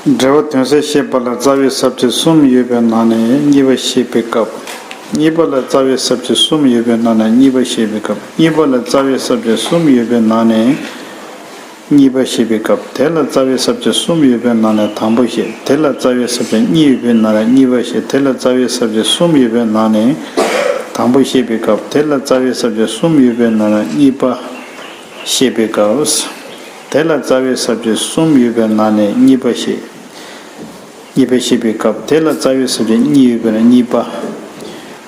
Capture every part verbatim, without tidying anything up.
འབྲེལ་བ་དོན་གསལ་བཤད་པ་ལ་རྩ་བའི་ས་བཅད་གསུམ་ཡོད་པའི་ནང་ནས་གཉིས་པ་བཤད་པའི་སྐབས། གཉིས་པ་ལ་རྩ་བའི་ས་བཅད་གསུམ་ཡོད་པའི་ནང་ནས་གཉིས་པ་བཤད་པའི་སྐབས། གཉིས་པ་ལ་རྩ་བའི་ས་བཅད་གསུམ་ཡོད་པའི་ནང་ནས་གཉིས་པ་བཤད་པའི་སྐབས། དེ་ལ་རྩ་བའི་ས་བཅད་གསུམ་ཡོད་པའི་ནང་ནས་དང་པོ་བཤད། དེ་ལ་རྩ་བའི་ས་བཅད་གཉིས་ཡོད་པའི་ནང་ནས་གཉིས་པ་བཤད། དེ་ལ་རྩ་བའི་ས་བཅད་གསུམ་ཡོད་པའི་ནང་ནས་དང་པོ་བཤད་པའི་སྐབས། དེ་ལ་རྩ་བའི་ས་བཅད་གསུམ་ཡོད་པའི་ནང་ནས་གཉིས་པ་བཤད་པའི་སྐབས། དེ་ལ་རྩ་བའི་ས་བཅད་གསུམ་ཡོད་པའི་ནང་ནས་གཉིས་པ་བཤད། གཉིས་པ་བཤད་པའི་སྐབས། དེ་ལ་རྩ་བའི་ས་བཅད་གཉིས་ཡོད་པའི་ནང་གཉིས་པ།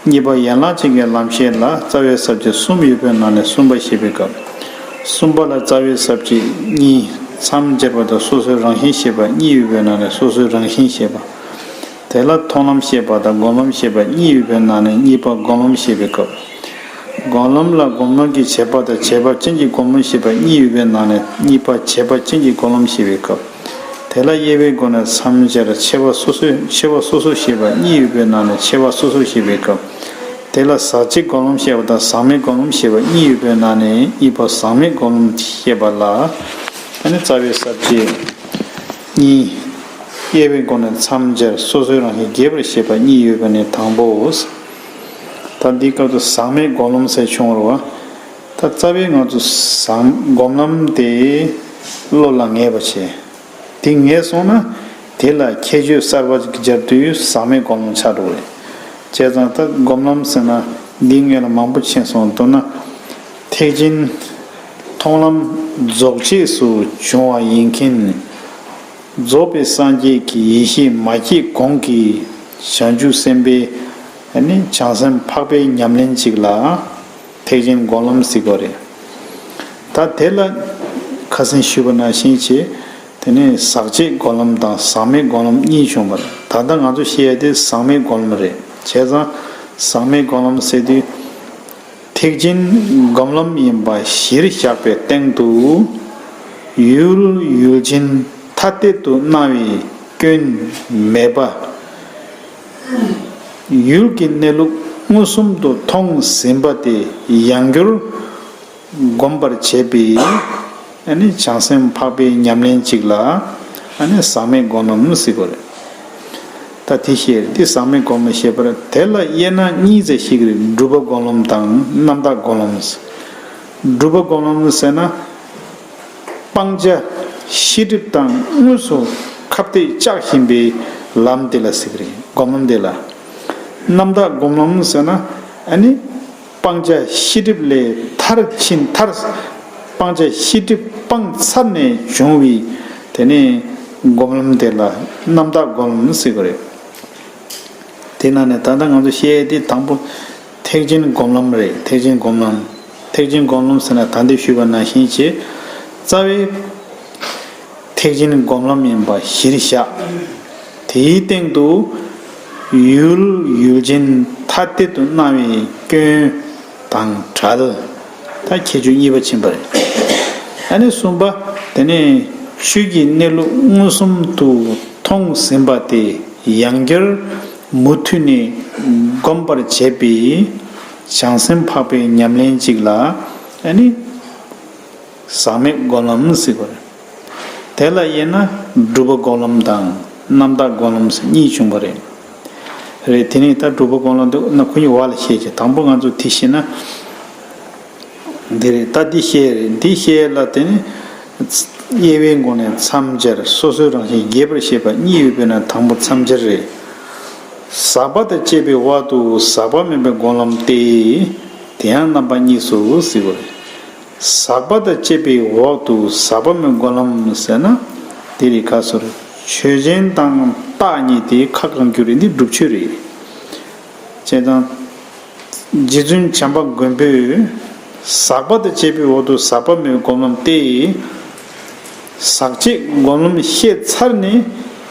གཉིས་པ་ཡན་ལག་ཅན་གྱི་ལམ་བཤད་ལ་རྩ་བའི་ས་བཅད་གསུམ་ཡོད་པའི་ནང་ནས་གསུམ་པ་བཤད་པའི་སྐབས། གསུམ་པ་ལ་རྩ་བའི་ས་བཅད་གཉིས། མཚམས་སྦྱར་བ་དང་སོ་སོའི་རང་བཞིན་བཤད་པ་གཉིས་ཡོད་པའི་ནང་ནས་སོ་སོའི་རང་བཞིན་བཤད་པ། དེ་ལ་མཐོང་ལམ་བཤད་པ་དང་སྒོམ་ལམ་བཤད་པ་གཉིས་ཡོད་པའི་ནང་ནས་གཉིས་པ་སྒོམ་ལམ་བཤད་པའི་སྐབས། སྒོམ་ལམ་ལ་སྒོམ་ལམ་གྱི་བྱེད་པ་དང་བྱེད་པ་ཅན་གྱི་སྒོམ་ལམ་བཤད་པ་གཉིས་ཡོད་པའི་ནང་ནས་གཉིས་པ་བྱེད་པ་ཅན་གྱི་སྒོམ་ལམ་བཤད་པའི་སྐབས། དེ་ལ་དབྱེ་བའི་སྒོ་ནས་མཚམས་སྦྱར་ཕྱེ་བ་སོ་སོའི་ཕྱེ་བ་སོ་སོ་བཤད་པ་གཉིས་ཡོད་པའི་ནང་ནས་ཕྱེ་བ་སོ་སོ་བཤད་པའི་སྐབས། དེ་ལ་ཟག་བཅས་སྒོམ་ལམ་བཤད་པ་དང་ཟག་མེད་སྒོམ་ལམ་བཤད་པ་གཉིས་ཡོད་པའི་ནང་ནས་གཉིས་པ་ཟག་མེད་སྒོམ་ལམ་བཤད་པ་ལ། ཨ་ནི་རྩ་བའི་ས་བཅད་གཉིས། དབྱེ་བའི་སྒོ་ནས་མཚམས་སྦྱར་སོ་སོའི་རང་བཞིན་རྒྱས་པར་བཤད་པ་གཉིས་ཡོད་པ་ནི་དང་པོའོ། ད་འདིའི་སྐབས་སུ་ཟག་མེད་སྒོམ་ལམ་ཟེར་བྱུང་བ་རེད་བ། ད་རྩ་བའི་ང་ཚོ་ཟག་སྒོམ་ལམ་དེ་བློ་ལ་ངེས་པ་བྱས། དེ་ངེས་སོང་ན་དེ་ལ་ཁྱད་ཆོས་གསར་པ་ཅིག་སྦྱར་དུས་ཟག་མེད་སྒོམ་ལམ་ཆགས་འགྲོ་གི་རེད། བྱས་ཙང་ད་སྒོམ་ལམ་ཟེར་ན་འདིའི་སྔོན་ལ་མང་པོ་ཕྱིན་སོང་། མདོར་ན་ཐེག་ཆེན་མཐོང་ལམ་རྫོགས་རྗེས་སུ་བྱུང་བ་ཡིན་མཁན། རྫོགས་པའི་སངས་རྒྱས་ཀྱི་ཡེ་ཤེས་མ་སྐྱེས་གོང་གི་བྱང་ཆུབ་སེམས་དཔའི་ནི་བྱང་སེམས་འཕགས་པའི་ཉམས་ལེན་ཅིག་ལ་ཐེག་ཆེན་སྒོམ་ལམ་ཟེར་གྱི་རེད། ད་དེ་ལ་ཁ་སང་ཞུས་པ་ནང་བཞིན་བྱས། དེ་ནས་ཟག་བཅས་སྒོམ་ལམ་དང་ཟག་མེད་སྒོམ་ལམ་གཉིས་བྱུང་བ་རེད། ད་ལྟ་ང་ཚོ་བཤད་ཡ་དེ་ཟག་མེད་སྒོམ་ལམ་རེད། བྱས་ཙང་ཟག་མེད་སྒོམ་ལམ་ཟེར་དུས། ཐེག་ཆེན་སྒོམ་ལམ་ཡིན་པ་གཞིར་བཞག་པའི་སྟེང་དུ། ཡུལ་ཡུལ་ཅན་ཐ་དད་དུ་སྣང་བའི་སྐྱོན་མེད་པ། ཡུལ་གྱི་གནས་ལུགས་མངོན་སུམ་དུ་མཐོང་ཟིན་པ་དེ་ཡང་བསྐྱར་སྒོམ་པར་བྱེད་པའི་ཨ་ནི་བྱང་སེམས་འཕགས་པའི་ཉམས་ལེན་ཅིག་ལ་ཨ་ནི་ཟག་མེད་སྒོམ་ལམ་ཟེར་གྱི་རེད། ད་དེ་བཤད་རེད། དེ་ཟག་མེད་སྒོམ་ལམ་བཤད་པར་དེ་ལ་དབྱེ་ན་གཉིས་ཙམ་ཞིག་རེད། སྒྲུབ་པ་སྒོམ་ལམ་དང་རྣམ་དག་སྒོམ་ལམ། སྒྲུབ་པ་སྒོམ་ལམ་ཟེར་ན། སྤང་བྱ་ཤེས་སྒྲིབ་དང་དངོས་སུ་ཁ་གཏད་བཅག་བཞིན་པའི་ལམ་དེ་ལ་ཟེར་གྱི་རེད། སྒོམ་ལམ་དེ་ལ། རྣམ་དག་སྒོམ་ལམ་ཟེར་ན་ཨ་ནི། སྤང་བྱ་ཤེས་སྒྲིབ་ལས་ཐར་ཕྱིན་མཐར། སྤང་བྱ་ཤེས་སྒྲིབ་སྤངས་ཚར་ནས་བྱུང་བའི་དེ་ནས་སྒོམ་ལམ་དེ་ལ་རྣམ་དག་སྒོམ་ལམ་ཟེར་གྱི་རེད། དེ་ནང་ནས་ད་ལྟ་ང་ཚོ་བཤད་ཡས་དེ་དང་པོ་ཐེག་ཆེན་སྒོམ་ལམ་རེད། ཐེག་ཆེན་སྒོམ་ལམ། ཐེག་ཆེན་སྒོམ་ལམ་ཟེར་ན་ད་འདི་ཞུས་པ་ནང་བཞིན་བྱས། རྩ་བའི་ཐེག་ཆེན་སྒོམ་ལམ་ཡིན་པ་གཞིར་བཞག་དེའི་སྟེང་དུ་ཡུལ་ཡུལ་ཅན་ཐ་དད་དུ་སྣང་བའི་སྐྱོན་དང་བྲལ། ད་ཁྱད་ཆོས་གཉིས་པ་ཕྱིན་པ་རེད། ཨ་ནི་གསུམ་པ། དེ་ནས་ཆོས་ཀྱི་གནས་ལུགས་མངོན་སུམ་དུ་མཐོང་ཟིན་པ་དེ་ཡང་བསྐྱར་མུ་མཐུད་ནས་སྒོམ་པར་བྱེད་པའི་བྱང་སེམས་འཕགས་པའི་ཉམས་ལེན་ཅིག་ལ་ཨ་ནི་ཟག་མེད་སྒོམ་ལམ་ཟེར་བ་རེད། དེ་ལ་དབྱེ་ན་སྒྲུབ་པ་སྒོམ་ལམ་དང་རྣམ་དག་སྒོམ་ལམ་ཟེར་གཉིས་བྱུང་བ་རེད། རེད། དེ་ནས་ད་སྒྲུབ་པ་སྒོམ་ལམ་དེ་ན་ཁོ་གཉིས་བར་ལ་བཤད་ཀྱི། དང་པོ་ང་ཚོ་དེ་ཤེས་ན། འདི་རེད། ད་འདི་བཤད་རེད། འདི་བཤད་ལ་དེ་ནི་དབྱེ་བའི་སྒོ་ནས་མཚམས་སྦྱར་སོ་སོའི་རང་བཞིན་རྒྱས་པར་བཤད་པ་གཉིས་ཡོད་པས་ན་དང་པོ་མཚམས་སྦྱར་རེད། ཟག་པ་དང་བཅས་པའི་འོག་ཏུ་ཟག་པ་མེད་པའི་སྒོམ་ལམ་སྟེ། དེ་ཡང་རྣམ་པ་གཉིས་སུ་གཟིགས་པ་རེད། ཟག་པ་དང་བཅས་པའི་འོག་ཏུ་ཟག་པ་མེད་སྒོམ་ལམ་ཟེར་ན། དེ་རིགས་ཁ་སོར་ཆོས་ཅན་དང་རྟགས་གཉིས་ཏེ་ཁ་གང་གྱུར་རེད། འདི་སྒྲུབ་ཆོས་རེད། བྱས་ཙང་། རྗེ་བཙུན་བྱམས་པ་མགོན་པོས་ཟག་པ་དང་བཅས་པའི་འོག་ཏུ་ཟག་པ་མེད་སྒོམ་ལམ་སྟེ། ཟག་བཅས་སྒོམ་ལམ་བཤད་ཚར་ནས་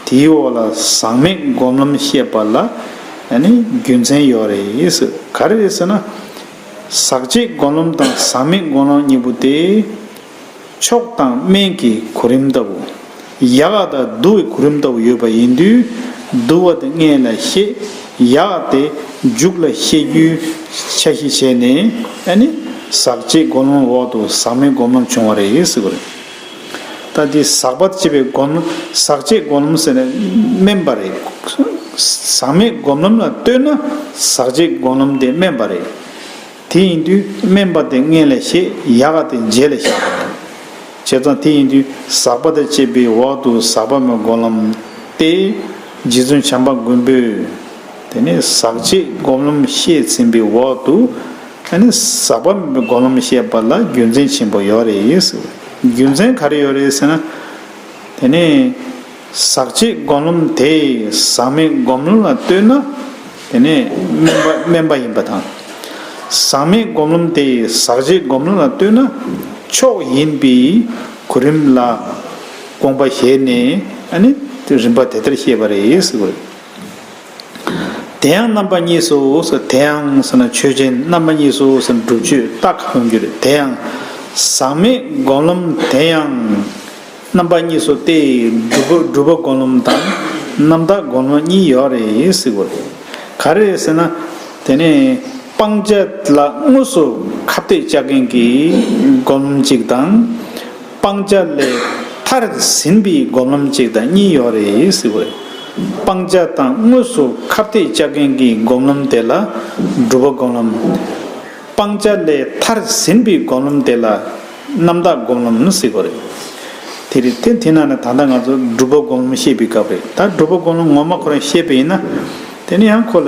དེའི་འོག་ལ་ཟག་མེད་སྒོམ་ལམ་བཤད་པ་ལ་ཨ་ནི་རྒྱུ་མཚན་ཡོད་རེད་ཟེར། ག་རེ་རེད་ཟེར་ན། ཟག་བཅས་སྒོམ་ལམ་དང་ཟག་མེད་སྒོམ་ལམ་གཉིས་པོ་དེ་མཆོག་དང་དམན་གྱི་གོ་རིམ་ལྟ་བུ། ཡག་དང་སྡུག་གི་གོ་རིམ་ལྟ་བུ་ཡོད་པ་ཡིན་དུས། སྡུག་པ་དེ་སྔོན་ལ་བཤད། ཡག་དེ་མཇུག་ལ་བཤད་རྒྱུའི་ཆ་ཤས་བྱས་ནས་ཨ་ནི་ཟག་བཅས་སྒོམ་ལམ་འོག་ཏུ་ཟག་མེད་སྒོམ་ལམ་བྱུང་བ་རེད་ཟེར་བ་རེད། ད་འདི་ཟག་པ་བྱེད་པའི་སྒོམ་ལམ། ཟག་བཅས་སྒོམ་ལམ་ཟེར་ནས་དམན་པ་རེད། ཟག་མེད་སྒོམ་ལམ་ལ་ལྟོས་ན་ཟག་བཅས་སྒོམ་ལམ་དེ་དམན་པ་རེད། དེ་ཡིན་དུས་དམན་པ་དེ་སྔོན་ལ་བཤད། ཡག་ག་དེ་རྗེས་ལ་བཞག་པ་རེད། བྱས་ཙང་དེ་ཡིན་དུས་ཟག་པ་དང་བཅས་པའི་འོག་ཏུ་ཟག་པ་མེད་སྒོམ་ལམ་སྟེ། རྗེ་བཙུན་བྱམས་པ་མགོན་པོས་དེ་ནས་ཟག་བཅས་སྒོམ་ལམ་བཤད་ཟིན་པའི་འོག་ཏུ། ཨ་ནི་ཟག་པ་མེད་པའི་སྒོམ་ལམ་བཤད་པ་ལ་རྒྱུ་མཚན་ཆེན་པོ་ཡོད་རེད་ཟེར། རྒྱུ་མཚན་ག་རེ་ཡོད་རེད་ཟེར་ན། དེ་ནས་ཟག་བཅས་སྒོམ་ལམ་དེ་ཟག་མེད་སྒོམ་ལམ་ལ་ལྟོས་ན་དེ་ནས་དམན་པ་དམན་པ་ཡིན་པ་དང་། ཟག་མེད་སྒོམ་ལམ་དེ་ཟག་བཅས་སྒོམ་ལམ་ལ་ལྟོས་ན་མཆོག་ཡིན་པའི་གོ་རིམ་ལ་དགོངས་པ་བཞེས་ནས། ཨ་ནི་རིམ་པ་དེ་ལྟར་བཤད་པ་རེད་ཟེར་བ་རེད། དེ་ཡང་རྣམ་པ་གཉིས་སུ་ཟེར། དེ་ཡང་ཟེར་ན་ཆོས་ཅན། རྣམ་པ་གཉིས་སུ་ཟེར་ན་སྒྲུབ་ཆོས་རྟགས་ཁ་ཡོང་རྒྱུ་རེད། དེ་ཡང་ཟག་མེད་སྒོམ་ལམ་དེ་ཡང་རྣམ་པ་གཉིས་སུ་སྟེ། སྒྲུབ་པ་སྒྲུབ་པ་སྒོམ་ལམ་དང་རྣམ་དག་སྒོམ་ལམ་གཉིས་ཡོད་རེད་ཟེར་བ་རེད། ག་རེ་རེད་ཟེར་ན། དེ་ནས་སྤང་བྱ་ལ་དངོས་སུ་ཁ་གཏད་བཅག་མཁན་གྱི་སྒོམ་ལམ་གཅིག་དང་། སྤང་བྱ་ལས་མཐར་ཟིན་པའི་སྒོམ་ལམ་གཅིག་དང་གཉིས་ཡོད་རེད་ཟེར་བ་རེད། སྤང་བྱ་དང་དངོས་སུ་ཁ་གཏད་བཅག་མཁན་གྱི་སྒོམ་ལམ་དེ་ལ་སྒྲུབ་པ་སྒོམ་ལམ། སྤང་བྱ་ལས་མཐར་ཟིན་པའི་སྒོམ་ལམ་དེ་ལ་རྣམ་དག་སྒོམ་ལམ་ཟེར་བ་རེད། དེ་རེད། དེ་དེ་ན་ནི་ད་ལྟ་ང་ཚོ་སྒྲུབ་པ་སྒོམ་ལམ་བཤད་པའི་སྐབས་རེད། ད་སྒྲུབ་པ་སྒོམ་ལམ་ངོ་མ་ཁོ་རང་བཤད་པ་ཡིན་ན། དེ་ནི་ཡང་ཁོ་ལ་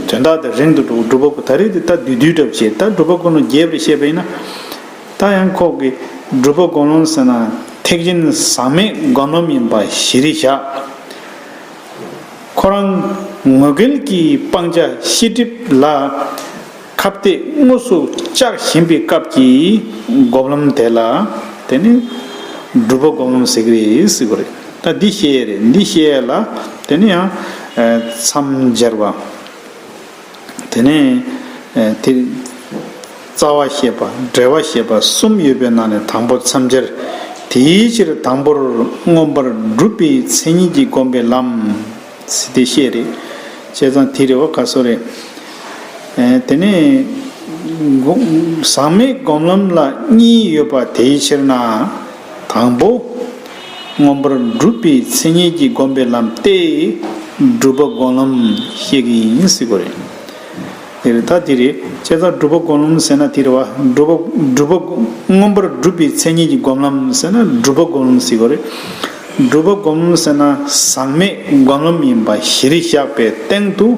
དོན་དག་དེ་རིང་དུ་འགྲོ། སྒྲུབ་པ་ད་རེས་དེ་ད་བསྡུས་བསྡུས་འདྲ་བྱེད། ད་སྒྲུབ་པ་སྒོམ་ལམ་རྒྱས་པར་བཤད་པ་ཡིན་ན། ད་ཡང་ཁོ་གི་སྒྲུབ་པ་སྒོམ་ལམ་ཟེར་ན་ཐེག་ཆེན་ཟག་མེད་སྒོམ་ལམ་ཡིན་པ་གཞིར་བཞག་ཁོ་རང་ངོ་འགལ་གྱི་སྤང་བྱ་ཤེས་སྒྲིབ་ལ་ཁ་གཏད་དངོས་སུ་བཅག་བཞིན་པའི་སྐབས་ཀྱི་སྒོམ་ལམ་དེ་ལ་དེ་ནི་སྒྲུབ་པ་སྒོམ་ལམ་ཟེར་གྱི་རེད་ཟེར་བ་རེད། ད་འདི་བཤད་ཡས་རེད། འདི་བཤད་ཡས་ལ་དེ་ནི་ཡང་མཚམས་སྦྱར་བ། དེ་ནས་ཨ་དེ་རྩ་བ་བཤད་པ། འགྲེལ་བ་བཤད་པ་གསུམ་ཡོད་པའི་ནང་ནས་དང་པོ་མཚམས་སྦྱར། དེའི་ཕྱིར་དང་པོར་མངོན་པར་སྒྲུབ་པའི་མཚན་ཉིད་ཀྱིས་བསྒོམས་པའི་ལམ་ཟེར་ཏེ་བཤད་རེད། བྱས་ཙང་དེ་རེད་བ། ག་སོ་རེད། ཨ་དེ་ནས་སྒོ་ཟག་མེད་སྒོམ་ལམ་ལ་གཉིས་ཡོད་པ་དེའི་ཕྱིར་ན། དང་པོ། མངོན་པར་སྒྲུབ་པའི་མཚན་ཉིད་ཀྱིས་བསྒོམས་པའི་ལམ་སྟེ། སྒྲུབ་པ་སྒོམ་ལམ་བཤད་ཀྱི་ཡིན་ཟེར་གྱི་རེད། དེ་རེད། ད་དེ་རེད། བྱས་ཙང་སྒྲུབ་པ་སྒོམ་ལམ་ཟེར་ན་དེ་རེད་བ། སྒྲུབ་པ་སྒྲུབ་པ་མངོན་པར་སྒྲུབ་པའི་མཚན་ཉིད་ཀྱིས་བསྒོམས་ལམ་ཟེར་ན་སྒྲུབ་པ་སྒོམ་ལམ་ཟེར་གྱི་རེད། སྒྲུབ་པ་སྒོམ་ལམ་ཟེར་ན་ཟག་མེད་སྒོམ་ལམ་ཡིན་པ་གཞིར་བཞག་པའི་སྟེང་དུ།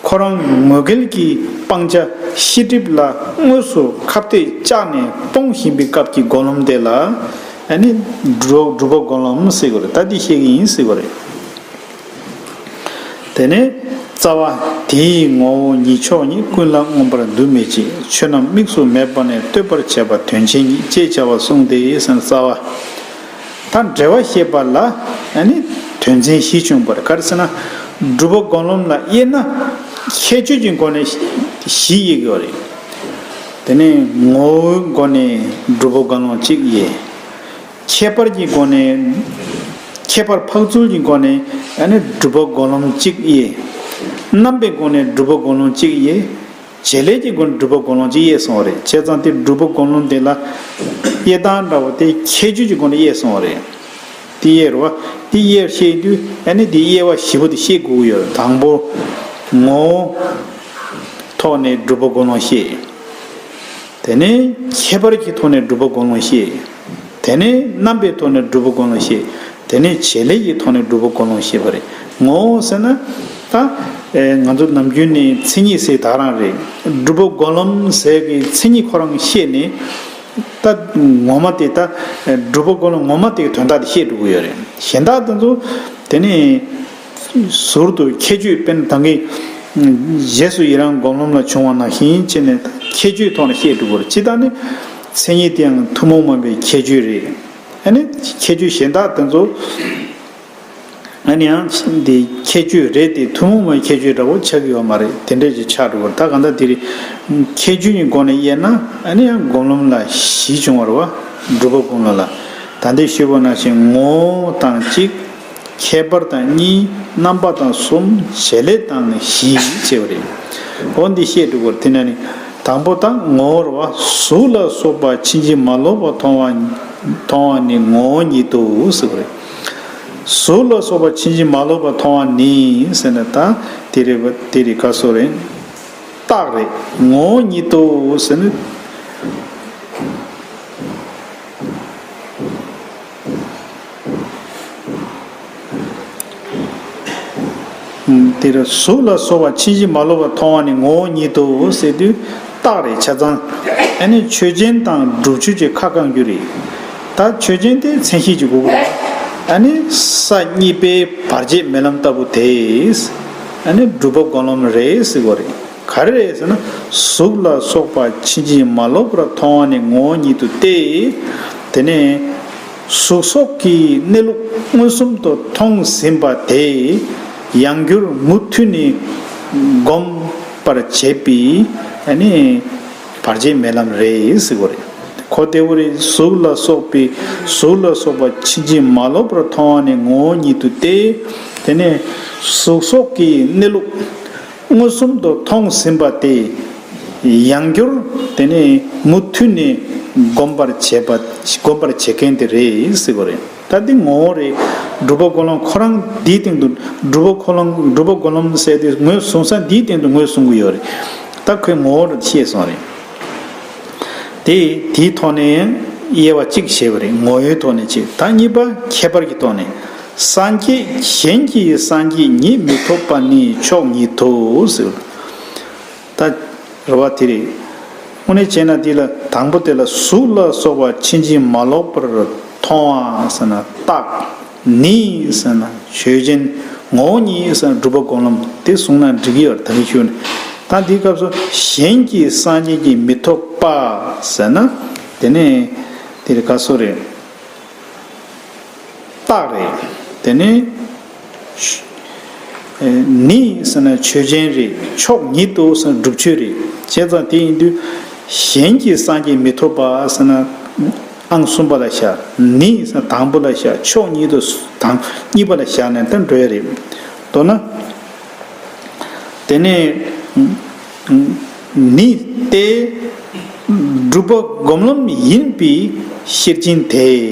ཁོ་རང་ངོ་འགལ་གྱི་སྤང་བྱ་ཤེས་སྒྲིབ་ལ་དངོས་སུ་ཁ་གཏད་བཅག་ནས་སྤོང་བཞིན་པའི་སྐབས་ཀྱི་སྒོམ་ལམ་དེ་ལ་ཨ་ནི་སྒྲུབ་སྒྲུབ་པ་སྒོམ་ལམ་ཟེར་གྱི་རེད། ད་འདི་བཤད་ཀྱི་ཡིན་ཟེར་གྱི་རེད། དེ་ནས་རྩ་བ། དེའི་ངོ་བོ་ཉིད་མཆོག་ཉིད། ཀུན་ལ་མངོན་པར་འདུ་མི་བྱེད། ཆོས་རྣམས་དམིགས་སུ་མེད་པ་ནས། བསྟོད་པར་བྱ་བ་དོན་ཆེན་ཉིད། ཅེས་བྱ་བ་གསུངས་ཏེ་ཟེར་ན་རྩ་བ། ད་འགྲེལ་བ་བཤད་པ་ལ་ཨ་ནི་དོན་ཚན་བཞི་བྱུང་བ་རེད། ག་རེ་ཟེར་ན། སྒྲུབ་པ་སྒོམ་ལམ་ལ་དབྱེ་ན་ཁྱད་ཆོས་ཀྱི་སྒོ་ནས་བཞི་དབྱེ་གི་ཡོད་རེད། དེ་ནས་ངོ་བོའི་སྒོ་ནས་སྒྲུབ་པ་སྒོམ་ལམ་གཅིག་དབྱེ། ཁྱད་པར་གྱི་སྒོ་ནས། ཁྱད་པར་འཕགས་ཚུལ་གྱི་སྒོ་ནས་ཨ་ནི་སྒྲུབ་པ་སྒོམ་ལམ་གཅིག་དབྱེ། རྣམ་པའི་སྒོ་ནས་སྒྲུབ་པ་སྒོམ་ལམ་གཅིག་དབྱེ། བྱེད་ལས་ཀྱི་སྒོ་ནས་སྒྲུབ་པ་སྒོམ་ལམ་གཅིག་དབྱེ་སོང་བ་རེད། བྱས་ཙང་དེ་སྒྲུབ་པ་སྒོམ་ལམ་དེ་ལ་དབྱེ་སྟངས་འདྲ་བོ་དེ་ཁྱད་ཆོས་ཀྱི་སྒོ་ནས་དབྱེ་སོང་བ་རེད། དེ་དབྱེ་རུ་བ། དེ་དབྱེ་བཤད་དུས་ཨ་ནི་དེ་དབྱེ་བ་བཞི་པོ་དེ་ཤེས་དགོས་ཀྱི་ཡོད། དང་པོ། ངོ་བོ་ཐོག་ནས་སྒྲུབ་པ་སྒོམ་ལམ་བཤད། དེ་ནས་ཁྱད་པར་གྱི་ཐོག་ནས་སྒྲུབ་པ་སྒོམ་ལམ་བཤད། དེ་ནས་རྣམ་པའི་ཐོག་ནས་སྒྲུབ་པ་སྒོམ་ལམ་བཤད། དེ་ནས་བྱེད་ལས་ཀྱི་ཐོག་ནས་སྒྲུབ་པ་སྒོམ་ལམ་བཤད་པ་རེད། ངོ་བོ་ཟེར་ན། ད་ཨེ་ང་ཚོ་ནམ་རྒྱུན་ནས་མཚན་ཉིད་ཟེར་ད་རང་རེད། སྒྲུབ་པ་སྒོམ་ལམ་ཟེར་གྱི་མཚན་ཉིད་ཁོ་རང་བཤད་ནས། ད་ངོ་མ་དེ་ད་སྒྲུབ་པ་སྒོམ་ལམ་ངོ་མ་དེ་གི་དོན་དག་དེ་བཤད་འགྲོ་གི་ཡོད་རེད། གཞན་དག་དེ་ཚོ་དེ་ནས་ཟུར་དུ་ཁྱད་ཆོས། དཔེར་ན་ད་གིན་རྗེས་སུ་ཡི་རང་སྒོམ་ལམ་ལ་བྱུང་བ་ནང་བཞིན་བྱས་ནས་ཁྱད་ཆོས་ཐོག་ནས་བཤད་འགྲོ་གི་རེད། ཇི་ལྟར་ནི་མཚན་ཉིད་དེའང་ཐུན་མོང་མ་ཡིན་པའི་ཁྱད་ཆོས་རེད། ཨ་ནི་ཁྱད་ཆོས་གཞན་དག་དེ་ཚོ། ཨ་ནི་ཡང་འདི་ཁྱད་ཆོས་རེད་དེ། ཐུན་མོང་མའི་ཁྱད་ཆོས་འདྲ་བོ་ཆགས་ཀྱི་ཡོད་མ་རེད། དེ་འདྲས་ཅིག་ཆགས་འགྲོ་གི་རེད། ད་གང་ལྟར་དེ་རེད། ཁྱད་ཆོས་ཀྱི་སྒོ་ནས་དབྱེ་ན་ཨ་ནི་ཡང་སྒོམ་ལམ་ལ་བཞི་བྱུང་བ་རེད་བ། སྒྲུབ་པ་སྒོམ་ལམ་ལ། ད་ལྟའི་ཞུས་པ་ནང་བཞིན་ངོ་བོ་དང་གཅིག་ཁྱད་པར་དང་གཉིས། རྣམ་པ་དང་གསུམ། བྱེད་ལས་དང་བཞི་བྱས་པ་རེད། འོ་འདི་བཤད་འགྲོ་གི་རེད། དེ་ནས་ནི་དང་པོ་དང་ངོ་བོ་རེད་བ། གཟུགས་ལ་སོགས་པ་ཕྱིན་ཅི་མ་ལོག་པ་མཐོང་བ། མཐོང་བ་ནི་ངོ་བོ་ཉིད་དོ་ཟེར་བ་རེད། གཟུགས་ལ་སོགས་པ་ཕྱིན་ཅི་མ་ལོག་པར་མཐོང་བ་ནི་ཟེར་ན་ད་དེ་རེད་པ། དེ་རེད་ག་སོ་རེད། རྟགས་རེད། ངོ་བོ་ཉིད་དོ་ཟེར་ན། དེར་གཟུགས་ལ་སོགས་པ་ཕྱིན་ཅི་མ་ལོག་པར་མཐོང་བ་ནི་ངོ་བོ་ཉིད་དོ་ཟེར་དུས་རྟགས་རེད་ཆ་ཚང་། ཨ་ནི་ཆོས་ཅན་དང་སྒྲུབ་ཆོས་ཀྱི་ཁ་བསྐང་རྒྱུ་རེད། ད་ཆོས་ཅན་དེ་མཚན་ཤས་ཀྱི་དགོས་ཀྱི་རེད། ཨ་ནི་ས་གཉིས་པའི་བར་ཆད་མེད་ལམ་ལྟ་བུ་དེ། ཨ་ནི་སྒྲུབ་པ་སྒོམ་ལམ་རེད་ཟེར་དགོས་རེད། ག་རེ་རེད་ཟེར་ན། གཟུགས་ལ་སོགས་པ་ཕྱིན་ཅི་མ་ལོག་པར་མཐོང་བ་ནི་ངོ་བོ་ཉིད་དོ་སྟེ། དེ་ནས་གཟུགས་སོགས་ཀྱི་གནས་ལུགས་མངོན་སུམ་དུ་མཐོང་ཟིན་པ་དེ་ཡང་བསྐྱར་མུ་མཐུད་ནས་སྒོམ་པར་བྱེད་པའི་ཨ་ནི་བར་ཆད་མེད་ལམ་རེད་ཟེར་བ་རེད། གོ་བདེ་པོ་རེད། གཟུགས་ལ་སོགས་པའི་གཟུགས་ལ་སོགས་པ་ཕྱིན་ཅི་མ་ལོག་པར་མཐོང་བ་ནི་ངོ་བོ་ཉིད་དོ་སྟེ། དེ་ནས་གཟུགས་སོགས་ཀྱི་གནས་ལུགས་མངོན་སུམ་དུ་མཐོང་ཟིན་པ་དེ་ཡང་བསྐྱར་དེ་ནས་མུ་མཐུད་ནས་སྒོམ་པར་བྱེད་པ། སྒོམ་པར་བྱེད་མཁན་དེ་རེད་ཟེར་བ་རེད། ད་འདི་ངོ་བོ་རེད། སྒྲུབ་པ་སྒོམ་ལམ་ཁོ་རང་འདིའི་སྟེང་དུ། སྒྲུབ་པ་ཁོ་རང་། སྒྲུབ་པ་སྒོམ་ལམ་ཟེར་དེ་ངོས་བཟུང་ས་འདིའི་སྟེང་དུ་ངོས་བཟུང་གི་ཡོད་རེད། ད་ཁོས་ངོ་བོ་རེད་ཤེས་སོང་རེད། དེ་དེའི་ཐོག་ནས་དབྱེ་བ་གཅིག་བྱས་པ་རེད། ངོ་བོའི་ཐོག་ནས་གཅིག་ད་གཉིས་པ་ཁྱད་པར་གྱི་ཐོག་ནས། སངས་རྒྱས་གཞན་གྱི་སངས་རྒྱས་ཉིད་མི་ཐོབ་པ་ནི་མཆོག་ཉིད་དོ་ཟེར། ད་རེད་བ། དེ་རེད། དངོས་གནས་བྱས་ན་འདི་ལ་དང་པོ་དེ་ལ་གཟུགས་ལ་སོགས་པ་ཕྱིན་ཅི་མ་ལོག་པར་མཐོང་བ་ཟེར་ན་རྟགས། ནི་ཟེར་ན་ཆོས་ཅན། ངོ་བོ་ཉིད་ཟེར་ན་སྒྲུབ་པ་སྒོམ་ལམ་དེ་གསུངས་ན་འགྲིག་གི་ཡོད་རེད། ད་གིན་ཞུས་ནས། ད་འདིའི་སྐབས་སུ་གཞན་གྱི་སངས་རྒྱས་ཀྱིས་མི་ཐོབ་པ་ཟེར་ན། དེ་ནས་དེ་རེད་ག་སོ་རེད། རྟགས་རེད། དེ་ནས་ནི་ཟེར་ན་ཆོས་ཅན་རེད། མཆོག་ཉིད་དོ་ཟེར་ན་སྒྲུབ་ཆོས་རེད། བྱས་ཙང་དེ་ཡིན་དུས་གཞན་གྱི་སངས་རྒྱས་མི་ཐོབ་པ་ཟེར་ན་ཨང་གསུམ་པ་ལ་བཞག་ནི་ཟེར་ན་དང་པོ་ལ་བཞག་མཆོག་ཉིད་དོ་དང་གཉིས་པ་ལ་བཞག་ནས་ད་འགྲོ་ཡ་རེད། མདོར་ན། དེ་ནས་ནི་སྟེ། སྒྲུབ་པ་སྒོམ་ལམ་ཡིན་པའི་ཤེར་ཕྱིན་དེ་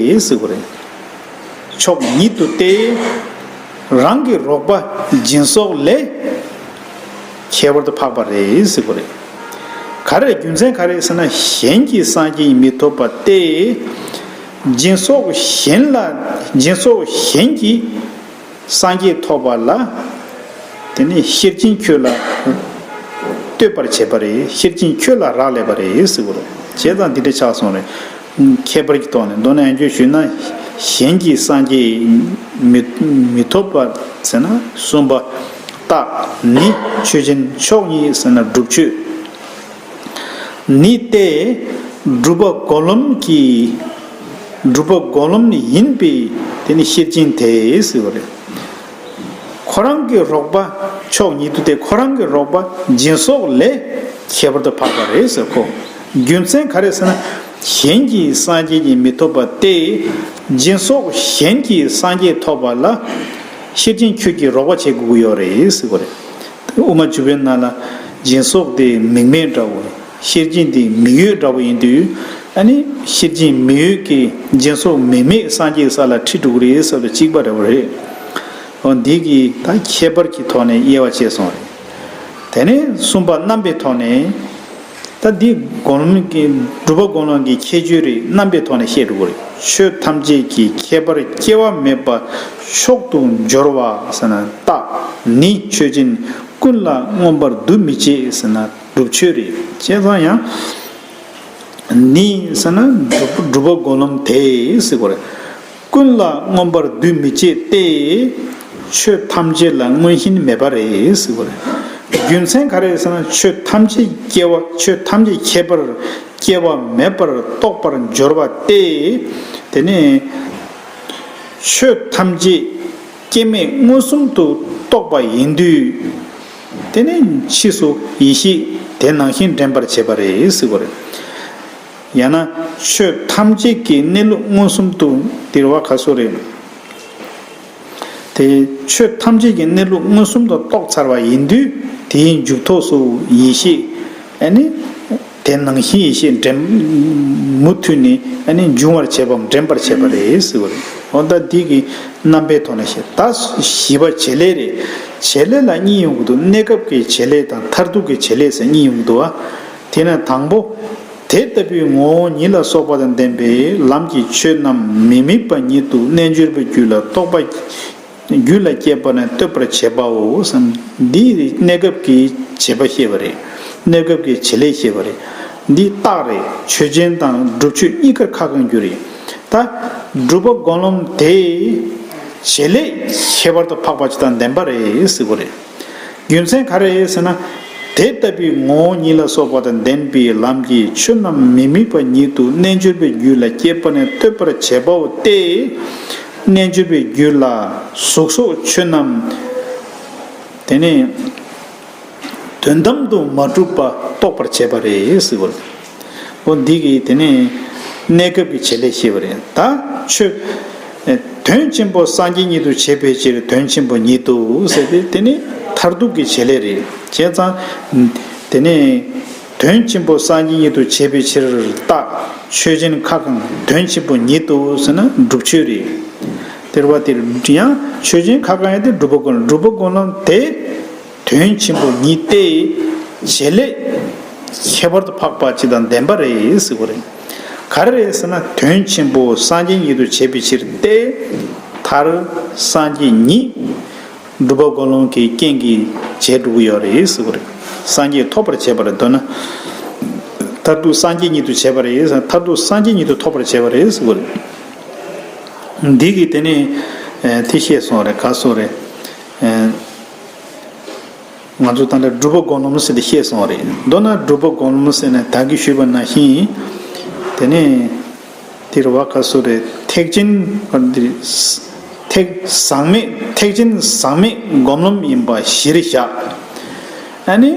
ཟེར་བ་རེད། མཆོག་ཉིད་དོ་སྟེ། རང་གི་རོགས་པ་སྦྱིན་སོགས་ལས་ཁྱད་པར་དུ་འཕགས་པ་རེད་ཟེར་བ་རེད། ག་རེ་རྒྱུ་མཚན་ག་རེ་ཟེར་ན། གཞན་གྱི་སངས་རྒྱས་མི་ཐོབ་པ་སྟེ། སྦྱིན་སོགས་གཞན་ལ། སྦྱིན་སོགས་གཞན་གྱི་སངས་རྒྱས་ཐོབ་པ་ལ། དེ་ནས་ཤེར་ཕྱིན་ཁྱོད་ལ་བསྟོད་པར་བྱེད་པ་རེད། ཤེར་ཕྱིན་ཁྱོད་ལ་རག་ལས་པ་རེད་ཟེར་བ་རེད། བྱས་ཙང་འདི་འདྲ་ཆགས་སོང་རེད། ཁྱད་པར་གྱི་ཐོག་ནས། མདོར་ན་ཡང་བསྐྱར་ཞུས་ན། གཞན་གྱི་སངས་རྒྱས་མི་མི་ཐོབ་པ་ཟེར་ན་གསུམ་པ། རྟགས། ནི་ཆོས་ཅན། མཆོག་ཉིད་ཟེར་ན་སྒྲུབ་ཆོས། ནི་སྟེ། སྒྲུབ་པ་སྒོམ་ལམ་གྱི། སྒྲུབ་པ་སྒོམ་ལམ་ནི་ཡིན་པའི་དེ་ནི་ཤེར་ཕྱིན་དེ་ཟེར་བ་རེད། ཁོ་རང་གི་རོགས་པ་མཆོག་ཉིད་དོ་སྟེ། ཁོ་རང་གི་རོགས་པ་སྦྱིན་སོགས་ལས་ཁྱད་པར་དུ་འཕགས་པ་རེད་ཟེར་གོ། རྒྱུ་མཚན་ག་རེ་ཟེར་ན། གཞན་གྱི་སངས་རྒྱས་ཀྱིས་མི་ཐོབ་པ་སྟེ། སྦྱིན་སོགས་གཞན་གྱིས་སངས་རྒྱས་ཐོབ་པ་ལ་ཤེར་ཕྱིན་ཁྱོད་ཀྱིས་རོགས་པ་བྱེད་དགོས་ཀྱི་ཡོད་རེད་ཟེར་བ་རེད། དབུ་མ་འཇུག་པའི་ནང་ལ་སྦྱིན་སོགས་དེ་མིང་མེད་འདྲ་བོ། ཤེར་ཕྱིན་དེ་མིང་ཡོད་འདྲ་བོ་ཡིན་དུས། ཨ་ནི་ཤེར་ཕྱིན་མིང་ཡོད་ཀྱི་སྦྱིན་སོགས་མིང་མེད་སངས་རྒྱས་ས་ལ་ཁྲིད་འགྲོ་གི་རེད་ཟེར་བ་གཅིག་པ་འདྲ་བོ་རེད། འོ་འདི་གི་ད་ཁྱད་པར་གྱི་ཐོག་ནས་དབྱེ་བ་ཕྱེ་སོང་རེད། དེ་ནས་གསུམ་པ་རྣམ་པའི་ཐོག་ནས། ད་འདི་སྒོམ་ལམ་གྱི། སྒྲུབ་པ་སྒོམ་ལམ་གྱི་ཁྱད་ཆོས་རེད། རྣམ་པའི་ཐོག་ནས་བཤད་འགྲོ་གི་རེད། ཆོས་ཐམས་ཅད་ཀྱི་ཁྱད་པར་སྐྱེ་བ་མེད་པ་མཆོག་ཏུ་སྦྱོར་བ་ཟེར་ན་རྟགས། ནི་ཆོས་ཅན། ཀུན་ལ་མངོན་པར་འདུ་མི་བྱེད་ཟེར་ན་སྒྲུབ་ཆོས་རེད། བྱས་ཙང་ཡང་ནི་ཟེར་ན་སྒྲུབ་སྒྲུབ་པ་སྒོམ་ལམ་དེ་ཟེར་དགོས་རེད། ཀུན་ལ་མངོན་པར་འདུ་མི་བྱེད་དེ། ཆོས་ཐམས་ཅད་ལ་མངོན་ཞེན་མེད་པ་རེད་ཟེར་བ་རེད། རྒྱུ་མཚན་ག་རེ་ཟེར་ན། ཆོས་ཐམས་ཅད་སྐྱེ་བ། ཆོས་ཐམས་ཅད་ཁྱད་པར་སྐྱེ་བ་མེད་པར་རྟོགས་པར་སྦྱོར་བ་སྟེ། དེ་ནས་ཆོས་ཐམས་ཅད་སྐྱེ་མེད་མངོན་སུམ་དུ་རྟོགས་པ་ཡིན་དུས། དེ་ནས་ཕྱིས་སུ་ཡེ་ཤེས་དེ་ནང་བཞིན་འདྲེན་པར་བྱེད་པ་རེད་ཟེར་བ་རེད། ཡང་ན་ཆོས་ཐམས་ཅད་ཀྱི་གནས་ལུགས་མངོན་སུམ་དུ། དེ་རེད་བ། ག་སོ་རེད། དེ་ཆོས་ཐམས་ཅད་ཀྱི་གནས་ལུགས་མངོན་སུམ་དུ་རྟོགས་ཚར་བ་ཡིན་དུས། དེའི་མཇུག་ཐོགས་སུ་ཡེ་ཤེས། ཨ་ནི་ དེ་ནང་བཞིན་ཡེ་ཤེས་འདྲེན། མུ་མཐུད་ནས་ཨ་ནི་འབྱུང་བར་བྱེད་པའམ་འདྲེན་པར་བྱེད་པ་རེད་ཟེར་བ་རེད། འོ་ད་འདི་གི་རྣམ་པའི་ཐོག་ནས་བཤད། ད་བཞི་པ་བྱེད་ལས་རེད། བྱེད་ལས་ལ་གཉིས་ཡོང་གི་འདུག་གནས་སྐབས་ཀྱི་བྱེད་ལས་དང་མཐར་ཐུག་གི་བྱེད་ལས་ཟེར་གཉིས་ཡོང་གི་འདུག་བ། དེ་ནས་དང་པོ། དེ་ལྟ་བུའི་ངོ་བོ་ཉིད་ལ་སོགས་པ་དང་ལྡན་པའི་ལམ་གྱི་ཆོས་རྣམས་མི་དམིགས་པ་ཉིད་དུ་རྣལ་འབྱོར་པའི་རྒྱུད་ལ་རྟོགས་པ། རྒྱུད་ལ་སྐྱེས་པ་ནས་གཏོད་པར་བྱེད་པའོ་བསམ། འདི་གནས་སྐབས་ཀྱི་བྱེད་པ་བཤད་པ་རེད། གནས་སྐབས་ཀྱི་བྱེད་ལས་བཤད་པ་རེད། འདི་རྟགས་རེད། ཆོས་ཅན་དང་སྒྲུབ་ཆོས་གཉིས་ཀར་ཁ་གང་རྒྱུ་རེད། ད་སྒྲུབ་པ་སྒོམ་ལམ་དེ་བྱེད་ལས་ཁྱད་པར་དུ་འཕགས་པ་ཅིག་དང་ལྡན་པ་རེད་ཟེར་དགོས་རེད། རྒྱུ་མཚན་ག་རེ་ཟེར་ན། དེ་ལྟ་བུའི་ངོ་བོ་ཉིད་ལ་སོགས་པ་དང་ལྡན་པའི་ལམ་གྱི་ཆོས་རྣམས་མི་དམིགས་པ་ཉིད་དུ་རྣལ་འབྱོར་པའི་རྒྱུད་ལ་སྐྱེས་པ་ནས་གཏོད་པར་བྱེད་པའོ་སྟེ། རྣལ་འབྱོར་པའི་རྒྱུད་ལ་གཟུགས་སོགས་ཆོས་རྣམས་དེ་ནི་དོན་དམ་དུ་མ་གྲུབ་པ་རྟོགས་པར་བྱེད་པ་རེད་ཟེར་བ་རེད། འོ་འདི་གིས་དེ་ནི་གནས་སྐབས་ཀྱི་བྱེད་ལས་བཤད་པ་རེད། ད་ཆོས། དོན་ཆེན་པོ་སངས་རྒྱས་ཉིད་དུ་བྱེད་པའི་ཕྱིར་དོན་ཆེན་པོ་ཉིད་དུ་ཟེར་ཏེ་དེ་ནི་མཐར་ཐུག་གི་བྱེད་ལས་རེད། བྱས་ཙང་། དེ་ནི་དོན་ཆེན་པོ་སངས་རྒྱས་ཉིད་དུ་བྱེད་པའི་ཕྱིར་རྟགས་ཆོས་ཅན་ཁ་གང་དོན་ཆེན་པོ་ཉིད་དུ་ཟེར་ན་སྒྲུབ་ཆོས་རེད། དེར་བ་དེར་ཡང་ཆོས་ཅན་ཁ་གང་ཡང་དེ་སྒྲུབ་པ་སྒོམ་ལམ་སྒྲུབ་པ་སྒོམ་ལམ་དེ། དོན་ཆེན་པོ་ཉིད་དེ། བྱེད་ལས་ཁྱད་པར་དུ་འཕགས་པ་ཅིག་དང་ལྡན་པ་རེད་ཟེར་བ་རེད། ག་རེ་རེད་ཟེར་ན་དོན་ཆེན་པོ་སངས་རྒྱས་ཉིད་དུ་བྱེད་པའི་ཕྱིར་ཏེ། མཐར་སངས་རྒྱས་ཉིད་སྒྲུབ་པ་སྒོམ་ལམ་གྱི་རྐྱེན་གྱིས་བྱས་འགྲོ་གི་ཡོད་རེད་ཟེར་བ་རེད། སངས་རྒྱས་ཐོབ་པར་བྱེད་པ་རེད་འདོད་ན། མཐར་ཐུག་སངས་རྒྱས་ཉིད་དུ་བྱེད་པ་རེད་ཟེར་ན་མཐར་ཐུག་སངས་རྒྱས་ཉིད་དུ་ཐོབ་པར་བྱེད་པ་རེད་ཟེར་བ་རེད། འདི་གི་དེ་ནས་དེ་བཤད་སོང་རེད། ག་སོང་རེད། ང་ཚོ་ད་ལྟ་སྒྲུབ་པ་སྒོམ་ལམ་ཟེར་ཏེ་བཤད་སོང་བ་རེད། མདོར་ན་སྒྲུབ་པ་སྒོམ་ལམ་ཟེར་ནས་ད་གིན་ཞུས་པ་ནང་བཞིན། དེ་ནས་དེ་རུ་བ་ག་སོ་རེད། ཐེག་ཆེན་པ་འདི། ཐེག་ཟག་མེད་ཐེག་ཆེན་ཟག་མེད་སྒོམ་ལམ་ཡིན་པ་གཞིར་བཞག་ཨ་ནི།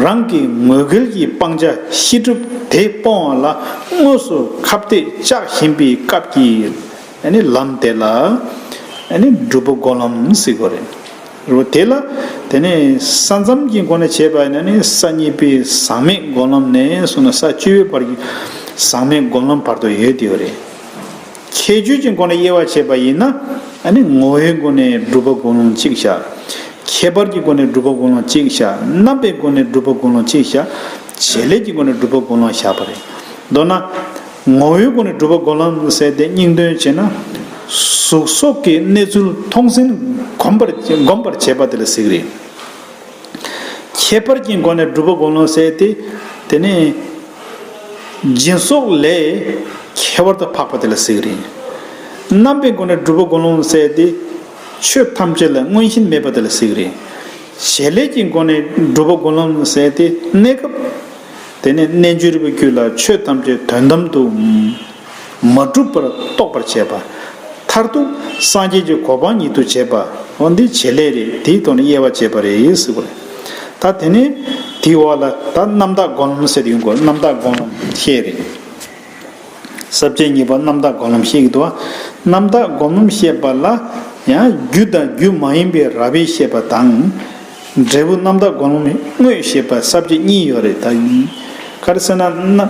རང་གི་ངོས་འགལ་གྱི་སྤང་བྱ་ཤེས་སྒྲུབ་དེ་སྤོང་བ་ལ་དངོས་སུ་ཁ་གཏད་བཅག་བཞིན་པའི་སྐབས་ཀྱི་ཨ་ནི་ལམ་དེ་ལ་ཨ་ནི་སྒྲུབ་པ་སྒོམ་ལམ་ཟེར་གོ་རེད། རོ་དེ་ལ་དེ་ནས་ས་མཚམས་ཀྱི་སྒོ་ནས་བྱས་པ་ཡིན་ན་ནི་ས་གཉིས་པའི་ཟག་མེད་སྒོམ་ལམ་ནས་བཟུང་ནས་ས་བཅུ་པའི་བར་གྱི་ཟག་མེད་སྒོམ་ལམ་བར་དུ་ཡོད་དེ་ཡོད་རེད། ཁྱད་ཆོས་ཀྱི་སྒོ་ནས་དབྱེ་བ་བྱས་པ་ཡིན་ན་ཨ་ནི་ངོ་བོའི་སྒོ་ནས་སྒྲུབ་པ་སྒོམ་ལམ་གཅིག་བཞག་ཁྱད་པར་གྱི་སྒོ་ནས་སྒྲུབ་པ་སྒོམ་ལམ་གཅིག་བཞག་རྣམ་པའི་སྒོ་ནས་སྒྲུབ་པ་སྒོམ་ལམ་གཅིག་བཞག་བྱེད་ལས་ཀྱི་སྒོ་ནས་སྒྲུབ་པ་སྒོམ་ལམ་བཞག་པ་རེད། མདོར་ན། ངོ་བོའི་སྒོ་ནས་སྒྲུབ་པ་སྒོམ་ལམ་ཟེར་ཏེ་སྙིང་དོན་བྱས་ན། གཟུགས་སོགས་ཀྱི་གནས་ཚུལ་མཐོང་ཟིན་གོམས་པར་གོམས་པར་བྱེད་པ་དེ་ལ་ཟེར་གི་རེད། ཁྱད་པར་གྱི་སྒོ་ནས་སྒྲུབ་པ་སྒོམ་ལམ་ཟེར་ཏེ། དེ་ནས། སྦྱིན་སོགས་ལས་ཁྱད་པར་དུ་འཕགས་པ་དེ་ལ་ཟེར་གི་རེད། རྣམ་པའི་སྒོ་ནས་སྒྲུབ་པ་སྒོམ་ལམ་ཟེར་ཏེ། ཆོས་ཐམས་ཅད་ལ་མངོན་ཞེན་མེད་པ་དེ་ལ་ཟེར་གི་རེད། བྱེད་ལས་ཀྱི་སྒོ་ནས་སྒྲུབ་པ་སྒོམ་ལམ་ཟེར་ཏེ་གནས་སྐབས། དེ་ནས་རྣལ་འབྱོར་པའི་རྒྱུད་ལ་ཆོས་ཐམས་ཅད་དོན་དམ་དུ་མ་གྲུབ་པར་རྟོགས་པར་བྱེད་པ། མཐར་ཐུག་སངས་རྒྱས་ཀྱི་གོ་འཕང་ཉིད་དུ་བྱེད་པ། འོ་འདི་བྱེད་ལས་རེད། དེའི་ཐོག་ནས་དབྱེ་བ་འབྱེད་པ་རེད་ཟེར་བ་རེད། ད་དེ་ནས་དེའི་འོག་ལ་ད་རྣམ་དག་སྒོམ་ལམ་ཟེར་ཏེ་ཡོང་གི་རེད། རྣམ་དག་སྒོམ་ལམ་བཤད་རེད། ས་བཅད་གཉིས་པ་རྣམ་དག་སྒོམ་ལམ་བཤད་ཀྱི་འདུག་རྣམ་དག་སྒོམ་ལམ་བཤད་པ་ལ་ཡང་རྒྱུ་དང་རྒྱུ་མ་ཡིན་པའི་རབ་དབྱེ་བཤད་པ་དང་། འབྲས་བུ་རྣམ་དག་སྒོམ་ལམ་དངོས་བཤད་པ་ས་བཅད་གཉིས་ཡོད་རེད་ད། ག་རེ་ཟེར་ན་རྣམ་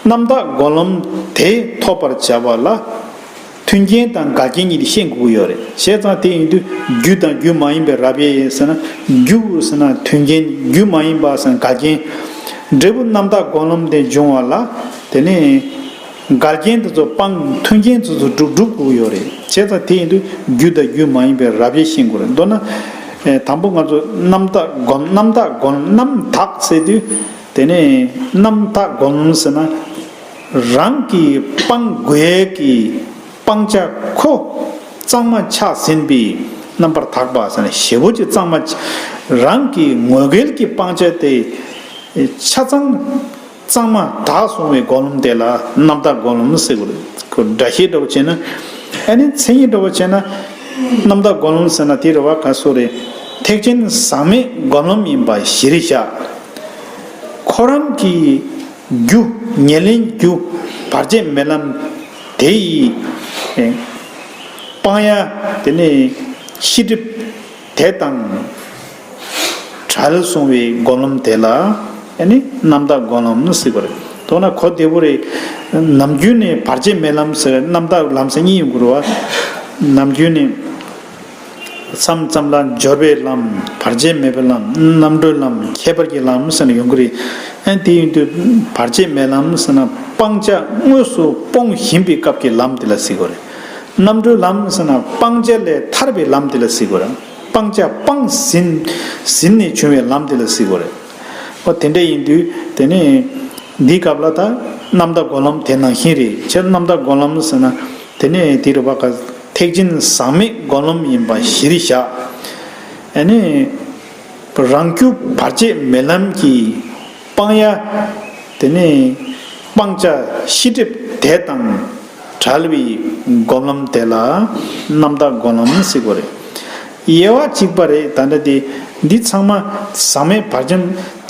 རྣམ་དག་སྒོམ་ལམ་དེ་ཐོབ་པར་བྱ་བ་ལ་མཐུན་རྐྱེན་དང་འགལ་རྐྱེན་གཉིས་དེ་ཤེས་དགོས་ཀྱི་ཡོད་རེད། བྱས་ཙང་དེ་ཡིན་དུས་རྒྱུ་དང་རྒྱུ་མ་ཡིན་པའི་རབ་དབྱེ་ཟེར་ན་རྒྱུ་ཟེར་ན་མཐུན་རྐྱེན་རྒྱུ་མ་ཡིན་པ་ཟེར་ན་འགལ་རྐྱེན། འབྲས་བུ་རྣམ་དག་སྒོམ་ལམ་དེ་འབྱུང་བ་ལ་དེ་ནས། འགལ་རྐྱེན་དེ་ཚོ་སྤང་མཐུན་རྐྱེན་དེ་ཚོ་སྒྲུབ་སྒྲུབ་དགོས་ཡོད་རེད། བྱས་ཙང་དེ་ཡིན་དུས་རྒྱུ་དང་རྒྱུ་མ་ཡིན་པའི་རབ་དབྱེ་ཤེས་དགོས་རེད། མདོར་ན། ཨེ་དང་པོ་ང་ཚོ་རྣམ་དག་སྒོམ་རྣམ་དག་སྒོམ་རྣམ་དག་ཟེར་དུས་དེ་ནས་རྣམ་དག་སྒོམ་ཟེར་ན་རང་གིས་སྤང་དགོས་ཡས་ཀྱི་སྤང་བྱ་ཁོ་གཙང་མ་ཆགས་ཟིན་པའི་རྣམ་པར་དག་པ་ཟེར་ན་ཞེ་པོ་ཅིག་གཙང་མ་རང་གི་ངོས་འགལ་གྱི་སྤང་བྱ་དེ་ཆ་ཚང་གཙང་མ་དག་སོང་བའི་སྒོམ་ལམ་དེ་ལ་རྣམ་དག་སྒོམ་ལམ་ཟེར་གྱི་རེད། ཁོ་སྒྲ་བཤད་འདྲ་བོ་བྱས་ན། ཨ་ནི་མཚན་ཉིད་འདྲ་བོ་བྱས་ན། རྣམ་དག་སྒོམ་ལམ་ཟེར་ན་དེ་རེད་བ། ག་སོ་རེད། ཐེག་ཆེན་ཟག་མེད་སྒོམ་ལམ་ཡིན་པ་གཞིར་བཞག་ཁོ་རང་གི་རྒྱུ་ཉེར་ལེན་རྒྱུ་བར་ཆད་མེད་ལམ་དེ་ཡི་སྤང་ཡ་དེ་ནི་ཤེས་སྒྲིབ་དེ་དང་བྲལ་སོང་བའི་སྒོམ་ལམ་དེ་ལ། ཨ་ནི་རྣམ་དག་སྒོམ་ལམ་ཟེར་གྱི་རེད། མདོར་ན་གོ་བདེ་པོ་རེད། ནམ་རྒྱུན་ནས་བར་ཆད་མེད་ལམ་ཟེར་རྣམ་དག་ལམ་ཟེར་གཉིས་ཡོང་གི་རེད་བ། ནམ་རྒྱུན་ནས་མཚམས་མཚམས་ལ་སྦྱོར་བའི་ལམ། བར་ཆད་མེད་པའི་ལམ། རྣམ་གྲོལ་ལམ། ཁྱད་པར་གྱི་ལམ་ཟེར་ནས་ཡོང་གི་རེད། ཨ་ནི་དེ་ཡིན་དུས་བར་ཆད་མེད་ལམ་ཟེར་ན་སྤང་བྱ་དངོས་སུ་སྤོང་བཞིན་པའི་སྐབས་ཀྱི་ལམ་དེ་ལ་ཟེར་གྱི་རེད། རྣམ་གྲོལ་ལམ་ཟེར་ན་སྤང་བྱ་ལས་ཐར་བའི་ལམ་དེ་ལ་ཟེར་གྱི་རེད། སྤང་བྱ་སྤངས་ཟིན་ཟིན་ནས་བྱུང་བའི་ལམ་དེ་ལ་ཟེར་གྱི་རེད། ཨོ་དེ་འདྲ་ཡིན་དུས་དེ་ནས་འདིའི་སྐབས་ལ་ད་རྣམ་དག་སྒོམ་ལམ་དེ་ནང་བཞིན་རེད། ཁྱེད་རྣམ་དག་སྒོམ་ལམ་ཟེར་ན་དེ་ནས་དེ་རུ་བ་ག་ཐེག་ཆེན་ཟག་མེད་སྒོམ་ལམ་ཡིན་པ་གཞིར་བཞག་ཨ་ནི་རང་རྒྱུ་བར་ཆད་མེད་ལམ་གྱི་སྤང་ཡ། དེ་ནས་སྤང་བྱ་ཤེས་སྒྲིབ་དེ་དང་བྲལ་བའི་སྒོམ་ལམ་དེ་ལ་རྣམ་དག་སྒོམ་ལམ་ཟེར་གྱི་རེད། དབྱེ་བ་གཅིག་པ་རེད། ད་ལྟ་དེ་འདི་ཚང་མ་ཟག་མེད་བར་ཆད་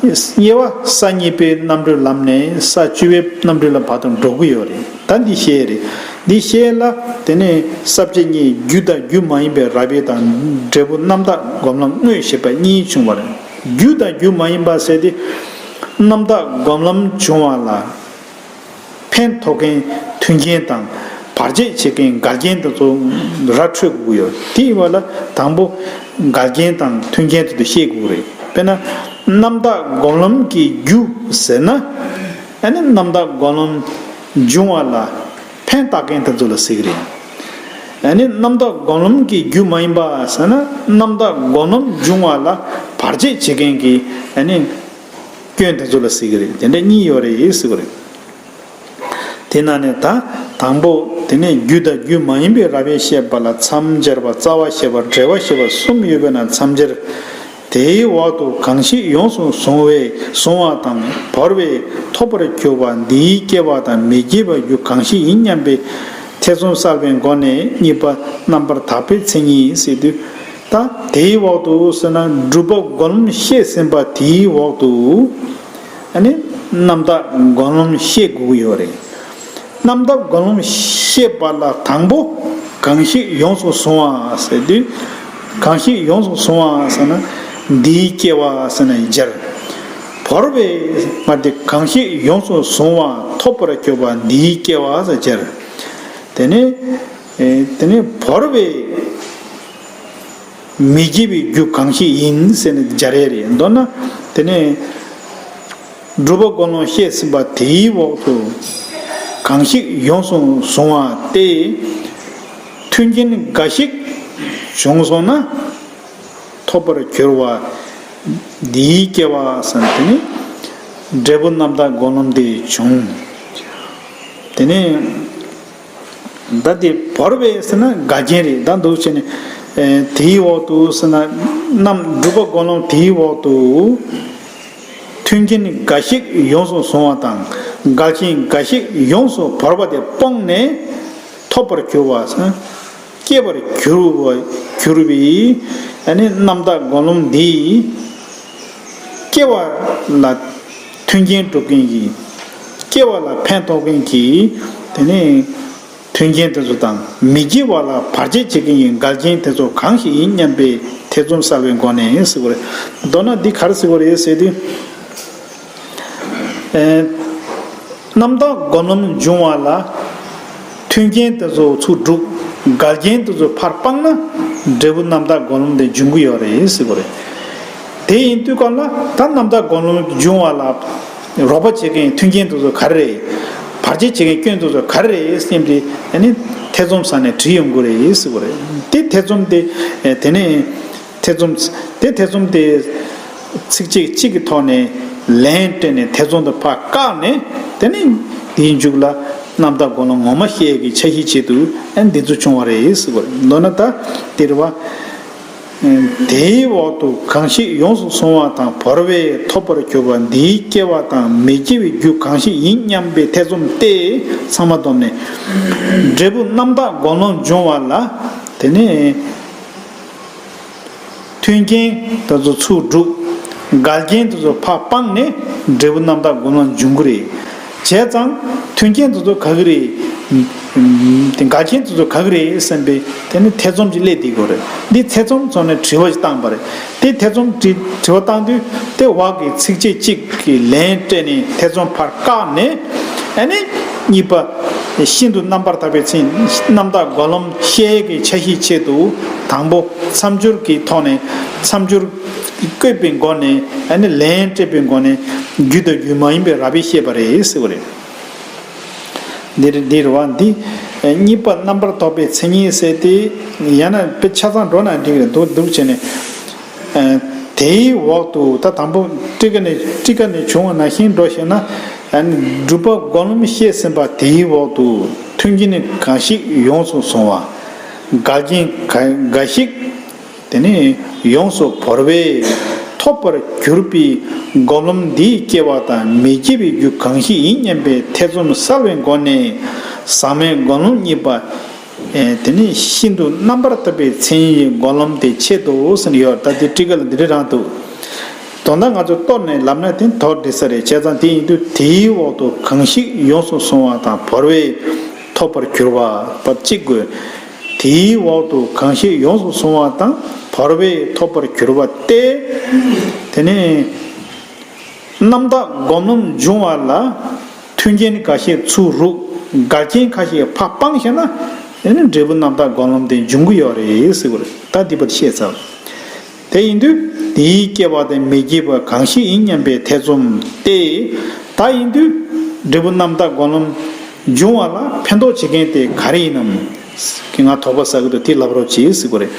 དབྱེ་བ་ས་གཉིས་པའི་རྣམ་གྲོལ་ལམ་ནས་ས་བཅུ་པའི་རྣམ་གྲོལ་ལམ་བར་དུ་འགྲོ་གི་ཡོད་རེད། ད་འདི་བཤད་རེད། འདི་བཤད་ལ་དེ་ནས་ས་བཅད་གཉིས་རྒྱུ་དང་རྒྱུ་མ་ཡིན་པའི་རབ་དབྱེ་དང་འབྲས་བུ་རྣམ་དག་སྒོམ་ལམ་དངོས་ཞེས་པ་གཉིས་བྱུང་བ་རེད། རྒྱུ་དང་རྒྱུ་མ་ཡིན་པ་ཟེར་ཏེ། རྣམ་དག་སྒོམ་ལམ་བྱུང་བ་ལ་ཕན་ཐོགས་མཁན་མཐུན་རྐྱེན་དང་བར་ཆད་བྱེད་མཁན་འགལ་རྐྱེན་དེ་ཚོ་ར་འཕྲོད་དགོས་ཡོད། དེ་ཡིན་པ་ལ་དང་པོ་འགལ་རྐྱེན་དང་མཐུན་རྐྱེན་དེ་ཚོ་ཤེས་དགོས་རེད། དཔེར་ན་རྣམ་དག་སྒོམ་ལམ་གྱི་རྒྱུ་ཟེར་ན། ཨ་ནི་རྣམ་དག་སྒོམ་ལམ་འབྱུང་བ་ལ་ཕན་བཏགས་མཁན་དེ་ཚོ་ལ་ཟེར་གྱི་རེད། ཨ་ནི་རྣམ་དག་སྒོམ་ལམ་གྱི་རྒྱུ་མ་ཡིན་པ་ཟེར་ན་རྣམ་དག་སྒོམ་ལམ་འབྱུང་བ་ལ་བར་ཆད་བྱེད་མཁན་གྱི་ཨ་ནི་སྐྱོན་དེ་ཚོ་ལ་ཟེར་གྱི་རེད། དེ་འདྲ་གཉིས་ཡོད་རེད་ཟེར་གྱི་རེད། དེ་ན་ནས་ད་དང་པོ་དེ་ནས་རྒྱུ་དང་རྒྱུ་མ་ཡིན་པའི་རབ་དབྱེ་བཤད་པ་ལ་མཚམས་སྦྱར་བ། རྩ་བ་བཤད་པ། འབྲེལ་བ་བཤད་པ་གསུམ་ཡོད་པས་ན་མཚམས་སྦྱར། དེའི་འོག་ཏུ་གང་ཞིག་ཡོངས་སུ་བཟུང་བའི་བཟུང་བ་དང་བོར་བས་ཐོབ་པར་གྱུར་པ་འདིའི་སྐྱེ་བ་དང་མི་སྐྱེ་བའི་རྒྱུ་གང་ཞིག་ཡིན་སྙམ་པའི་ཐེ་ཚོམ་བསལ་བའི་སྒོ་ནས་གཉིས་པ་རྣམ་པར་དག་པའི་མཚན་ཉིད་ཟེར་དུས། ད་དེའི་འོག་ཏུ་ཟེར་ན་སྒྲུབ་པ་སྒོམ་ལམ་བཤད་ཟིན་པ་དེའི་འོག་ཏུ་ཨ་ནི་རྣམ་དག་སྒོམ་ལམ་བཤད་དགོས་ཀྱི་ཡོད་རེད། རྣམ་དག་སྒོམ་ལམ་བཤད་པ་ལ་དང་པོ་གང་ཞིག་ཡོངས་སུ་བཟུང་བ་ཟེར་དུས། གང་ཞིག་ཡོངས་སུ་བཟུང་བ་ཟེར་ན་འདིའི་སྐྱེ་བ་ཟེར་ན་སྦྱར། བོར་བས་མ་དེ་གང་ཞིག་ཡོངས་སུ་བཟུང་བ་ཐོབ་པར་གྱུར་པ་འདིའི་སྐྱེ་བ་ཟེར་སྦྱར། དེ་ནས་ཨེ་དེ་ནས་བོར་བས་མི་སྐྱེ་བའི་རྒྱུ་གང་ཞིག་ཡིན་ཟེར་ནས་སྦྱར་ཡས་རེད། མདོར་ན་དེ་ནས་སྒྲུབ་པ་སྒོམ་ལམ་བཤད་ཟིན་པ་དེའི་འོག་ཏུ་གང་ཞིག་ཡོངས་སུ་བཟུང་བ་སྟེ། མཐུན་རྐྱེན་འགའ་ཞིག་བྱུང་སོང་ན་ཐོབ་པར་གྱུར་པ་འདིའི་སྐྱེ་བ་ཟེར་ན་དེ་ནི་འབྲས་བུ་རྣམ་དག་སྒོམ་ལམ་དེ་བྱུང་། དེ་ནས། ད་དེ་བོར་བས་ཟེར་ན་འགལ་རྐྱེན་རེད། ད་འདུག་བྱས་ནས་ཨེ་དེའི་འོག་ཏུ་ཟེར་ན་རྣམ་སྒྲུབ་པ་སྒོམ་ལམ་དེའི་འོག་ཏུ་མཐུན་རྐྱེན་འགའ་ཞིག་ཡོངས་སུ་བཟུང་བ་དང་འགལ་རྐྱེན་འགའ་ཞིག་ཡོངས་སུ་བོར་བ་དེ་སྤངས་ནས་ཐོབ་པར་གྱུར་པ་ཟེར་ན་སྐྱེ་བར་གྱུར་པ་གྱུར་པའི་ཨ་ནི་རྣམ་དག་སྒོམ་ལམ་འདིས་སྐྱེ་བ་ལ་མཐུན་རྐྱེན་སྒྲུབ་མཁན་གྱི་སྐྱེ་བ་ལ་ཕན་ཐོགས་མཁན་གྱི་དེ་ནས། མཐུན་རྐྱེན་དེ་ཚོ་དང་མི་སྐྱེ་བ་ལ་བར་ཆད་བྱེད་མཁན་གྱི་འགལ་རྐྱེན་དེ་ཚོ་གང་ཞིག་ཡིན་སྙམ་པའི་ཐེ་ཚོམ་བསལ་བའི་སྒོ་ནས་ཟེར་བ་རེད། མདོར་ན་འདི་ག་རེ་ཟེར་བ་རེད་ཟེར་དུས། ཨེ། རྣམ་དག་སྒོམ་ལམ་འབྱུང་བ་ལ་མཐུན་རྐྱེན་དེ་ཚོ་ཚུར་སྒྲུབ། འགལ་རྐྱེན་དེ་ཚོ་ཕར་སྤངས་ན་འབྲས་བུ་རྣམ་དག་སྒོམ་ལམ་དེ་འབྱུང་གི་ཡོད་རེད་ཟེར་བ་རེད། དེ་ཡིན་དུས་སྐབས་ལ་ད་རྣམ་དག་སྒོམ་ལམ་འབྱུང་བ་ལ་རོགས་པ་བྱེད་མཁན་མཐུན་རྐྱེན་དེ་ཚོ་ག་རེ་རེད། བར་ཆད་བྱེད་མཁན་སྐྱོན་དེ་ཚོ་ག་རེ་རེད་སྙམ་དེ་ཨ་ནི་ཐེ་ཚོམ་ཟ་ནས་དྲིས་ཡོང་གི་རེད་ཟེར་བ་རེད། དེ་ཐེ་ཚོམ་དེ་དེ་ནས་ཐེ་ཚོམ་དེ་ཐེ་ཚོམ་དེ་ཚིག་གཅིག་གཅིག་གི་ཐོག་ནས་ལན་སྤྲད་ནས་ཐེ་ཚོམ་དེ་ཕར་བཀག་ནས་དེ་ནས་དེའི་མཇུག་ལ་རྣམ་དག་སྒོམ་ལམ་ངོ་མ་ཤེས་ཀྱི་འཆར་གཞིའི་ཆེད་དུ་ཨ་ནི་འདི་ཚོ་བྱུང་བ་རེད་ཟེར་བ་རེད། མདོར་ན་ད་དེ་རེད་བ། དེའི་འོག་ཏུ་གང་ཞིག་ཡོངས་སུ་བཟུང་བ་དང་བོར་བས་ཐོབ་པར་གྱུར་པ་འདིའི་སྐྱེ་བ་དང་མི་སྐྱེ་བའི་རྒྱུ་གང་ཞིག་ཡིན་སྙམ་པའི་ཐེ་ཚོམ་སྟེ་ཚང་མ་བསྡོམས་ནས་འབྲས་བུ་རྣམ་དག་སྒོམ་ལམ་འབྱུང་བ་ལ་དེ་ནས་མཐུན་རྐྱེན་དེ་ཚོ་ཚུར་སྒྲུབ། འགལ་རྐྱེན་དེ་ཚོ་ཕར་སྤངས་ནས་འབྲས་བུ་རྣམ་དག་སྒོམ་ལམ་འབྱུང་གི་རེད། བྱས་ཙང་མཐུན་རྐྱེན་དེ་ཚོ་ག་གི་རེད། དེ་འགལ་རྐྱེན་དེ་ཚོ་ག་གི་རེད་བསམ་པའི་དེ་ནི་ཐེ་ཚོམ་ཅིག་སླེབས་བསྡད་ཀྱི་ཡོད་རེད། འདི་ཐེ་ཚོམ་ཚོ་ནས་དྲི་བ་ཞིག་བཏང་པ་རེད། དེ་ཐེ་ཚོམ་དྲི་དྲི་བ་བཏང་དུས་དེ་འོག་གི་ཚིགས་བཅད་གཅིག་གི་ལན་སྤྲད་ནས་ཐེ་ཚོམ་ཕར་བཀག་ནས། ཨ་ནི་གཉིས་པ། ཤིན་ཏུ་རྣམ་པར་དག་པའི་མཚན་རྣམ་དག་སྒོམ་ལམ་ཤེས་ཀྱི་འཆར་གཞིའི་ཆེད་དུ། དང་པོ། མཚམས་སྦྱོར་གྱི་ཐོག་ནས། མཚམས་སྦྱོར་བཀོད་པའི་སྒོ་ནས། ཨ་ནི་ལན་སྤྲད་པའི་སྒོ་ནས་རྒྱུ་དང་རྒྱུ་མ་ཡིན་པའི་རབ་དབྱེ་བཤད་པ་རེད་ཟེར་བ་རེད། འདིར་འདིར་བ་འདི། གཉིས་པ་རྣམ་པར་དག་པའི་མཚན་ཉིད་ཟེར་ཏེ། ཡང་ན་དཔེ་ཆ་ཚང་འགྲོ་ན་འགྲིག་རེད་འདུག་འདུག་བྱས་ནས། དེའི་འོག་ཏུ་ད་དང་པོ་ཊཱི་ཀ་ནས། ཊཱི་ཀ་ནས་བྱུང་བ་ནང་བཞིན་འགྲོ་ཞེ་ན། སྒྲུབ་པ་སྒོམ་ལམ་བཤད་ཟིན་པ་དེའི་འོག་ཏུ་མཐུན་རྐྱེན་འགའ་ཞིག་ཡོངས་སུ་བཟུང་བ། འགལ་རྐྱེན་འགའ་ཞིག་དེ་ནི་ཡོངས་སུ་བོར་བས་ཐོབ་པར་གྱུར་པའི་སྒོམ་ལམ་འདིའི་སྐྱེ་བ་དང་མི་སྐྱེ་བའི་རྒྱུ་གང་ཞིག་ཡིན་སྙམ་པའི་ཐེ་ཚོམ་བསལ་བའི་སྒོ་ནས། ཟག་མེད་སྒོམ་ལམ་གཉིས་པ། དེ་ནི་ཤིན་ཏུ་རྣམ་པར་དག་པའི་མཚན་ཉིད་སྒོམ་ལམ་དེ་ཆེད་དུ་ཟེར་ཡོད། ད་དེ་ཊཱི་ཀ་ལ་འདི་འདྲ་རང་འདུག་དོན་དག་ང་ཚོ་གཏོར་ནས་ལབ་ན་དེ་མདོར་བསྡུས་ས་རེད། བྱས་ཙང་དེ་ཡིན་དུས་དེའི་འོག་ཏུ་གང་ཞིག་ཡོངས་སུ་བཟུང་བ་དང་བོར་བས་ཐོབ་པར་གྱུར་པ་བ་གཅིག་དགོས། དེའི་འོག་ཏུ་གང་ཞིག་ཡོངས་སུ་བཟུང་བ་དང་བོར་བས་ཐོབ་པར་གྱུར་པ་སྟེ། དེ་ནི་རྣམ་དག་སྒོམ་ལམ་འབྱུང་བ་ལ་མཐུན་རྐྱེན་འགའ་ཤས་ཚུར་རུག་འགལ་རྐྱེན་ཁ་ཤས་ཕར་སྤངས་ཤེ་ན། དེ་ནི་འབྲས་བུ་རྣམ་དག་སྒོམ་ལམ་དེ་འབྱུང་གི་ཡོད་རེད་ཟེར་བ་རེད། ད་འདི་པར་བཤད་ཚར། དེ་ཡིན་དུས་དེའི་སྐྱེ་བ་དེ་མི་སྐྱེ་བ་གང་ཞིག་ཡིན་སྙམ་པའི་ཐེ་ཚོམ་སྟེ། ད་ཡིན་དུས་འབྲས་བུ་རྣམ་དག་སྒོམ་ལམ་འབྱུང་བ་ལ་ཕན་ཐོགས་བྱེད་མཁན་དེ་ག་རེ་ཡིན་ནམ། ང་དོགས་པ་ཟ་གི་འདུག་དེ་ལབ་རོགས་གྱིས་ཟེར་གི་རེད།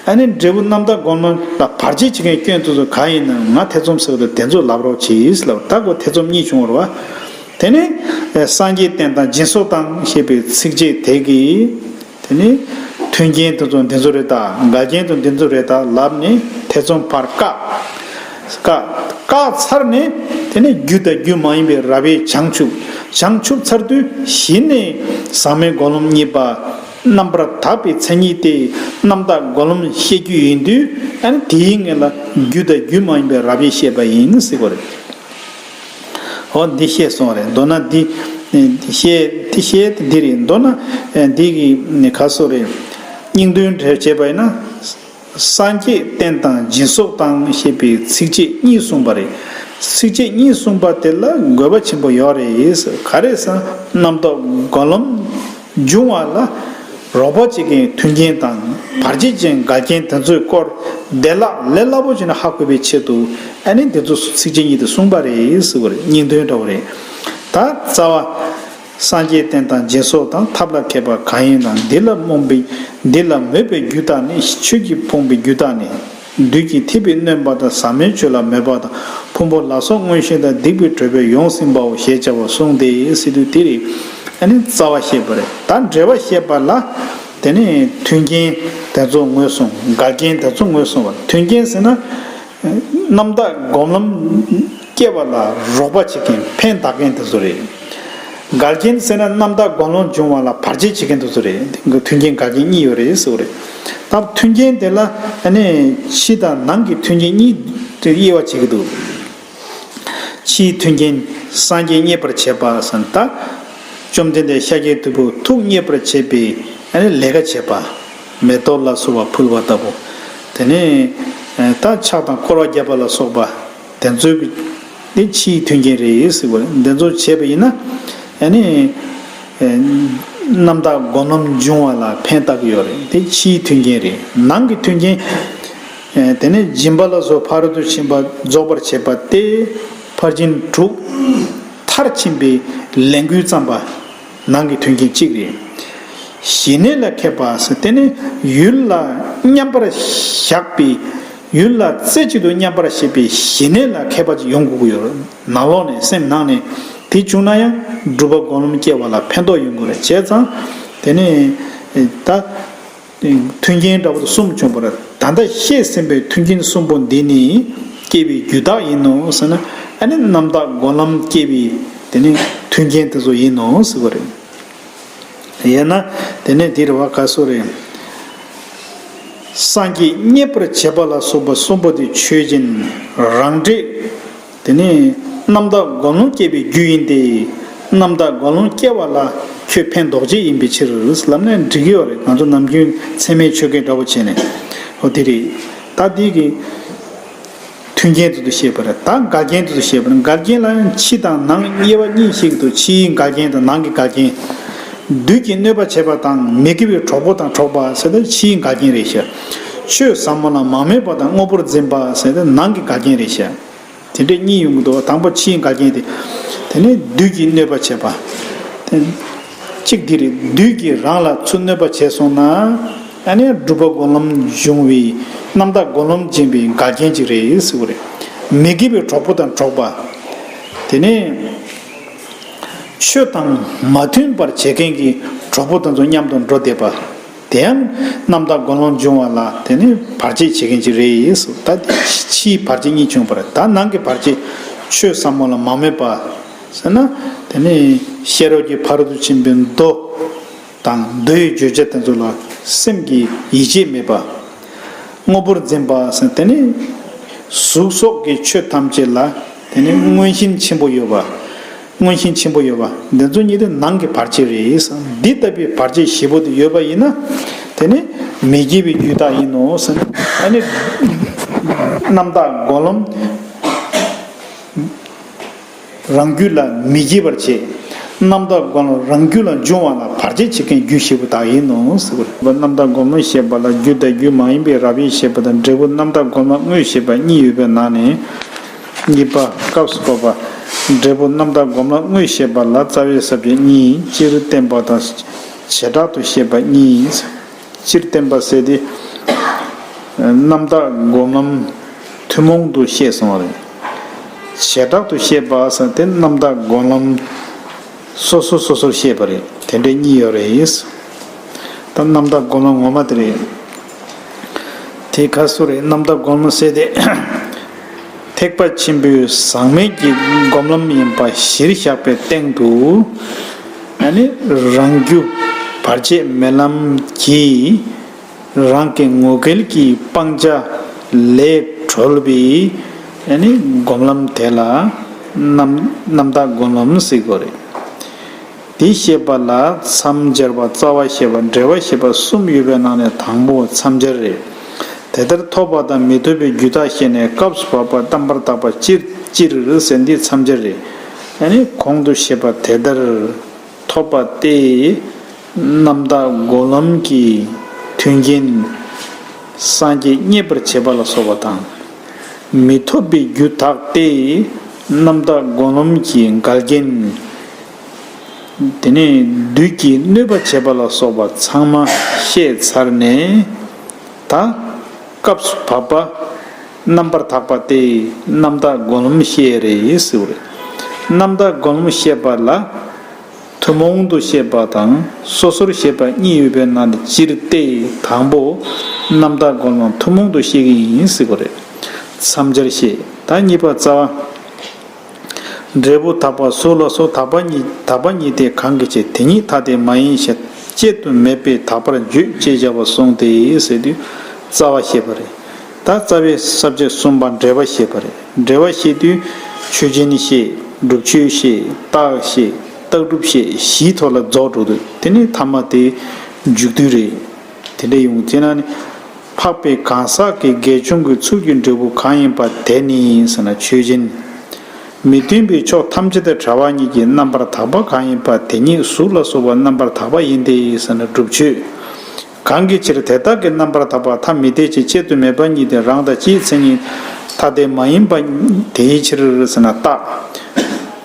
ཨ་ནི་འབྲས་བུ་རྣམ་དག་སྒོམ་ལམ་ལ་བར་ཆད་བྱེད་མཁན་སྐྱོན་དེ་ཚོ་ག་ཡིན་ནམ། ང་ཐེ་ཚོམ་ཟ་གི་འདུག་དེ་ཚོ་ལབ་རོགས་གྱིས་ལབ། ད་གོ་ཐེ་ཚོམ་གཉིས་བྱུང་བ་རེད་བ། དེ་ནས་སངས་རྒྱས་བསྟན་དང་སྦྱིན་སོགས་དང་ཞེས་པའི་ཚིགས་བཅད་དེ་གིས། དེ་ནི་མཐུན་རྐྱེན་དེ་ཚོ་འདི་ཚོ་རེད་ད། འགལ་རྐྱེན་དེ་འདི་ཚོ་རེད་ད་ལབ་ནས་ཐེ་ཚོམ་ཕར་བཀག་བཀག་བཀག་ཚར་ནས། དེ་ནས་རྒྱུ་དང་རྒྱུ་མ་ཡིན་པའི་རབ་དབྱེ་བྱང་ཆུབ། བྱང་ཆུབ་ཚར་དུས་གཞི་ནས་ཟག་མེད་སྒོམ་ལམ་གཉིས་པ། རྣམ་པར་དག་པའི་མཚན་ཉིད་དེ་རྣམ་དག་སྒོམ་ལམ་བཤད་རྒྱུ་ཡིན་དུས། ཨ་ནི་དེའི་སྔོན་ལ་རྒྱུ་དང་རྒྱུ་མ་ཡིན་པའི་རབ་དབྱེ་བཤད་པ་ཡིན་ཟེར་བ་རེད། འོ་འདི་བཤད་སོང་རེད། མདོར་ན་འདི་འདི་བཤད་འདི་བཤད་འདི་རེད། མདོར་ན་འདི་གི་ག་སོ་རེད། སྙིང་དོན་བྱས་པ་ཡིན་ན། སངས་རྒྱས་བསྟན་དང་སྦྱིན་སོགས་དང་ཞེས་པའི་ཚིགས་བཅད་གཉིས་གསུངས་པ་རེད། ཚིགས་བཅད་གཉིས་གསུངས་པ་དེ་ལ་དགོས་པ་ཆེན་པོ་ཡོད་རེད། ག་རེ་ཟེར་ན་རྣམ་དག་སྒོམ་ལམ་འབྱུང་བ་ལ་རོགས་པ་བྱེད་མཁན་མཐུན་རྐྱེན་དང་བར་ཆད་ཅན་འགལ་རྐྱེན་དེ་ཚོའི་སྐོར་བདེ་བླག་ལས་སླ་པོ་བྱས་ནས་ཧ་གོ་བའི་ཆེད་དུ། ཨ་ནི་དེ་ཚོ་ཚིགས་བཅད་གཉིས་དེ་གསུངས་པ་རེད་ཟེར་བ་རེད། སྙིང་དོན་འདྲ་བོ་རེད། ད་རྩ་བ། སངས་རྒྱས་བསྟན་དང་སྦྱིན་སོགས་དང་། ཐབས་ལ་མཁས་པ་གང་ཡིན་དང་། འདི་ལ་རྨོངས་པའི་འདི་ལ་མོས་པའི་རྒྱུ་དག་ནི། ཆོས་ཀྱིས་ཕོངས་པའི་རྒྱུ་དག་ནི། བདུད་ཀྱིས་འཐིབས་པས་གནོན་པ་དང་། ཟབ་མོའི་ཆོས་ལ་མོས་པ་དང་། ཕུང་པོ་ལ་སོགས་མངོན་ཤེས་དང་། སྡིག་པའི་གྲོགས་པོས་ཡོངས་ཟིན་པའོ། ཞེས་བྱ་བ་གསུངས་ཏེ་ཟེར་དུས་དེ་རེད། ཨ་ནི་རྩ་བ་བཤད་པ་རེད། ད་འབྲེལ་བ་བཤད་པ་ལ། དེ་ནས་མཐུན་རྐྱེན་དེ་ཚོ་ངོས་བཟུང་། འགལ་རྐྱེན་དེ་ཚོ་ངོས་བཟུང་བ། མཐུན་རྐྱེན་ཟེར་ན། རྣམ་དག་སྒོམ་ལམ་སྐྱེ་བ་ལ་རོགས་པ་བྱེད་མཁན་ཕན་གཏོགས་མཁན་དེ་ཚོ་རེད། འགལ་རྐྱེན་ཟེར་ན་རྣམ་དག་སྒོམ་ལམ་འབྱུང་བ་ལ་བར་ཆད་བྱེད་མཁན་དེ་ཚོ་རེད། མཐུན་རྐྱེན་འགལ་རྐྱེན་གཉིས་ཡོད་རེད་ཟེར་བ་རེད། ད་མཐུན་རྐྱེན་དེ་ལ་ཨ་ནི་ཕྱི་དང་ནང་གི་མཐུན་རྐྱེན་གཉིས་དེ་དབྱེ་བ་བྱེད་ཀྱི་འདུག་ཕྱིའི་མཐུན་རྐྱེན། སངས་རྒྱས་མཉེས་པར་བྱེད་པ་ཟེར་ན་ད། བཅོམ་ལྡན་འདས་ཤཱཀྱའི་དུས་པོ་ཐུགས་མཉེས་པར་བྱེད་པའི་ཨ་ནི་ལས་ཀ་བྱེད་པ། མེ་ཏོག་ལ་སོགས་པ་ཕུལ་བ་ལྟ་བུ། དེ་ནས་ད་ཕྱག་དང་བསྐོར་བ་བརྒྱབ་པ་ལ་སོགས་པ། དེ་ཚོའི་གི་དེ་ཕྱིའི་མཐུན་རྐྱེན་རེད་ཟེར་བ་རེད། དེ་ཚོ་བྱས་པ་ཡིན་ན། ཨ་ནི་རྣམ་དག་སྒོམ་ལམ་འབྱུང་བ་ལ་ཕན་བཏགས་ཀྱི་ཡོད་རེད། དེ་ཕྱིའི་མཐུན་རྐྱེན་རེད། ནང་གི་མཐུན་རྐྱེན། དེ་ནས་སྦྱིན་པ་ལ་སོགས་ཕ་རོལ་ཏུ་ཕྱིན་པ་རྫོགས་པར་བྱེད་པ་སྟེ། ཕར་ཕྱིན་དྲུག་མཐར་ཕྱིན་པའི་ལས་འགུལ་བརྩམས་པ། ནང་གི་མཐུན་རྐྱེན་གཅིག་རེད། ཞི་གནས་ལ་མཁས་པ་ཟེར་དེ་ནི་ཡུལ་ལ་མཉམ་པར་བཞག་པའི། ཡུལ་ལ་རྩེ་གཅིག་ཏུ་མཉམ་པར་བཞག་པའི་ཞི་གནས་ལ་མཁས་པ་ཅིག་ཡོང་དགོས་ཀྱི་ཡོད་རེད། ནང་ལོགས་ནས་སེམས་ནང་ནས། དེ་བྱུང་ན་ཡང་སྒྲུབ་པ་སྒོམ་ལམ་སྐྱེ་བ་ལ་ཕན་ཐོགས་ཡོང་གི་རེད། བྱས་ཙང་དེ་ནི་ད། མཐུན་རྐྱེན་འདྲ་བོ་གསུམ་བྱུང་བར། ད་ལྟ་བཤད་ཟིན་པའི་མཐུན་རྐྱེན་གསུམ་པོ་འདི་ནི་སྐྱེ་བའི་རྒྱུ་དག་ཡིན་ནོ་ཟེར་ན། ཨ་ནི་རྣམ་དག་སྒོམ་ལམ་སྐྱེ་བའི་དེ་ནི་མཐུན་རྐྱེན་དེ་ཚོ་ཡིན་ནོ་ཟེར་བ་རེད། ཡང་ན་དེ་ནས་འདིར་བ་ག་སོ་རེད། སངས་རྒྱས་མཉེས་པར་བྱེད་པ་ལ་སོགས་པ་གསུམ་པོ་དེ་ཆོས་ཅན། རང་འབྲས། དེ་ནི་རྣམ་དག་སྒོམ་ལམ་སྐྱེ་བའི་རྒྱུ་ཡིན་ཏེ། རྣམ་དག་སྒོམ་ལམ་སྐྱེ་བ་ལ་ ཆོས་ཕན་འདོགས་བྱེད་ཡིན་པའི་ཕྱིར་ལབ་ནས་འགྲིག་གི་ཡོད་རེད། ང་ཚོ་ནམ་རྒྱུན་ཚད་མའི་ཆོས་སྐད་འདྲ་པོ་བྱས་ནས། འོ་དེ་རེད། ད་འདི་གི་མཐུན་རྐྱེན་དུ་དུ་བཤད་པ་རེད། ད་འགལ་རྐྱེན་དུ་དུ་བཤད་པ་རེད། འགལ་རྐྱེན་ལ་ཕྱི་དང་ནང་དབྱེ་བ་གཉིས་ཤིག་ཏུ། ཕྱིའི་འགལ་རྐྱེན་དང་ནང་གི་འགལ་རྐྱེན། བདུད་ཀྱིས་གནོད་པ་བྱེད་པ་དང་མི་དགེ་བའི་གྲོགས་པོ་དང་འགྲོགས་པ་ཟེར་ཏེ་ཕྱིའི་འགལ་རྐྱེན་རེད་ཤག་ཆོས་ཟབ་མོ་ལ་མ་མོས་པ་དང་དངོས་པོར་འཛིན་པ་ཟེར་ཏེ་ནང་གི་འགལ་རྐྱེན་རེད་ཤག་དེ་འདྲས་གཉིས་ཡོང་གི་འདུག་དང་པོ་ཕྱིའི་འགལ་རྐྱེན་དེ། དེ་ནས་བདུད་ཀྱིས་གནོད་པ་བྱེད་པ། དེ་གཅིག་འདི་རེད། བདུད་ཀྱིས་རང་ལ་ཚུར་གནོད་པ་བྱས་སོང་ན། ཨ་ནི་སྒྲུབ་པ་སྒོམ་ལམ་འབྱུང་བའི་རྣམ་དག་སྒོམ་ལམ་འབྱིན་པའི་འགལ་རྐྱེན་ཅིག་རེད་ཟེར་བ་རེད། མི་དགེ་བའི་གྲོགས་པོ་དང་འགྲོགས་པ། དེ་ནས་ཆོས་དང་མ་མཐུན་པར་བྱེད་མཁན་གྱི་གྲོགས་པོ་དེ་ཚོ་མཉམ་དུ་འགྲོ་བསྡད་པ། དེ་ཡང་རྣམ་དག་སྒོམ་ལམ་འབྱུང་བ་ལ་དེ་ནི་བར་ཆད་བྱེད་མཁན་ཅིག་རེད་ཟེར། ད་ཕྱིའི་བར་ཆད་གཉིས་བྱུང་བ་རེད། ད་ནང་གི་བར་ཆད། ཆོས་ཟབ་མོ་ལ་མ་མོས་པ་ཟེར་ན། དེ་ནི་ཤེས་རབ་ཀྱི་ཕ་རོལ་ཏུ་ཕྱིན་པའི་མདོ་དང་མདོའི་བརྗོད་བྱ་དེ་ཚོ་ལ་སེམས་ཀྱི་ཡིད་ཆེས་མེད་པ། དངོས་པོར་འཛིན་པ་ཟེར་དེ་ནི་གཟུགས་སོགས་ཀྱི་ཆོས་ཐམས་ཅད་ལ་དེ་ནི་མངོན་ཞེན་ཆེན་པོ་ཡོད་པ། མངོན་ཞེན་ཆེན་པོ་ཡོད་པ། འདི་ཚོ་གཉིས་དེ་ནང་གི་བར་ཆད་རེད། འདི་ལྟ་བུའི་བར་ཆད་བཞི་པོ་དེ་ཡོད་པ་ཡིན་ན། དེ་ནི་མི་དགེ་བའི་རྒྱུ་དག་ཡིན་ནོ་ཟེར། ཨ་ནི་རྣམ་དག་སྒོམ་ལམ་རང་རྒྱུད་ལ་མི་སྐྱེ་བར་བྱེད། རྣམ་དག་སྒོམ་ལམ་རང་རྒྱུད་ལ་འབྱུང་བ་ལ་བར་ཆད་བྱེད་མཁན་རྒྱུ་བཞི་པོ་དག་ཡིན་ནོ་ཟེར་བ་རེད། རྣམ་དག་སྒོམ་ལམ་བཤད་པ་ལ་རྒྱུ་དང་རྒྱུ་མ་ཡིན་པའི་རབ་དབྱེ་བཤད་པ་དང་འབྲས་བུ་རྣམ་དག་སྒོམ་ལམ་དངོས་བཤད་པ་གཉིས་ཡོད་པའི་ནང་ནས། གཉིས་པ་སྐབས་སུ་བབ་པ། འབྲས་བུ་རྣམ་དག་སྒོམ་ལམ་དངོས་བཤད་པ་ལ་རྩ་བའི་ས་བཅད་གཉིས། སྤྱིར་བསྟན་པ་དང་བྱེ་བྲག་ཏུ་བཤད་པ་གཉིས། སྤྱིར་བསྟན་པ་ཟེར་ཏེ། རྣམ་དག་སྒོམ་ལམ་ཐུན་མོང་དུ་བཤད་སོང་བ་རེད། བྱེ་བྲག་ཏུ་བཤད་པ་ཟེར་ཏེ་རྣམ་དག་སྒོམ་ལམ་སོ་སོ་སོ་སོར་བཤད་པ་རེད། དེ་འདྲའི་གཉིས་ཡོད་རེད། ད་རྣམ་དག་སྒོམ་ལམ་ངོ་མ་དེ་རེད། དེ་ག་སུ་རེད། རྣམ་དག་སྒོམ་ལམ་ཟེར་ཏེ། ཐེག་པ་ཆེན་པོའི་ཟག་མེད་ཀྱི་སྒོམ་ལམ་ཡིན་པ་གཞིར་བཞག་པའི་སྟེང་དུ། ཨ་ནི་རང་རྒྱུ་བར་ཆད་མེད་ལམ་གྱིས་རང་གི་ངོ་འགལ་གྱི་སྤང་བྱ་ལས་གྲོལ་བའི་ཨ་ནི་སྒོམ་ལམ་དེ་ལ་རྣམ་རྣམ་དག་སྒོམ་ལམ་ཟེར་དགོས་རེད། དེ་བཤད་པ་ལ་མཚམས་སྦྱར་བ། རྩ་བ་བཤད་པ། འགྲེལ་པ་བཤད་པ་གསུམ་ཡོད་པའི་ནང་ནས་དང་པོ་མཚམས་སྦྱར་རེད། དེ་ལྟར་ཐོབ་པ་དང་མི་ཐོབ་པའི་རྒྱུ་དག་བཤད་ནས། སྐབས་སུ་བབ་པ་རྣམ་པར་དག་པ་སྤྱིར་སྤྱིར་ཟེར་འདི་མཚམས་སྦྱར་རེད། ཨ་ནི་གོང་དུ་བཤད་པ་དེ་ལྟར་ཐོབ་པ་སྟེ། རྣམ་དག་སྒོམ་ལམ་གྱི་མཐུན་རྐྱེན་སངས་རྒྱས་མཉེས་པར་བྱེད་པ་ལ་སོགས་པ་དང་། མི་ཐོབ་པའི་རྒྱུ་དག་སྟེ། རྣམ་དག་སྒོམ་ལམ་གྱི་འགལ་རྐྱེན། དེ་ནས་བདུད་ཀྱིས་གནོད་པ་བྱེད་པ་ལ་སོགས་པ་ཚང་མ་བཤད་ཚར་ནས། ད་སྐབས་སུ་བབ་པ་རྣམ་པར་དག་པ་སྟེ་རྣམ་དག་སྒོམ་ལམ་བཤད་རེད་ཟེར་བ་རེད། རྣམ་དག་སྒོམ་ལམ་བཤད་པ་ལ་ཐུན་མོང་དུ་བཤད་པ་དང་སོ་སོར་བཤད་པ་གཉིས་ཡོད་པའི་ནང་ནས་སྤྱིར་ཏེ། དང་པོ་རྣམ་དག་སྒོམ་ལམ་ཐུན་མོང་དུ་བཤད་ཀྱི་ཡིན་ཟེར་བ་རེད། མཚམས་སྦྱར་བཤད། ད་གཉིས་པ་རྩ་བ། འབྲས་བུ་དག་པ་གཟུགས་ལ་སོགས་དག་པ་ཉིད། དག་པ་ཉིད་དེ་གང་གི་ཕྱིར། དེ་ཉིད་ཐ་དད་མ་ཡིན་ཞེས། དཔྱད་དུ་མེད་པས་དག་པར་བརྗོད་ཅེས་བྱ་བ་གསུངས་ཏེ་ཟེར་དུས་རྩ་བ་བཤད་པ་རེད། ད་རྩ་བའི་ས་བཅད་གསུམ་པ་འགྲེལ་པ་བཤད་པ་རེད། འགྲེལ་པ་བཤད་དུས་ཆོས་ཅན་བཤད། སྒྲུབ་ཆོས་བཤད། རྟགས་བཤད། རྟགས་སྒྲུབ་བཤད། བཞིའི་ཐོག་ལ་རྫོགས་འགྲོ་དུས་དེ་ནི་ཐ་མ་དེ་མཇུག་བསྡུ་རེད། དེ་འདྲ་ཡོང་དེ་ན་ནི། འཕགས་པའི་གང་ཟག་གི་དགེ་སྦྱོང་གི་ཚུལ་གྱི་འབྲས་བུ་གང་ཡིན་པ་དེ་ནི་ཟེར་ན་ཆོས་ཅན། མི་མཐུན་པའི་ཕྱོགས་ཐམས་ཅད་དང་བྲལ་བ་ཉིད་ཀྱི་རྣམ་པར་དག་པ་གང་ཡིན་པ་དེ་ཉིད་གཟུགས་ལ་སོགས་པ་རྣམ་པར་དག་པ་ཡིན་ཏེ་ཟེར་ན་སྒྲུབ་ཆོས། གང་གི་ཕྱིར་དེ་དག་གི་རྣམ་པར་དག་པ་ཐ་མི་དད་ཅིང་དཔྱད་དུ་མེད་པ་ཉིད་དེ་རང་དང་སྤྱིའི་མཚན་ཉིད་ཐ་དད་མ་ཡིན་པ་དེའི་ཕྱིར་ཟེར་ན་རྟགས།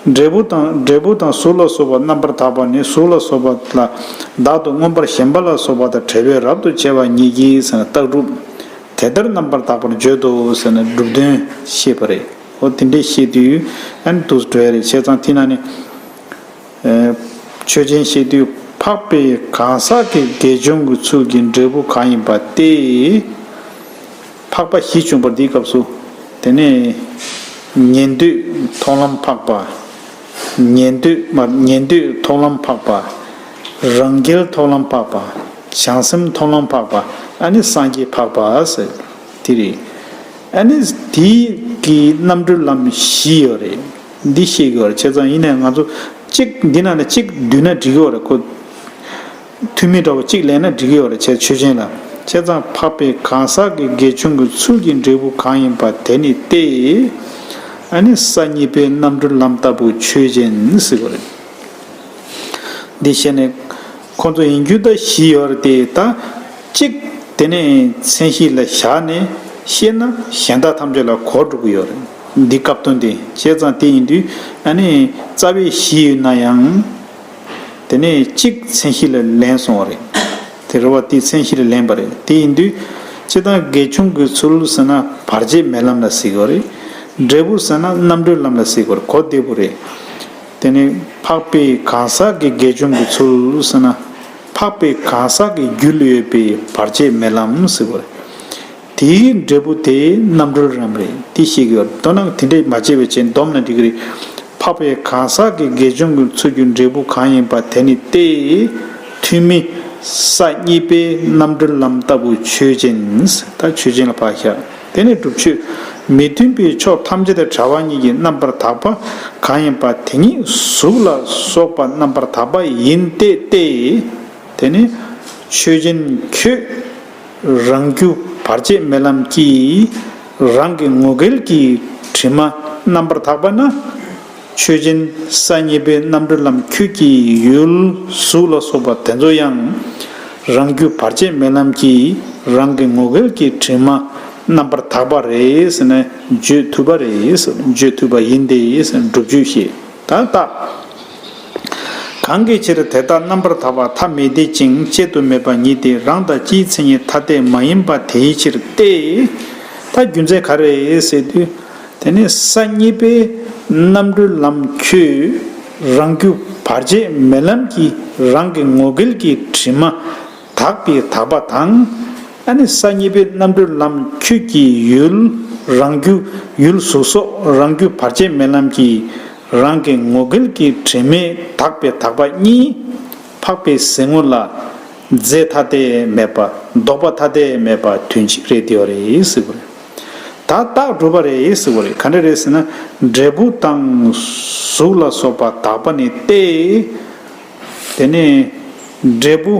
འབྲས་བུ་དང་འབྲས་བུ་དང་གཟུགས་ལ་སོགས་པ་རྣམ་པར་དག་པ་ནི་གཟུགས་ལ་སོགས་པ་ལ་བདག་ཏུ་མངོན་པར་ཞེན་པ་ལ་སོགས་པ་དང་བྲལ་བས་རབ་ཏུ་ཕྱེ་བ་ཉིད་ཀྱིས་ཟེར་ན་རྟགས་སྒྲུབ། དེ་ལྟར་རྣམ་པར་དག་པར་བརྗོད་དོ་ཟེར་ན་སྒྲུབ་དོན་བཤད་པ་རེད། འོ་དེ་འདྲའི་བཤད་དུས་ཨ་ནི་དུས་སུ་འགྲོ་ཡ་རེད། བྱས་ཙང་དེ་ན་ནི། ཆོས་ཅན་བཤད་དུས་འཕགས་པའི་གང་ཟག་གི་དགེ་སྦྱོང་གི་ཚུལ་གྱི་འབྲས་བུ་གང་ཡིན་པ་སྟེ། འཕགས་པ་བཞི་བྱུང་བར་འདིའི་སྐབས་སུ། དེ་ནས་ཉན་ཐོས་མཐོང་ལམ་འཕགས་པ། ཉན་ཐོས་མ་ཉན་ཐོས་མཐོང་ལམ་འཕགས་པ། རང་རྒྱལ་མཐོང་ལམ་འཕགས་པ། བྱང་སེམས་མཐོང་ལམ་འཕགས་པ། ཨ་ནི་སངས་རྒྱས་འཕགས་པ་ཟེར། དེ་རེད། ཨ་ནི་དེའི་གི་རྣམ་གྲོལ་ལམ་བཞི་ཡོད་རེད། འདི་ཤེས་དགོས་རེད། བྱས་ཙང་ཡིན་ནའི་ང་ཚོ་གཅིག་འདི་ནང་ནས་གཅིག་བསྡུས་ན་འགྲིག་གི་ཡོད་རེད། ཁོ་ ཐུན་མིན་འདྲ་བོ་གཅིག་ལེན་ན་འགྲིག་གི་ཡོད་རེད། བྱས་ཆོས་ཅན་ལ། བྱས་ཙང་འཕགས་པའི་གང་ཟག་གི་དགེ་འབྱུང་གི་ཚུལ་གྱི་འབྲས་བུ་གང་ཡིན་པ་དེ་ནི་སྟེ། ཨ་ནི་ས་གཉིས་པའི་རྣམ་གྲོལ་ལམ་ལྟ་བུ་ཆོས་ཅན་ཟེར་བ་རེད། འདི་བཤད་ནས་ཁོང་ཚོ་ཡིན་རྒྱུ་ད་བཞི་ཡོད་རེད་དེ། ད་གཅིག་དེ་ནས་མཚན་གཞི་ལ་བཞག་ནས་བཤད་ན་གཞན་དག་ཐམས་ཅད་ལ་གོ་འགྲོ་གི་ཡོད་རེད། འདི་སྐབས་དོན་དེ། བྱས་ཙང་དེ་ཡིན་དུས་ཨ་ནི་རྩ་བའི་གཞི་ཡོད་ན་ཡང་། དེ་ནས་གཅིག་མཚན་གཞི་ལ་ལེན་སོང་བ་རེད། དེ་རེད་བ། དེ་མཚན་གཞི་ལ་ལེན་པ་རེད། དེ་ཡིན་དུས་སྤྱིར་བཏང་དགེ་འབྱུང་གི་ཚུལ་ཟེར་ན་བར་ཆད་མེད་ལམ་ལ་ཟེར་གྱི་ཡོད་རེད། འབྲས་བུ་ཟེར་ན་རྣམ་གྲོལ་ལམ་ལ་ཟེར་གྱི་ཡོད་རེད། གོ་བདེ་པོ་རེད། དེ་ནས་འཕགས་པའི་གང་ཟག་གི་དགེ་འབྱུང་གི་ཚུལ་ཟེར་ན། འཕགས་པའི་གང་ཟག་གི་རྒྱུད་ལ་ཡོད་པའི་བར་ཆད་མེད་ལམ་ཟེར་གྱི་ཡོད་རེད། དེའི་འབྲས་བུ་དེ་རྣམ་གྲོལ་ལམ་རེད། དེ་ཤེས་ཀྱི་ཡོད། མདོར་ན་དེ་འདྲས་མ་བྱས་པའི་ཕྱིར་སྡོམ་ན་འགྲིག་གི་རེད། འཕགས་པའི་གང་ཟག་གི་དགེ་སྦྱོང་གི་ཚུལ་གྱི་འབྲས་བུ་གང་ཡིན་པ་དེ་ནི་སྟེ། ཐུན་མིན་ས་གཉིས་པའི་རྣམ་གྲོལ་ལམ་ལྟ་བུ་ཆོས་ཅན། ད་ཆོས་ཅན་ལ་ཕར་བཞག་དེ་ནི་སྒྲུབ་ཆོས། མི་མཐུན་པའི་ཕྱོགས་ཐམས་ཅད་དུ་བྲལ་བ་ཉིད་ཀྱིས་རྣམ་པར་དག་པ་གང་ཡིན་པ་དེ་ཉིད་གཟུགས་ལ་སོགས་པ་རྣམ་པར་དག་པ་ཡིན་ཏེ་སྟེ། དེ་ནི་ཆོས་ཅན་ཁྱོད། རང་རྒྱུ་བར་ཆད་མེད་ལམ་གྱིས་རང་གི་ངོ་འགལ་གྱི་དྲི་མ་རྣམ་པར་དག་པ་ན། ཆོས་ཅན་ས་གཉིས་པའི་རྣམ་གྲོལ་ལམ་ཁྱོད་ཀྱི་ཡུལ་གཟུགས་ལ་སོགས་པ་དེ་ཚོ་ཡང་རང་རྒྱུ་བར་ཆད་མེད་ལམ་གྱིས་རང་གི་ངོ་འགལ་གྱི་དྲི་མ་རྣམ་པར་དག་པ་རེད་ཟེར་ནས་བརྗོད་ཐུབ་པ་རེད། བརྗོད་ཐུབ་པ་ཡིན་ཏེ་སྒྲུབ་བརྗོད་བཤད། ད་རྟགས། གང་གི་ཕྱིར་དེ་དག་རྣམ་པར་དག་པ་ཐ་མི་དད་ཅིང་གཅད་དུ་མེད་པ་ཉིད་དེ་རང་དང་སྤྱིའི་མཚན་ཉིད་ཐ་དད་མ་ཡིན་པ་དེའི་ཕྱིར་ཏེ། ད་རྒྱུ་མཚན་ག་རེ་ཟེར་དུས། དེ་ནི་ས་གཉིས་པའི་རྣམ་གྲོལ་ལམ་ཁྱོད་རང་རྒྱུ་བར་ཆད་མེད་ལམ་གྱིས་རང་གི་ངོ་འགལ་གྱི་དྲི་མ་དག་པའི་དག་པ་དང་། ཨ་ནི་ས་གཉིས་པའི་རྣམ་གྲོལ་ལམ་ཁྱོད་ཀྱི་ཡུལ་རང་རྒྱུ་ཡུལ་གཟུགས་སོགས་རང་རྒྱུ་བར་ཆད་མེད་ལམ་གྱིས་རང་གི་ངོ་འགལ་གྱི་དྲི་མས་དག་པའི་དག་པ་གཉིས་འཕགས་པའི་ཟེར་ངོ་ལ་རྫས་ཐ་དད་མེད་པ་ལྡོག་པ་ཐ་དད་མེད་པ་དོན་གཅིག་རེད་དེ་བ་རེད་ཟེར་བ་རེད། ད་རྟགས་གྲུབ་པ་རེད་ཟེར་བ་རེད། ག་འདྲ་རེད་ཟེར་ན། འབྲས་བུ་དང་གཟུགས་ལ་སོགས་པ་དག་པ་ནི་སྟེ། དེ་ནས་འབྲས་བུ་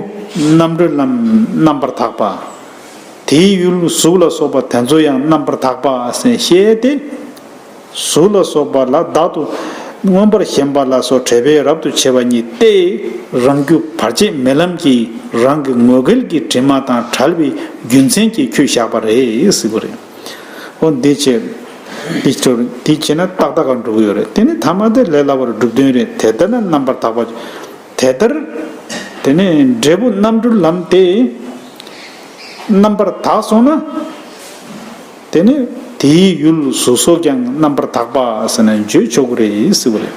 རྣམ་གྲོལ་ལམ་རྣམ་པར་དག་པ། དེའི་ཡུལ་གཟུགས་ལ་སོགས་པ་དེ་ཚོ་ཡང་རྣམ་པར་དག་པ་ཟེར་བཤད་དེ། གཟུགས་ལ་སོགས་པ་ལ་བདག་ཏུ་མངོན་པར་ཞེན་པ་ལ་སོགས་འབྲེལ་པས་རབ་ཏུ་ཕྱེ་བ་ཉིད་དེ། རང་རྒྱུ་བར་ཆད་མེད་ལམ་གྱིས་རང་གི་ངོ་འགལ་གྱི་དྲི་མ་དང་བྲལ་བའི་རྒྱུ་མཚན་གྱིས་ཁྱོད་བཞག་པ་རེད་ཟེར་བ་རེད། འོ་འདི་བྱས། འདི་ཚོར་འདི་བྱས་ན་ཏག་ཏག་ག་འགྲོ་གི་ཡོད་རེད། དེ་ནི་ཐ་མ་དེ་ལས་སླ་བར་སྒྲུབ་དོན་རེད། དེ་ལྟར་ན་རྣམ་པར་དག་པ། དེ་ལྟར། དེ་ནས་འབྲས་བུ་རྣམ་གྲོལ་ལམ་དེ་རྣམ་པར་དག་སོང་ན། དེ་ནི་དེའི་ཡུལ་གཟུགས་སོགས་ཀྱང་རྣམ་པར་དག་པ་ཟེར་ནས་བརྗོད་ཆོག་གི་རེད་ཟེར་བ་རེད།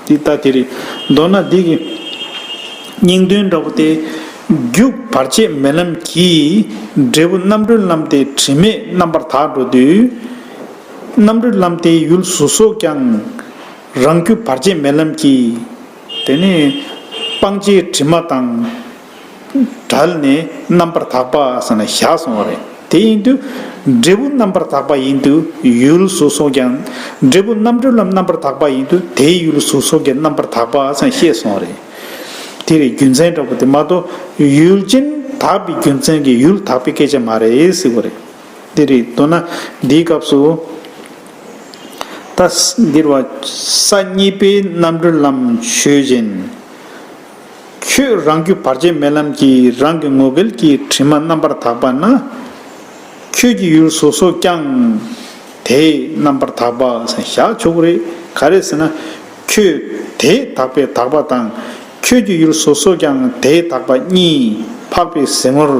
འདི་ལྟ་དེ་རེད། མདོར་ན་འདི་གི་སྙིང་དོན་འདྲ་པོ་དེ། རྒྱུ་བར་ཆད་མེད་ལམ་གྱིས་འབྲས་བུ་རྣམ་གྲོལ་ལམ་དེ་དྲི་མས་རྣམ་པར་དག་འགྲོ་དུས། རྣམ་གྲོལ་ལམ་དེའི་ཡུལ་གཟུགས་སོགས་ཀྱང་རང་རྒྱུ་བར་ཆད་མེད་ལམ་གྱིས། དེ་ནི་སྤང་བྱའི་དྲི་མ་དང་བྲལ་ནས་རྣམ་པར་དག་པ་ཟེར་ནས་བཞག་སོང་བ་རེད། དེ་ཡིན་དུས་འབྲས་བུ་རྣམ་པར་དག་པ་ཡིན་དུས་ཡུལ་གཟུགས་སོགས་ཀྱང་། འབྲས་བུ་རྣམ་གྲོལ་ལམ་རྣམ་པར་དག་པ་ཡིན་དུས་དེའི་ཡུལ་གཟུགས་སོགས་ཀྱང་རྣམ་པར་དག་པ་ཟེར་ནས་བཤད་སོང་བ་རེད། དེ་རེད། རྒྱུ་མཚན་འདྲ་པོ་དེ་མ་གཏོགས་ཡུལ་ཅན་དག་པའི་རྒྱུ་མཚན་གྱིས་ཡུལ་དག་པའི་སྐད་ཆ་མ་རེད་ཟེར་བ་རེད། དེ་རེད། མདོར་ན་འདིའི་སྐབས་སུ། ད་འདིར་བ། ས་གཉིས་པའི་རྣམ་གྲོལ་ལམ་ཆོས་ཅན། ཁྱོད་རང་རྒྱུ་བར་ཆད་མེད་ལམ་གྱིས་རང་གི་ངོ་འགལ་གྱི་དྲི་མ་རྣམ་པར་དག་པ་ན། ཁྱོད་ཀྱི་ཡུལ་གཟུགས་སོགས་ཀྱང་དེས་རྣམ་པར་དག་པ་ཟེར་བཞག་ཆོག་གི་རེད། ག་རེ་ཟེར་ན། ཁྱོད་དེས་དག་པའི་དག་པ་དང་། ཁྱོད་ཀྱི་ཡུལ་གཟུགས་སོགས་ཀྱང་དེས་དག་པ་གཉིས་འཕགས་པའི་ཟེར་ངོར།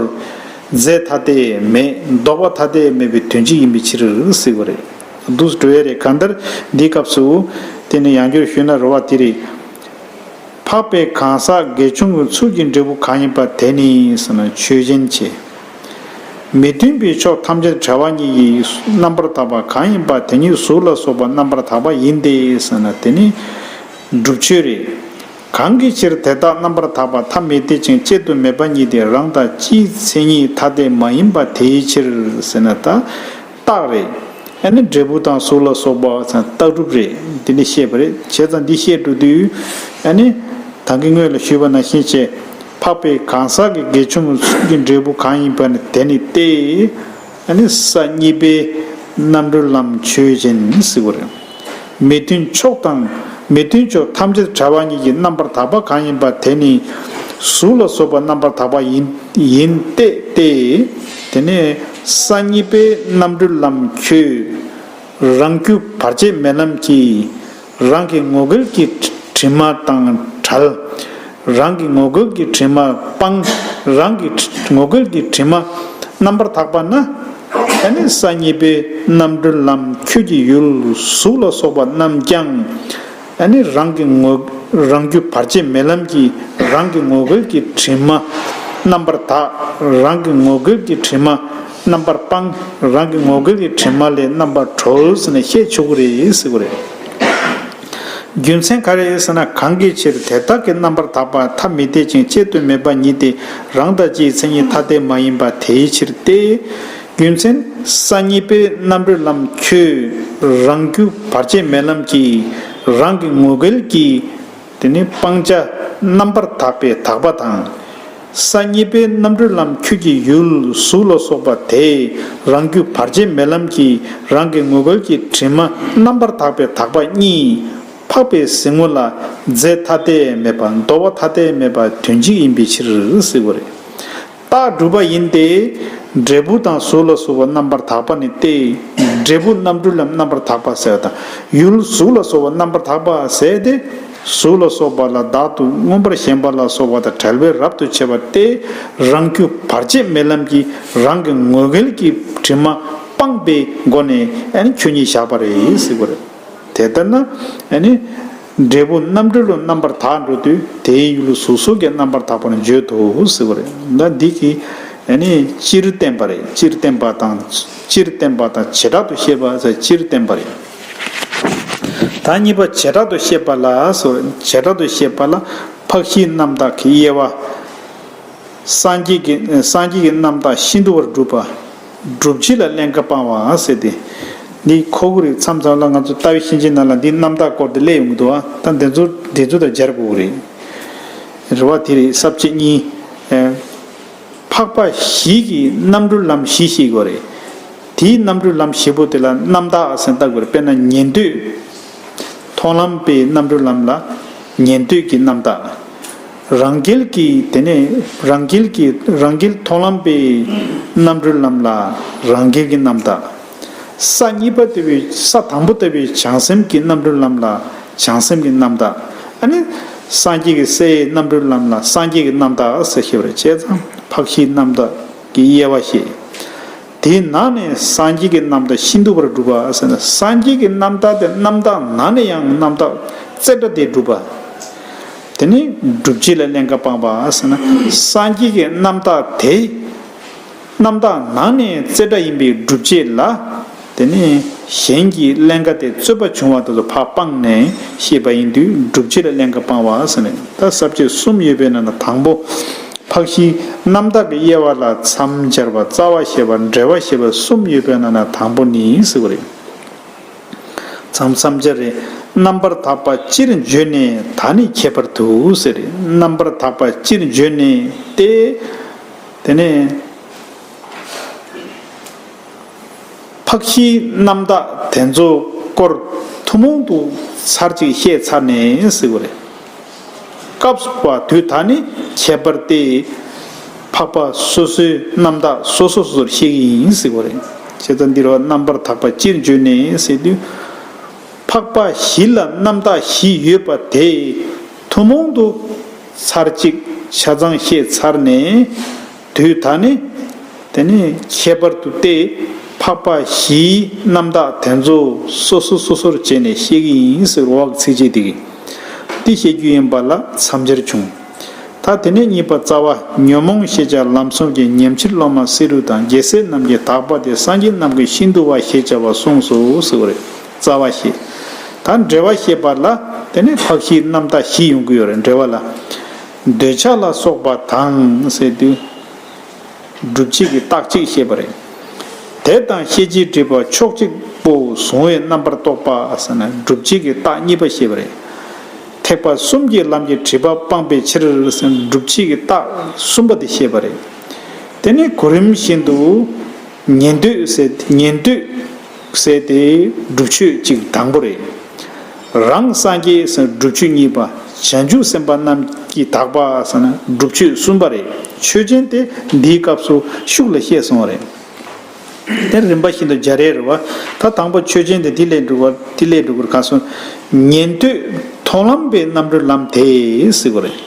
རྫས་ཐ་དད་མེད། ལྡོག་པ་ཐ་དད་མེད་པའི་དོན་གཅིག་ཡིན་པའི་ཕྱིར་ཟེར་བ་རེད། འདུག་སེ་འགྲོ་ཡས་རེད། གང་ལྟར་འདིའི་སྐབས་སུ། དེ་ནི་ཡང་བསྐྱར་ཞུས་ན་རེད་བ། དེ་རེད། འཕགས་པའི་གང་ཟག་དགེ་སྦྱོང་གི་ཚུལ་གྱི་འབྲས་བུ་གང་ཡིན་པ་དེ་ནི་ཟེར་ན་ཆོས་ཅན་བྱས། མི་མཐུན་པའི་ཕྱོགས་ཐམས་ཅད་བྲལ་བ་ཉིད་ཀྱིས་རྣམ་པར་དག་པ་གང་ཡིན་པ་དེ་ཉིད་གཟུགས་ལ་སོགས་པ་རྣམ་པར་དག་པ་ཡིན་ཏེ་ཟེར་ན་དེ་ནི་སྒྲུབ་ཆོས་རེད། གང་གི་ཕྱིར་དེ་དག་རྣམ་པར་དག་པ་ཐ་མི་དད་ཅིང་གཅད་དུ་མེད་པ་ཉིད་དེ་རང་དང་སྤྱིའི་མཚན་ཉིད་ཐ་དད་མ་ཡིན་པ་དེའི་ཕྱིར་ཟེར་ན་ད། རྟགས་རེད། ཨ་ནི་འབྲས་བུ་དང་གཟུགས་ལ་སོགས་པ་ཚང་རྟགས་གྲུབ་རེད། དེ་འདྲ་བཤད་པ་རེད། བྱས་ཙང་འདི་བཤད་འགྲོ་དུས། ཨ་ནི་ད་གིན་སྔོན་ལ་ཞུས་པ་ནང་བཞིན་བྱས། འཕགས་པའི་གང་ཟག་གི་དགེ་སྦྱོང་གི་འབྲས་བུ་གང་ཡིན་པ་ནི་དེ་ནི་སྟེ། ཨ་ནི་ས་གཉིས་པའི་རྣམ་གྲོལ་ལམ་ཆོས་ཅན་ཟེར་བ་རེད། མི་མཐུན་ཕྱོགས་དང་མི་མཐུན་ཕྱོགས་ཐམས་ཅད་བྲལ་བ་ཉིད་ཀྱི་རྣམ་པར་དག་པ་གང་ཡིན་པ་དེ་ནི་གཟུགས་ལ་སོགས་པ་རྣམ་པར་དག་པ་ཡིན་ཡིན་ཏེ་སྟེ། དེ་ནས་ས་གཉིས་པའི་རྣམ་གྲོལ་ལམ་ཆོས། རང་རྒྱུ་བར་ཆད་མེད་ལམ་གྱིས་རང་གི་ངོ་འགལ་གྱི་དྲི་མ་དང་བྲལ། རང་གི་ངོ་འགལ་གྱི་དྲི་མ་སྤངས། རང་གི་ངོ་འགལ་གྱི་དྲི་མ་རྣམ་པར་དག་པ་ན། ཨ་ནི་ས་གཉིས་པའི་རྣམ་གྲོལ་ལམ་ཆོས་ཀྱི་ཡུལ་གཟུགས་ལ་སོགས་པ་རྣམས་ཀྱང་། ཨ་ནི་རང་གི་ངོ་རང་རྒྱུ་བར་ཆད་མེད་ལམ་གྱིས་རང་གི་ངོ་འགལ་གྱི་དྲི་མ་རྣམ་པར་དག། རང་གི་ངོ་འགལ་གྱི་དྲི་མ་རྣམ་པར་སྤངས། རང་གི་ངོ་འགལ་གྱི་དྲི་མ་ལས་རྣམ་པར་གྲོལ་ཟེར་ནས་བཤད་ཆོག་གི་རེད་ཟེར་གི་རེད། རྒྱུ་མཚན་ག་རེ་ཟེར་ན། གང་གི་ཕྱིར་དེ་དག་གི་རྣམ་པར་དག་པ་ཐ་མི་དད་ཅིང་གཅད་དུ་མེད་པ་ཉིད་དེ་རང་དང་སྤྱིའི་མཚན་ཉིད་ཐ་དད་མ་ཡིན་པ་དེའི་ཕྱིར་ཏེ། རྒྱུ་མཚན། ས་གཉིས་པའི་རྣམ་གྲོལ་ལམ་ཆོས་རང་རྒྱུ་བར་ཆད་མེད་ལམ་གྱིས་རང་གི་ངོ་འགལ་གྱི་དེ་ནི་སྤང་བྱ་རྣམ་པར་དག་པའི་དག་པ་དང་། ས་གཉིས་པའི་རྣམ་གྲོལ་ལམ་ཆོས་ཀྱི་ཡུལ་གཟུགས་ལ་སོགས་པ་དེས་རང་རྒྱུ་བར་ཆད་མེད་ལམ་གྱིས་རང་གི་ངོ་འགལ་གྱི་དྲི་མ་རྣམ་པར་དག་པའི་དག་པ་གཉིས་འཕགས་པའི་གཟིགས་ངོ་ལ་རྫས་ཐ་དད་མེད་པ་འདོར་བ་ཐ་དད་མེད་པ་དོན་གཅིག་ཡིན་པའི་ཕྱིར་ཟེར་བ་རེད། རྟགས་སྒྲུབ་པ་ཡིན་ཏེ། འབྲས་བུ་དང་གཟུགས་ལ་སོགས་པ་རྣམ་པར་དག་པ་ནི་སྟེ། འབྲས་བུ་རྣམ་གྲོལ་ལམ་རྣམ་པར་དག་པ་ཟེར་བ་དང་། ཡུལ་གཟུགས་ལ་སོགས་པ་རྣམ་པར་དག་པ་ཟེར་ཏེ། གཟུགས་ལ་སོགས་པ་ལ་བདག་ཏུ་མངོན་པར་ཞེན་པ་ལ་སོགས་པ་དང་བྲལ་བས་རབ་ཏུ་ཕྱེ་བ་སྟེ། རང་རྒྱུ་བར་ཆད་མེད་ལམ་གྱིས་རང་གི་ངོ་འགལ་གྱི་དྲི་མ་སྤངས་པའི་སྒོ་ནས་ཨ་ནི་ཆོས་ཉིད་བཞག་པ་རེད་ཟེར་བ་རེད། དེ་ལྟར་ན་ཨ་ནི། འབྲས་བུ་རྣམ་གྲོལ་ལ་རྣམ་པར་དག་འགྲོ་དུས་དེའི་ཡུལ་གཟུགས་སོགས་ཀྱི་རྣམ་པར་དག་པར་བརྗོད་དོ་ཟེར་བ་རེད། ད་འདི་གིས་ཨ་ནི་སྤྱིར་བསྟན་པ་རེད། སྤྱིར་བསྟན་པ་དང་སྤྱིར་བསྟན་པ་དང་བྱེ་བྲག་ཏུ་བཤད་པ་ཟེར་སྤྱིར་བསྟན་པ་རེད། ད་གཉིས་པ་བྱེ་བྲག་ཏུ་བཤད་པ་ལ་སོགས། བྱེ་བྲག་ཏུ་བཤད་པ་ལ་འཕགས་བཞིའི་རྣམ་དག་གི་དབྱེ་བ། སངས་རྒྱས་ཀྱི་སངས་རྒྱས་ཀྱི་རྣམ་དག་ཤིན་ཏུ་བར་སྒྲུབ་པ། སྒྲུབ་བྱེད་ལ་ཀླན་ཀ་སྤང་བ་ཟེར་ཏེ། འདི་ཁོ་གི་རིགས་མཚམས་མཚམས་ལ་ང་ཚོ་ལྟ་བའི་ཤེས་བྱའི་ནང་ལ་འདི་རྣམ་དག་སྐོར་དེ་སླེབས་ཡོང་གི་འདུག་ཨ། ད་འདི་ཚོ་འདི་ཚོ་དང་སྦྱར་དགོས་ཀྱི་རེད། རེད་བ། དེ་རེད། ས་བཅད་གཉིས། ཨེ། འཕགས་པ་བཞི་གི་རྣམ་གྲོལ་ལམ་བཞི་ཞིག་ཡོད་རེད། དེའི་རྣམ་གྲོལ་ལམ་བཞི་པོ་དེ་ལ་རྣམ་དག་ཟེར་བཏགས་དགོས་རེད། དཔེར་ན་ཉན་ཐོས། མཐོང་ལམ་པའི་རྣམ་གྲོལ་ལམ་ལ་ཉན་ཐོས་ཀྱི་རྣམ་དག། རང་རྒྱལ་གྱི་དེ་ནས་རང་རྒྱལ་གྱི་རང་རྒྱལ་མཐོང་ལམ་པའི་རྣམ་གྲོལ་ལམ་ལ་རང་རྒྱལ་གྱི་རྣམ་དག། ས་གཉིས་པ་ལྟ་བུའི་ས་དང་པོ་ལྟ་བུའི་བྱང་སེམས་ཀྱི་རྣམ་གྲོལ་ལམ་ལ་བྱང་སེམས་ཀྱི་རྣམ་དག། ཨ་ནི་སངས་རྒྱས་ཀྱི་སའི་རྣམ་གྲོལ་ལམ་ལ་སངས་རྒྱས་ཀྱི་རྣམ་དག་ཟེར་ཞེས་པ་རེད། བྱས་ཙང་འཕགས་བཞིའི་རྣམ་དག་གི་དབྱེ་བ་བཤད། དེའི་ནང་ནས་སངས་རྒྱས་ཀྱི་རྣམ་དག་ཤིན་ཏུ་བར་སྒྲུབ་པ་ཟེར་ན། སངས་རྒྱས་ཀྱི་རྣམ་དག་དེ་རྣམ་དག་ནང་ནས་ཡང་རྣམ་དག་རྩེ་གྲ་དེ་སྒྲུབ་པ། དེ་ནི་སྒྲུབ་བྱེད་ལ་ཀླན་ཀ་སྤངས་པ་ཟེར་ན། སངས་རྒྱས་ཀྱི་རྣམ་དག་དེ་རྣམ་དག་ནང་ནས་རྩེ་གྲ་ཡིན་པའི་སྒྲུབ་བྱེད་ལ། དེ་ནི་གཞན་གྱི་ཀླན་ཀ་དེ་རྩོད་པ་བྱུང་བ་དེ་ཚོ་ཕར་སྤངས་ནས་བཤད་པ་ཡིན་དུས་སྒྲུབ་བྱེད་ལ་ཀླན་ཀ་སྤངས་པ་ཟེར་ནས། ད་ས་བཅད་གསུམ་ཡོད་པའི་ནང་ན་དང་པོ། འཕགས་བཞིའི་རྣམ་དག་གི་དབྱེ་བ་ལ་མཚམས་སྦྱར་བ། རྩ་བ་བཤད་པ། འགྲེལ་བ་བཤད་པ་གསུམ་ཡོད་པའི་ནང་ན་དང་པོ་ནི་ཟེར་བ་རེད། མཚམས་མཚམས་སྦྱར་རེད། རྣམ་པར་དག་པ་སྤྱིར་བརྗོད་ནས་ད་ནི་ཁྱད་པར་དུ་ཟེར་རེད། རྣམ་པར་དག་པ་སྤྱིར་བརྗོད་ནས་ཏེ། དེ་ནས་འཕགས་བཞིའི་རྣམ་དག་དེ་ཚོ་སྐོར་ཐུན་མོང་དུ་ཚར་གཅིག་བཤད་ཚར་ནས་ཟེར་བ་རེད། སྐབས་སུ་བབ་པ་དུས་ད་ནི་ཁྱད་པར་ཏེ། འཕགས་པ་སོ་སོའི་རྣམ་དག་སོ་སོ་སོ་སོར་བཤད་ཀྱི་ཡིན་ཟེར་བ་རེད། བྱས་ཙང་འདིར་བ་རྣམ་པར་དག་པ་སྤྱིར་བརྗོད་ནས་ཟེར་དུས། འཕགས་པ་བཞི་ལ་རྣམ་དག་བཞི་ཡོད་པ་དེ་ཐུན་མོང་དུ་ཚར་གཅིག་ཆ་ཚང་བཤད་ཚར་ནས། དུས་ད་ནི། དེ་ནི་ཁྱད་པར་དུ་སྟེ། འཕགས་པ་བཞིའི་རྣམ་དག་དེ་ཚོ་སོ་སོ་སོ་སོར་བྱས་ནས་བཤད་ཀྱི་ཡིན་ཟེར་བ་གི་ཚིགས་བཅད་དེ་གིས། འདི་བཤད་རྒྱུ་ཡིན་པ་ལ་མཚམས་སྦྱར་བྱུང་། ད་དེ་ནས་གཉིས་པ་རྩ་བ། ཉོན་མོངས་ཤེས་བྱ་ལམ་གསུམ་གྱི། ཉམས་ཕྱིར་སློབ་མ་བསེ་རུ་དང་། རྒྱལ་སྲས་རྣམས་ཀྱི་དག་པ་དེ། སངས་རྒྱས་རྣམས་ཀྱི་ཤིན་ཏུ་བ་ཞེས་བྱ་བ་གསུངས་སོ་ཟེར་བ་རེད། རྩ་བ་བཤད། ད་འགྲེལ་བ་བཤད་པ་ལ་དེ་ནས་འཕགས་བཞིའི་རྣམ་དག་བཞི་ཡོང་གི་ཡོད་རེད། འགྲེལ་བ་ལ། འདོད་ཆགས་ལ་སོགས་པ་དང་ཟེར་དུས། སྒྲུབ་བྱེད་ཀྱི་རྟགས་གཅིག་བཤད་པ་རེད། དེ་དང་ཤེས་བྱའི་སྒྲིབ་པ་ཕྱོགས་གཅིག་པུ་བཟུང་བའི་རྣམ་པར་རྟོག་པ་ཟེར་ན་སྒྲུབ་བྱེད་ཀྱི་རྟགས་གཉིས་པ་བཤད་པ་རེད། ཐེག་པ་གསུམ་གྱི་ལམ་གྱི་སྒྲིབ་པ་སྤངས་པའི་ཕྱིར་ཟེར་སྒྲུབ་བྱེད་ཀྱི་རྟགས་གསུམ་པ་དེ་བཤད་པ་རེད། དེ་ནས་གོ་རིམ་བཞིན་དུ་ཉན་ཐོས་ཟེར་ཉན་ཐོས་ཟེར་དེ་སྒྲུབ་མཆོད་གཅིག་དང་པོ་རེད། རང་སངས་རྒྱས་ཟེར་སྒྲུབ་མཆོད་གཉིས་པ། བྱང་ཆུབ་སེམས་དཔའ་རྣམས་ཀྱིས་དག་པ་ཟེར་ན་སྒྲུབ་མཆོད་གསུམ་པ་རེད། ཆོས་ཅན་དེ་འདིའི་སྐབས་སུ་ཤུགས་ལ་བཤད་སོང་བ་རེད། དེ་རིམ་པ་བཞིན་དུ་སྦྱར་ཡས་རེད་བ། ད་དང་པོ་ཆོས་ཅན་དེ་དེ་ལས་འགྲུབ་པ་དེ་ལས་འགྲུབ་པར་ག་སོང་། ཉན་ཐོས་མཐོང་ལམ་པའི་རྣམ་གྲོལ་ལམ་དེ་ཟེར་གོ་རེད།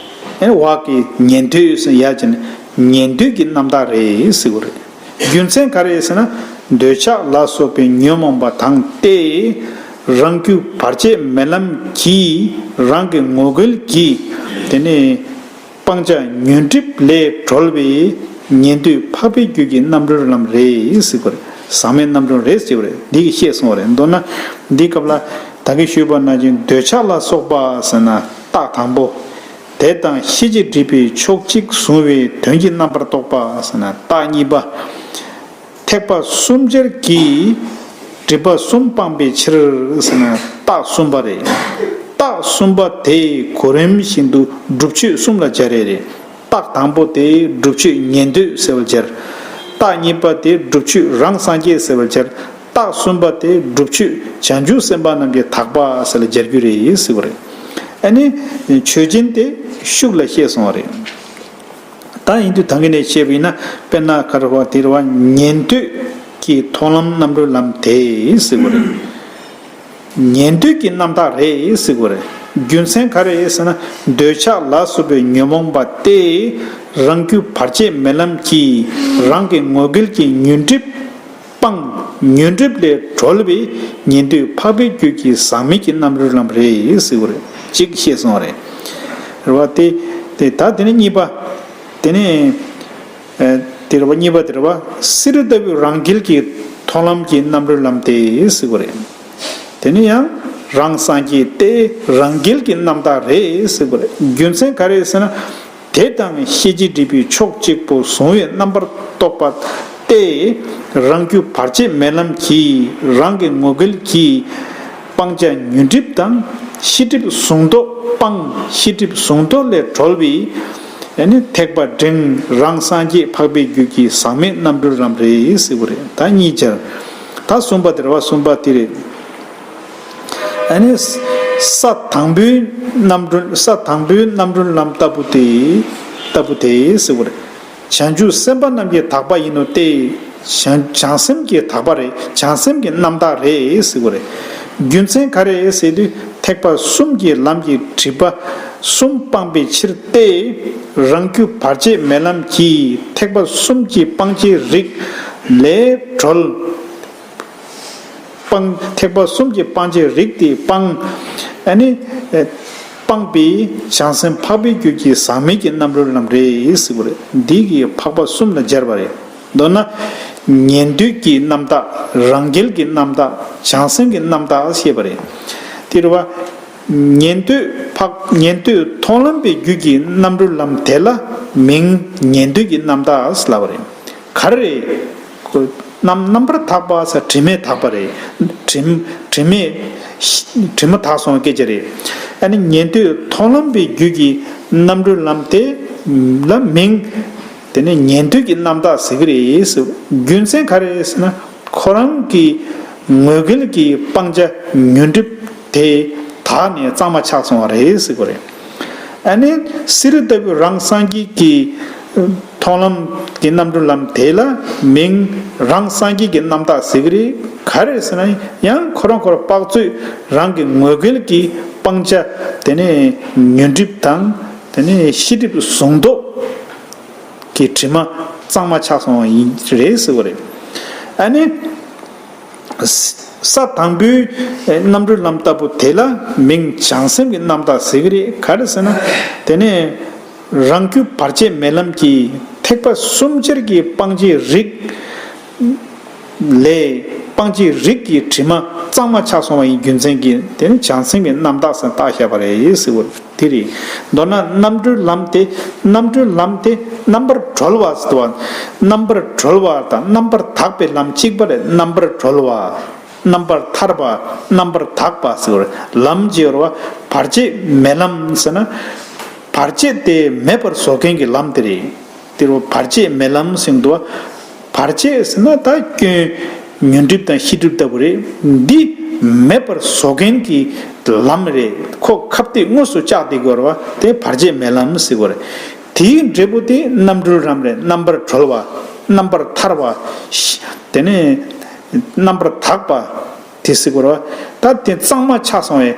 ཨེ་བག་གི་ཉན་ཐོས་ཟེར་ཡ་ཅན་ཉན་ཐོས་ཀྱི་རྣམ་དག་རེད་ཟེར་གོ་རེད། རྒྱུ་མཚན་ག་རེ་ཟེར་ན། འདོད་ཆགས་ལ་སོགས་པའི་ཉོན་མོངས་པ་དང་སྟེ། རང་རྒྱུད་བར་ཆད་མེད་ལམ་གྱིས་རང་གི་ངོ་རྒོལ་གྱིས་དེ་ནས་སྤང་བྱ་ཉོན་སྒྲིབ་ལས་གྲོལ་བའི་ཉན་ཐོས་འཕགས་པའི་རྒྱུད་ཀྱི་རྣམ་གྲོལ་ལམ་རེད་ཟེར་བ་རེད། ཟག་མེད་རྣམ་གྲོལ་རེད་ཟེར་བ་རེད། འདི་གི་བཤད་སོང་བ་རེད། མདོར་ན་འདིའི་སྐབས་ལ་ད་གིན་ཞུས་པ་ནང་བཞིན་འདོད་ཆགས་ལ་སོགས་པ་ཟེར་ན་རྟགས་དང་པོ། དེ་དང་ཤེས་བྱའི་སྒྲིབ་པའི་ཕྱོགས་གཅིག་བཟུང་བའི་དོན་གྱི་རྣམ་པར་རྟོག་པ་ཟེར་ན་རྟགས་གཉིས་པ། ཐེག་པ་གསུམ་ཆར་གྱི་སྒྲིབ་པ་གསུམ་སྤངས་པའི་ཕྱིར་ཟེར་ན་རྟགས་གསུམ་པ་རེད། རྟགས་གསུམ་པ་དེ་གོ་རིམ་བཞིན་དུ་སྒྲུབ་མཆོད་གསུམ་ལ་སྦྱར་ཡས་རེད། རྟགས་དང་པོ་དེ་སྒྲུབ་མཆོད་ཉན་ཐོས་ཟེར་བར་སྦྱར། རྟགས་གཉིས་པ་དེ་སྒྲུབ་མཆོད་རང་སངས་རྒྱས་ཟེར་བར་སྦྱར། རྟགས་གསུམ་པ་དེ་སྒྲུབ་མཆོད་བྱང་ཆུབ་སེམས་དཔའ་རྣམས་ཀྱིས་དག་པ་ཟེར་ལ་སྦྱར་རྒྱུ་རེད་ཟེར་བ་རེད། ཨ་ནི་ཆོས་ཅན་དེ་ཤུགས་ལ་བཤད་སོང་བ་རེད། ད་ཡིན་དུས་ད་གིན་ནས་བཤད་པ་ཡིན་ན་དཔེར་ན་ག་རེ་བ་དེ་རེད་བ། ཉན་ཐོས་ཀྱི་མཐོང་ལམ་རྣམ་གྲོལ་ལམ་དེ་ཟེར་བ་རེད། ཉན་ཐོས་ཀྱི་རྣམ་དག་རེད་ཟེར་བ་རེད། རྒྱུ་མཚན་ག་རེ་ཟེར་ན་འདོད་ཆགས་ལ་སོགས་པའི་ཉོན་མོངས་པ་སྟེ། རང་རྒྱུད་བར་ཆད་མེད་ལམ་གྱིས་རང་གི་ངོ་རྒོལ་གྱི་ཉོན་སྒྲིབ་སྤང་། ཉོན་སྒྲིབ་ལས་གྲོལ་བའི་ཉན་ཐོས་འཕགས་པའི་རྒྱུད་ཀྱི་ཟག་མེད་ཀྱི་རྣམ་གྲོལ་ལམ་རེད་ཟེར་བ་རེད། གཅིག་བཤད་སོང་བ་རེད། རེད་བ། དེ་དེ་ད་དེ་ནས་གཉིས་པ། དེ་ནས་ཨ་དེ་རེད་བ། གཉིས་པ་དེ་རེད་བ། བསེ་རུ་ལྟ་བུའི་རང་རྒྱལ་གྱི་མཐོང་ལམ་གྱི་རྣམ་གྲོལ་ལམ་དེ་ཟེར་བ་རེད། དེ་ནས་ཡང་རང་སངས་རྒྱས་ཏེ་རང་རྒྱལ་གྱི་རྣམ་དག་རེད་ཟེར་བ་རེད། རྒྱུ་མཚན་ག་རེ་ཟེར་ན། དེ་དང་ཤེས་བྱའི་སྒྲིབ་པའི་ཕྱོགས་གཅིག་པུ་བཟུང་བའི་རྣམ་པར་རྟོག་པ་སྟེ། རང་རྒྱུད་བར་ཆད་མེད་ལམ་གྱིས་རང་གི་ངོ་རྒོལ་གྱིས་སྤང་བྱ་ཉོན་སྒྲིབ་དང་ཤེས་སྒྲིབ་ཟུང་དུ་སྤང་། ཤེས་སྒྲིབ་ཟུང་དུ་ལས་གྲོལ་བའི་ཨ་ནི་ཐེག་པ་འབྲིང་རང་སངས་རྒྱས་འཕགས་པའི་རྒྱུད་ཀྱི་ཟག་མེད་རྣམ་གྲོལ་ལམ་རེད་ཟེར་བ་རེད། ད་གཉིས་སྦྱར། ད་གསུམ་པ་དེ་རེད་བ། གསུམ་པ་དེ་རེད། ཨ་ནི་ས་དང་པོའི་རྣམ་གྲོལ། ས་དང་པོའི་རྣམ་གྲོལ་ལམ་ལྟ་བུ་དེ། ལྟ་བུ་དེ་ཟེར་བ་རེད། བྱང་ཆུབ་སེམས་དཔའ་རྣམས་ཀྱིས་དག་པ་ཡིན་ནོ་སྟེ། བྱང་བྱང་སེམས་ཀྱིས་དག་པ་རེད། བྱང་སེམས་ཀྱི་རྣམ་དག་རེད་ཟེར་བ་རེད། རྒྱུ་མཚན་ག་རེ་ཟེར་དུས་ཐེག་པ་གསུམ་གྱི་ལམ་གྱི་སྒྲིབ་པ་གསུམ་སྤངས་པའི་ཕྱིར་ཏེ། རང་རྒྱུད་བར་ཆད་མེད་ལམ་གྱིས་ཐེག་པ་གསུམ་གྱི་སྤང་བྱའི་རིགས་ལས་གྲོལ། སྤང་། ཐེག་པ་གསུམ་གྱི་སྤང་བྱའི་རིགས་དེ་སྤང་། ཨ་ནི་སྤངས་པའི་བྱང་སེམས་འཕགས་པའི་རྒྱུད་ཀྱི་ཟག་མེད་ཀྱི་རྣམ་གྲོལ་ལམ་རེད་ཟེར་བ་རེད། འདི་གི་འཕགས་པ་གསུམ་ལ་སྦྱར་བ་རེད། མདོར་ན་ཉན་ཐོས་ཀྱི་རྣམ་དག་རང་རྒྱལ་གྱི་རྣམ་དག་བྱང་སེམས་ཀྱི་རྣམ་དག་ཞེས་པ་རེད། དེ་རེད་བ། ཉན་ཐོས་འཕགས། ཉན་ཐོས་མཐོང་ལམ་པའི་རྒྱུད་ཀྱི་རྣམ་གྲོལ་ལམ་དེ་ལ་མིང་ཉན་ཐོས་ཀྱི་རྣམ་དག་ལབ་པ་རེད། ག་རེ་རེད། ཁོ་རྣམ་རྣམ་པར་དག་པ་ཟེར་དྲི་མས་དག་པ་རེད། དྲི་དྲི་མས་དྲི་མ་དག་སོང་བའི་སྐད་ཆ་རེད། ཨ་ནི་ཉན་ཐོས་མཐོང་ལམ་པའི་རྒྱུད་ཀྱི་རྣམ་གྲོལ་ལམ་དེ་ལ་མིང་དེ་ནི་ཉན་ཐོས་ཀྱི་རྣམ་དག་ཟེར་གྱི་རེད་ཟེར། རྒྱུ་མཚན་ག་རེ་རེད་ཟེར་ན། ཁོ་རང་གི་ངོ་རྒོལ་གྱི་སྤང་བྱ་ཉོན་སྒྲིབ་དེ་དག་ནས་གཙང་མ་ཆགས་སོང་བ་རེད་ཟེར་གྱི་རེད། ཨ་ནི་བསེ་རུ་ལྟ་བུའི་རང་སངས་རྒྱས་ཀྱི་མཐོང་ལམ་གྱི་རྣམ་གྲོལ་ལམ་དེ་ལ་མིང་རང་སངས་རྒྱས་ཀྱི་རྣམ་དག་ཟེར་གྱི་རེད། ག་རེ་ཟེར་ན་ཡང་ཁོ་རང་ཁོ་རང་དཔག་ཚོད་རང་གི་ངོ་རྒོལ་གྱི་སྤང་བྱ་དེ་ནས་ཉོན་སྒྲིབ་དང་དེ་ནས་ཤེས་སྒྲིབ་ཟུང་དུ་གི་དྲི་མ་གཙང་མ་ཆགས་སོང་བ་ཡིན་རེད་ཟེར་བ་རེད། ཨ་ནི། ས་དང་པོའི་རྣམ་གྲོལ་ལམ་ལྟ་བུ་དེ་ལ་མིང་བྱང་སེམས་ཀྱི་རྣམ་དག་ཟེར་གྱི་རེད། ག་རེ་ཟེར་ན། དེ་ནས་རང་རྒྱུད་བར་ཆད་མེད་ལམ་གྱིས་ཐེག་པ་གསུམ་ཆར་གྱི་སྤང་བྱའི་རིགས་ལས། སྤང་བྱའི་རིགས་ཀྱི་དྲི་མ་གཙང་མ་ཆགས་སོང་བ་ཡིན་རྒྱུ་མཚན་གྱིས་དེ་ནི་བྱང་སེམས་ཀྱི་རྣམ་དག་ཟེར་བཏགས་བཞག་པ་རེད་ཟེར་བ་དེ་རེད། མདོར་ན་རྣམ་གྲོལ་ལམ་དེ། རྣམ་གྲོལ་ལམ་དེ་རྣམ་པར་གྲོལ་བ་ཟེར་བ། རྣམ་པར་གྲོལ་བ་དང་རྣམ་པར་དག་པའི་ལམ་གཅིག་པ་རེད། རྣམ་པར་གྲོལ་བ། རྣམ་པར་ཐར་པ། རྣམ་པར་དག་པ་ཟེར་བ་རེད། ལམ་ཅེས་པ་བར་ཆད་མེད་ལམ་ཟེར་ན། བར་ཆད་དེ་མེད་པར་བཟོ་མཁན་གྱི་ལམ་དེ་རེད། དེ་རུ་བར་ཆད་མེད་ལམ་ཟེར་འདུག་བ། བར་ཆད་ཟེར་ན་ད་སྐྱོན་ཉོན་སྒྲིབ་དང་ཤེས་སྒྲིབ་ལྟ་བུ་རེད། འདི་མེད་པར་བཟོ་མཁན་གྱི་ལམ་རེད། ཁོ་ཁ་གཏད་དངོས་སུ་བཅག་བསྡད་དགོས་རེད་བ། དེ་བར་ཆད་མེད་ལམ་ཟེར་དགོས་རེད། དེའི་འབྲས་བུ་དེ་རྣམ་གྲོལ་ལམ་རེད། རྣམ་པར་གྲོལ་བ། རྣམ་པར་ཐར་བ། དེ་ནས་རྣམ་པར་དག་པ། དེ་ཟེར་དགོས་རེད་བ། ད་དེ་གཙང་མ་ཆགས་སོང་བས།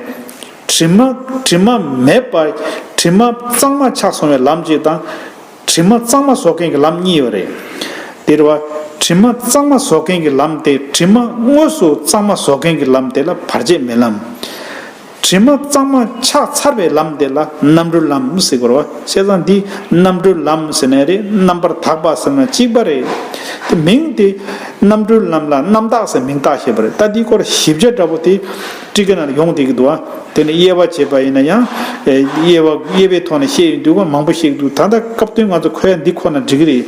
དྲི་མ་དྲི་མ་མེད་པ། དྲི་མ་གཙང་མ་ཆགས་སོང་བའི་ལམ་གཅིག་དང་། དྲི་མ་གཙང་མ་བཟོ་མཁན་གྱི་ལམ་གཉིས་ཡོད་རེད། དེ་རེད་བ། དྲི་མ་གཙང་མ་བཟོ་མཁན་གྱི་ལམ་དེ། དྲི་མ་དངོས་སུ་གཙང་མ་བཟོ་མཁན་གྱི་ལམ་དེ་ལ་བར་ཆད་མེད་ལམ། དྲི་མ་གཙང་མ་ཆགས་ཚར་བའི་ལམ་དེ་ལ་རྣམ་གྲོལ་ལམ་ཟེར་དགོས་རེད་བ། བྱས་ཙང་འདི་རྣམ་གྲོལ་ལམ་ཟེར་ནའི་རེད། རྣམ་པར་དག་པ་ཟེར་ན་གཅིག་པ་རེད། དེ་མིང་དེ་རྣམ་གྲོལ་ལམ་ལ་རྣམ་དག་ཟེར་མིང་བཏགས་བཞག་པ་རེད། ད་འདི་སྐོར་ཞིབ་ཆ་འདྲ་པོ་དེ་ཊིཀ་ཀ་ནང་ལ་ཡོང་བསྡད་ཀྱི་འདུག་བ། དེ་ནས་དབྱེ་བ་བྱས་པ་ཡིན་ན་ཡང་། ཨེ། དབྱེ་བ་དབྱེ་བའི་ཐོག་ནས་བཤད་ཡོང་དུས་མང་པོ་བཤད་ཀྱི་འདུག་ད་ལྟ་སྐབས་དོན་ང་ཚོ་གོ་ཡ་འདི་ཁོ་ན་འགྲིག་གི་རེད།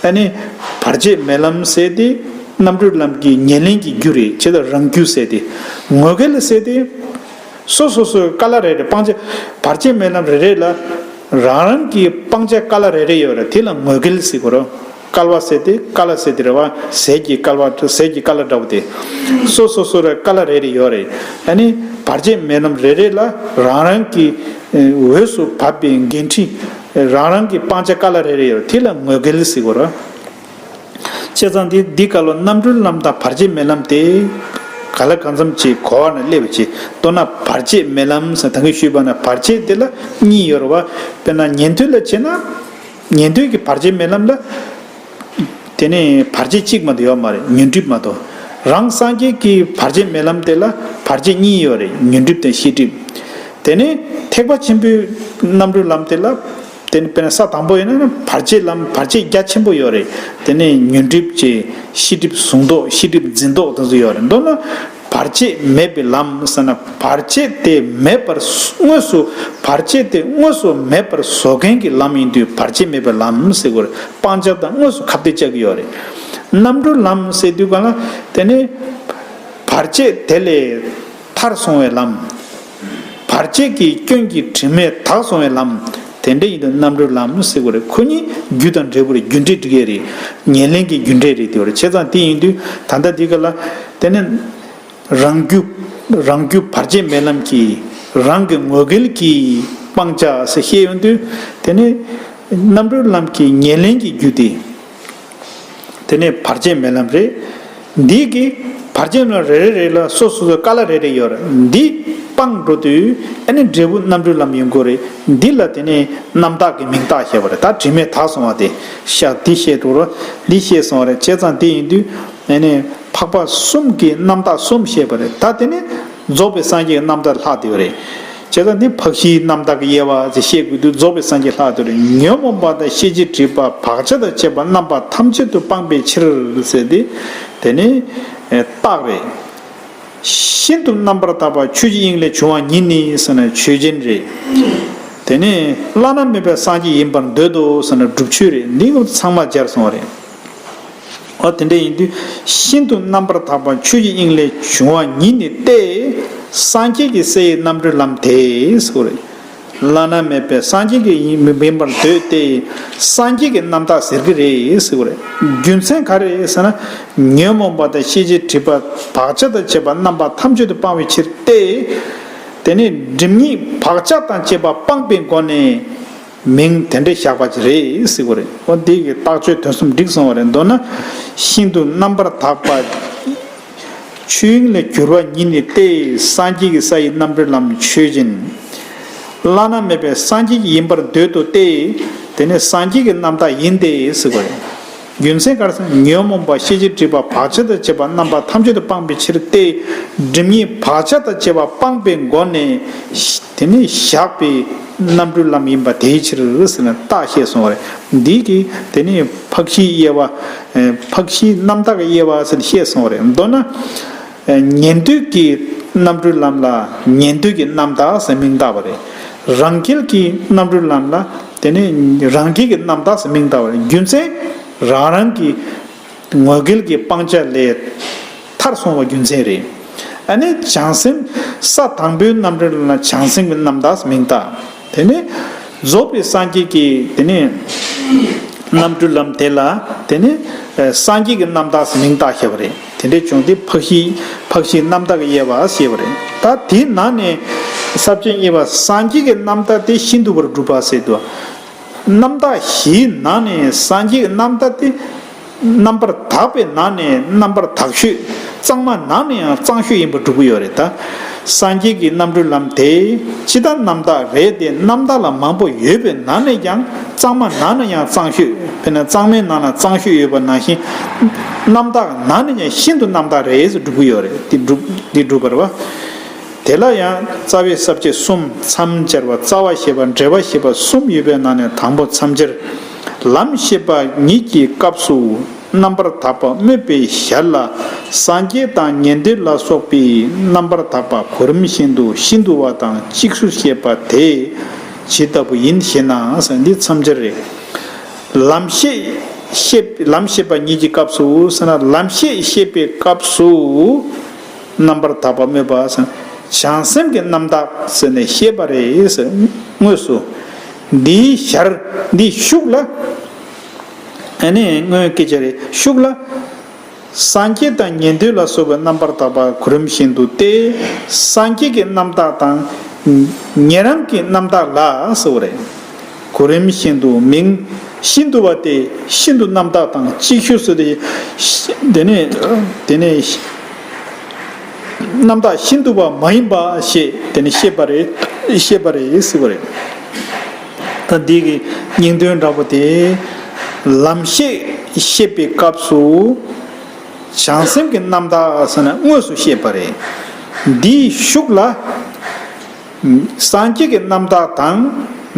ཨ་ནི་བར་ཆད་མེད་ལམ་ཟེར་དེ་རྣམ་གྲོལ་ལམ་གྱི་ཉེར་ལེན་གྱི་རྒྱུ་རེད། བྱས་ཙང་རང་རྒྱུ་ཟེར་དེ། ངོ་འགལ་ཟེར་དེ། སོ་སོ་སོའི་ཀ་ལ་རེ་རེ་སྤང་བྱ། བར་ཆད་མེད་ལམ་རེ་རེ་ལ་རང་རང་གི་སྤང་བྱ་ཀ་ལ་རེ་རེ་ཡོད་རེད། དེ་ལ་ངོ་འགལ་ཟེར་དགོས་རེད། བསྐལ་བ་ཟེར་དེ་ཀ་ལ་ཟེར་དེ་རེད་བ། ཟས་ཀྱི་བསྐལ་བ། ཟས་ཀྱི་ཀ་ལ་འདྲ་བོ་དེ། སོ་སོ་སོ་ར་ཀ་ལ་རེ་རེ་ཡོད་རེད། ཨ་ནི་བར་ཆད་མེད་ལམ་རེ་རེ་ལ་རང་རང་གི་འོས་སུ་བབ་པའི་འགན་འཁྲི། རང་རང་གི་སྤང་བྱ་ཀ་ལ་རེ་རེ་ཡོད་རེད། དེ་ལ་ངོ་འགལ་ཟེར་དགོས་རེད། བྱས་ཙང་འདི་འདི་སྐབས་ལ་རྣམ་གྲོལ་ལམ་དང་བར་ཆད་མེད་ལམ་དེ་ག་ལ་གང་འཚམ་ཅིག་གོ་བ་ནས་སླེབས་པ་ཅིག་མདོར་ན་བར་ཆད་མེད་ལམ་ཟེར་ད་གིན་ཞུས་པ་ན་བར་ཆད་དེ་ལ་གཉིས་ཡོད་རེད་བ། དཔེར་ན་ཉན་ཐོས་ལ་བྱས་ན། ཉན་ཐོས་ཀྱི་བར་ཆད་མེད་ལམ་ལ། དེ་ནས་བར་ཆད་གཅིག་མ་གཏོགས་ཡོད་མ་རེད། ཉོན་སྒྲིབ་མ་གཏོགས། རང་སངས་རྒྱས་ཀྱི་བར་ཆད་མེད་ལམ་དེ་ལ་བར་ཆད་གཉིས་ཡོད་རེད། ཉོན་སྒྲིབ་དང་ཤེས་སྒྲིབ། དེ་ནས་ཐེག་པ་ཆེན་པོའི་རྣམ་གྲོལ་ལམ་དེ་ལ། དེ་ནི་དཔེར་ན་ས་དང་པོ་ཡིན་ན་བར་ཆད་ལམ་བར་ཆད་རྒྱ་ཆེན་པོ་ཡོད་རེད། དེ་ནས་ཉོན་སྒྲིབ་ཀྱི་ཤེས་སྒྲིབ་གཟུང་རྟོག་ཤེས་སྒྲིབ་འཛིན་རྟོག་དེ་ཚོ་ཡོད་རེད། མདོར་ན་བར་ཆད་མེད་པའི་ལམ་ཟེར་ན་བར་ཆད་དེ་མེད་པར་དངོས་སུ་བར་ཆད་དེ་དངོས་སུ་མེད་པར་བཟོ་མཁན་གྱི་ལམ་ཡིན་དུས་བར་ཆད་མེད་པའི་ལམ་ཟེར་དགོས་རེད། སྤང་བྱ་དང་དངོས་སུ་ཁ་གཏད་བཅག་གི་ཡོད་རེད། རྣམ་གྲོལ་ལམ་ཟེར་དུས་གང་ལ་དེ་ནི་བར་ཆད་དེ་ལས་ཐར་སོང་བའི་ལམ། བར་ཆད་ཀྱི་སྐྱོན་གྱི་དྲི་མས་དག་སོང་བའི་ལམ། དེ་འདྲ་ཡིན་དུས་རྣམ་གྲོལ་ལམ་ཟེར་དགོས་རེད། ཁོ་གཉིས་རྒྱུ་དང་འབྲས་བུ་རེད། རྒྱུ་འབྲས་འགྲིག་ཡས་རེད། ཉེར་ལེན་གྱི་རྒྱུ་འབྲས་རེད། དེ་བར་བྱས་ཙང་དེ་ཡིན་དུས་ད་ལྟ་འདི་ག་ལ་དེ་ནི་རང་རྒྱུ། རང་རྒྱུ་བར་ཆད་མེད་ལམ་གྱིས་རང་གི་ངོ་འགལ་གྱི་སྤང་བྱ་ཟེར་བཤད་ཡོང་དུས་དེ་ནི་རྣམ་གྲོལ་ལམ་གྱི་ཉེར་ལེན་གྱི་རྒྱུ་དེ། དེ་ནས་བར་ཆད་མེད་ལམ་རེད། འདི་གི་བར་ཆད་ལམ་རེ་རེ་རེ་ལ་སོ་སོ་སོའི་ཀ་ལ་རེ་རེ་ཡོད་རེད། འདི་སྤངས་འགྲོ་དུས་ཨ་ནི་འབྲས་བུ་རྣམ་གྲོལ་ལམ་ཡིན་དགོས་རེད། འདི་ལ་དེ་ནས་རྣམ་དག་གི་མིང་བཏགས་བཞག་པ་རེད། ད་དྲི་མས་དག་སོང་བ་དེ་ཤ་འདི་བཤད་འགྲོ་རོགས། འདི་བཤད་སོང་བ་རེད། བྱས་ཙང་དེ་ཡིན་དུས་ཨ་ནི་འཕགས་པ་གསུམ་གྱི་རྣམ་དག་གསུམ་བཤད་པ་རེད། ད་དེ་ནས་རྫོགས་པའི་སངས་རྒྱས་ཀྱི་རྣམ་དག་ལྷག་བསྡད་པ་རེད། བྱས་ཙང་འདི་འཕགས་བཞིའི་རྣམ་དག་གི་དབྱེ་བ་ཟེར་བཤད་དགོས་དུས་རྫོགས་པའི་སངས་རྒྱས་ལྷག་བསྡད་པ་རེད། ཉོན་མོངས་པ་དང་ཤེས་བྱའི་སྒྲིབ་པ་བག་ཆགས་དང་བཅས་པ་རྣམ་པ་ཐམས་ཅད་དུ་སྤངས་པའི་ཕྱིར་ཟེར་ཏེ། དེ་ནི་རྟགས་རེད། ཤིན་ཏུ་རྣམ་པར་དག་པ་ཆོས་ཀྱི་དབྱིངས་ལས་བྱུང་བ་ཉིད་ནི་ཟེར་ན་ཆོས་ཅན་རེད། དེ་ནི་བླ་ན་མེད་པའི་སངས་རྒྱས་ཡིན་པར་འདོད་དོ་ཟེར་ན་སྒྲུབ་ཆོས་རེད། འདི་ཚང་མ་སྦྱར་སོང་བ་རེད། འོ་དེ་འདྲ་ཡིན་དུས་ཤིན་ཏུ་རྣམ་པར་དག་པ་ཆོས་ཀྱི་དབྱིངས་ལས་བྱུང་བ་ཉིད་ནི་སྟེ། སངས་རྒྱས་ཀྱི་སའི་རྣམ་གྲོལ་ལམ་དེ་ཟེར་བ་རེད། བླ་ན་མེད་པའི་སངས་རྒྱས་ཀྱི་ཡིན་མིན་པར་འདོད་དེ། སངས་རྒྱས་ཀྱི་རྣམ་དག་ཟེར་གྱི་རེད་ཟེར་བ་རེད། རྒྱུ་མཚན་ག་རེ་ཟེར་ན། ཉོན་མོངས་པ་དང་ཤེས་བྱའི་སྒྲིབ་པ་བག་ཆགས་དང་བཅས་པ་རྣམ་པ་ཐམས་ཅད་དུ་སྤང་བའི་ཕྱིར་ཏེ། དེ་ནས་སྒྲིབ་གཉིས་བག་ཆགས་དང་བཅས་པ་སྤངས་པའི་སྒོ་ནས་མིང་དེ་འདྲ་བཞག་པ་ཅིག་རེད་ཟེར་བ་རེད། འོ་འདི་གི་རྟགས་ཆོས་དོན་གསུམ་འགྲིག་སོང་བ་རེད། མདོར་ན་ཤིན་ཏུ་རྣམ་པར་དག་པ། ཆོས་དབྱིངས་ལས་གྱུར་པ་ཉིད་ནི་སྟེ། སངས་རྒྱས་ཀྱི་ས་ཡི་རྣམ་གྲོལ་ལམ་ཆོས་ཅན། བླ་ན་མེད་པའི་སངས་རྒྱས་ཀྱི་ཡིན་པར་འདོད་དོ་སྟེ། དེ་ནི་སངས་རྒྱས་ཀྱི་རྣམ་དག་ཡིན་ཏེ་ཟེར་བ་རེད། རྒྱུ་མཚན་ག་རེ་ཟེར་ན་ཉོན་མོངས་པ་ཤེས་བྱའི་སྒྲིབ་པ་བག་ཆགས་དང་བཅས་པ་རྣམ་པ་ཐམས་ཅད་དུ་སྤངས་པའི་ཕྱིར་ཏེ། སྒྲིབ་གཉིས་བག་ཆགས་དང་བཅས་པ་སྤངས་པའི་སྒོ་ནས་དེ་ནི་བཞག་པའི་རྣམ་གྲོལ་ལམ་ཡིན་པ་དེའི་ཕྱིར་ཟེར་ནས་རྟགས་བཤད་སོང་བ་རེད། འདི་གིས་དེ་ནི་འཕགས་བཞིའི་དབྱེ་བ། འཕགས་བཞིའི་རྣམ་དག་གི་དབྱེ་བ་ཟེར་ནས་བཤད་སོང་བ་རེད། མདོར་ན། ཉན་ཐོས་ཀྱི་རྣམ་གྲོལ་ལམ་ལ་ཉན་ཐོས་ཀྱི་རྣམ་དག་ཟེར་མིང་བཏགས་པ་རེད། རང་རྒྱལ་གྱི་རྣམ་གྲོལ་ལམ་ལ་དེ་ནི་རང་རྒྱལ་གྱི་རྣམ་དག་ཟེར་མིང་བཏགས་པ་རེད། རྒྱུ་མཚན་རང་རང་གི་ངོ་འགལ་གྱི་སྤང་བྱ་ལས་ མཐར་སོང་བ་རྒྱུ་མཚན་རེད། ཨ་ནི་བྱང་སེམས་ས་དང་པོའི་རྣམ་འགྲེལ་ལ་བྱང་སེམས་ཀྱི་རྣམ་དག་མིང་བཏགས། དེ་ནས་རྫོགས་པའི་སངས་རྒྱས་ཀྱི་དེ་ནས་རྣམ་འགྲེལ་ལམ་དེ་ལ་དེ་ནས་སངས་རྒྱས་ཀྱི་རྣམ་དག་མིང་བཏགས་བྱས་པ་རེད། དེ་འདྲའི་བྱུང་སྟེ་འཕགས་བཞི་འཕགས་བཞིའི་རྣམ་དག་གི་དབྱེ་བ་ཞེས་པ་རེད། ད་དེའི་ནང་ནས་ས་བཅད་གཉིས་པ་སངས་རྒྱས་ཀྱི་རྣམ་དག་དེ་ཤིན་ཏུ་བར་སྒྲུབ་པ་ཟེར་དུས། རྣམ་དག་བཞིའི་ནང་ནས་སངས་རྒྱས་ཀྱི་རྣམ་དག་དེ་རྣམ་པར་དག་པའི་ནང་ནས་རྣམ་པར་དག་ཤོས་གཙང་མ་ནང་ནས་ཡང་གཙང་ཤོས་ཡིན་པར་སྒྲུབ་ཀྱི་ཡོད་རེད་ད། སངས་རྒྱས་ཀྱི་རྣམ་གྲོལ་ལམ་དེ་ཇི་ལྟར་རྣམ་དག་རེད་དེ། རྣམ་དག་ལ་མང་པོ་ཡོད་པའི་ནང་ནས་ཀྱང་གཙང་མ་ནང་ནས་ཡང་གཙང་ཤོས། དཔེར་ན་གཙང་མའི་ནང་ལ་གཙང་ཤོས་ཡོད་པ་ནང་བཞིན། རྣམ་དག་ནང་ནས་ཀྱང་ཤིན་ཏུ་རྣམ་དག་རེད་ཟེར་སྒྲུབ་ཀྱི་ཡོད་རེད། དེ་སྒྲུབ་དེ་སྒྲུབ་པར་བ། དེ་ལ་ཡང་རྩ་བའི་ས་བཅད་གསུམ། མཚམས་སྦྱར་བ། རྩ་བ་ཞེས་པ། འགྲེལ་པ་ཞེས་པ་གསུམ་ཡོད་པའི་ནང་ནས་དང་པོ་མཚམས་སྦྱར། ལམ་བཤད་པ་ཉིད་ཀྱི་སྐབས་སུ་རྣམ་པར་དག་པ་སྨོས་པའི་ཞར་ལ། སངས་རྒྱས་དང་ཉན་ཐོས་ལ་སོགས་པའི་རྣམ་པར་དག་པ་གོ་རིམ་བཞིན་དུ་ཤིན་ཏུ་བ་དང་གཅིག་སུ་བཤད་པ་དེ་ཇི་ལྟ་བུ་ཡིན་ཞེ་ན། འདི་མཚམས་སྦྱར་རེད། ལམ་བཤད་བཤད་ལམ་བཤད་པ་ཉིད་ཀྱི་སྐབས་སུ་ཟེར་ན། ལམ་བཤད་བཤད་པའི་སྐབས་སུ་རྣམ་པར་དག་པ་སྨོས་པ་ཟེར་ན། བྱང་སེམས་ཀྱི་རྣམ་དག་ཟེར་ནས་བཤད་པ་རེད་ཟེར། དངོས་སུ་འདིའི་ཞར་འདིའི་ཤུགས་ལ། ཨ་ནི་སྔོན་སྐད་ཆ་རེད། ཤུགས་ལ། སངས་རྒྱས་དང་ཉན་ཐོས་ལ་སོགས་པའི་རྣམ་པར་དག་པ་གོ་རིམ་བཞིན་དུ་སྟེ། སངས་རྒྱས་ཀྱི་རྣམ་དག་དང་ཉན་རང་གི་རྣམ་དག་ལ་ཟེར་བ་རེད། གོ་རིམ་བཞིན་དུ་མིང་ཤིན་ཏུ་བ་སྟེ། ཤིན་ཏུ་རྣམ་དག་དང་གཅིག་ཤོས་སུ་སྟེ། དེ་ནས་དེ་ནས་རྣམ་དག་ཤིན་ཏུ་བ་མ་ཡིན་པ་ཞེས་དེ་ནས་བཤད་པ་རེད། བཤད་པ་རེད་ཟེར་བ་རེད། ད་འདི་གི་སྙིང་དོན་འདྲ་པོ་དེ། ལམ་བཤད་བཤད་པའི་སྐབས་སུ། བྱང་སེམས་ཀྱི་རྣམ་དག་ཟེར་ན་དངོས་སུ་བཤད་པ་རེད། འདིའི་ཤུགས་ལ། སངས་རྒྱས་ཀྱི་རྣམ་དག་དང་།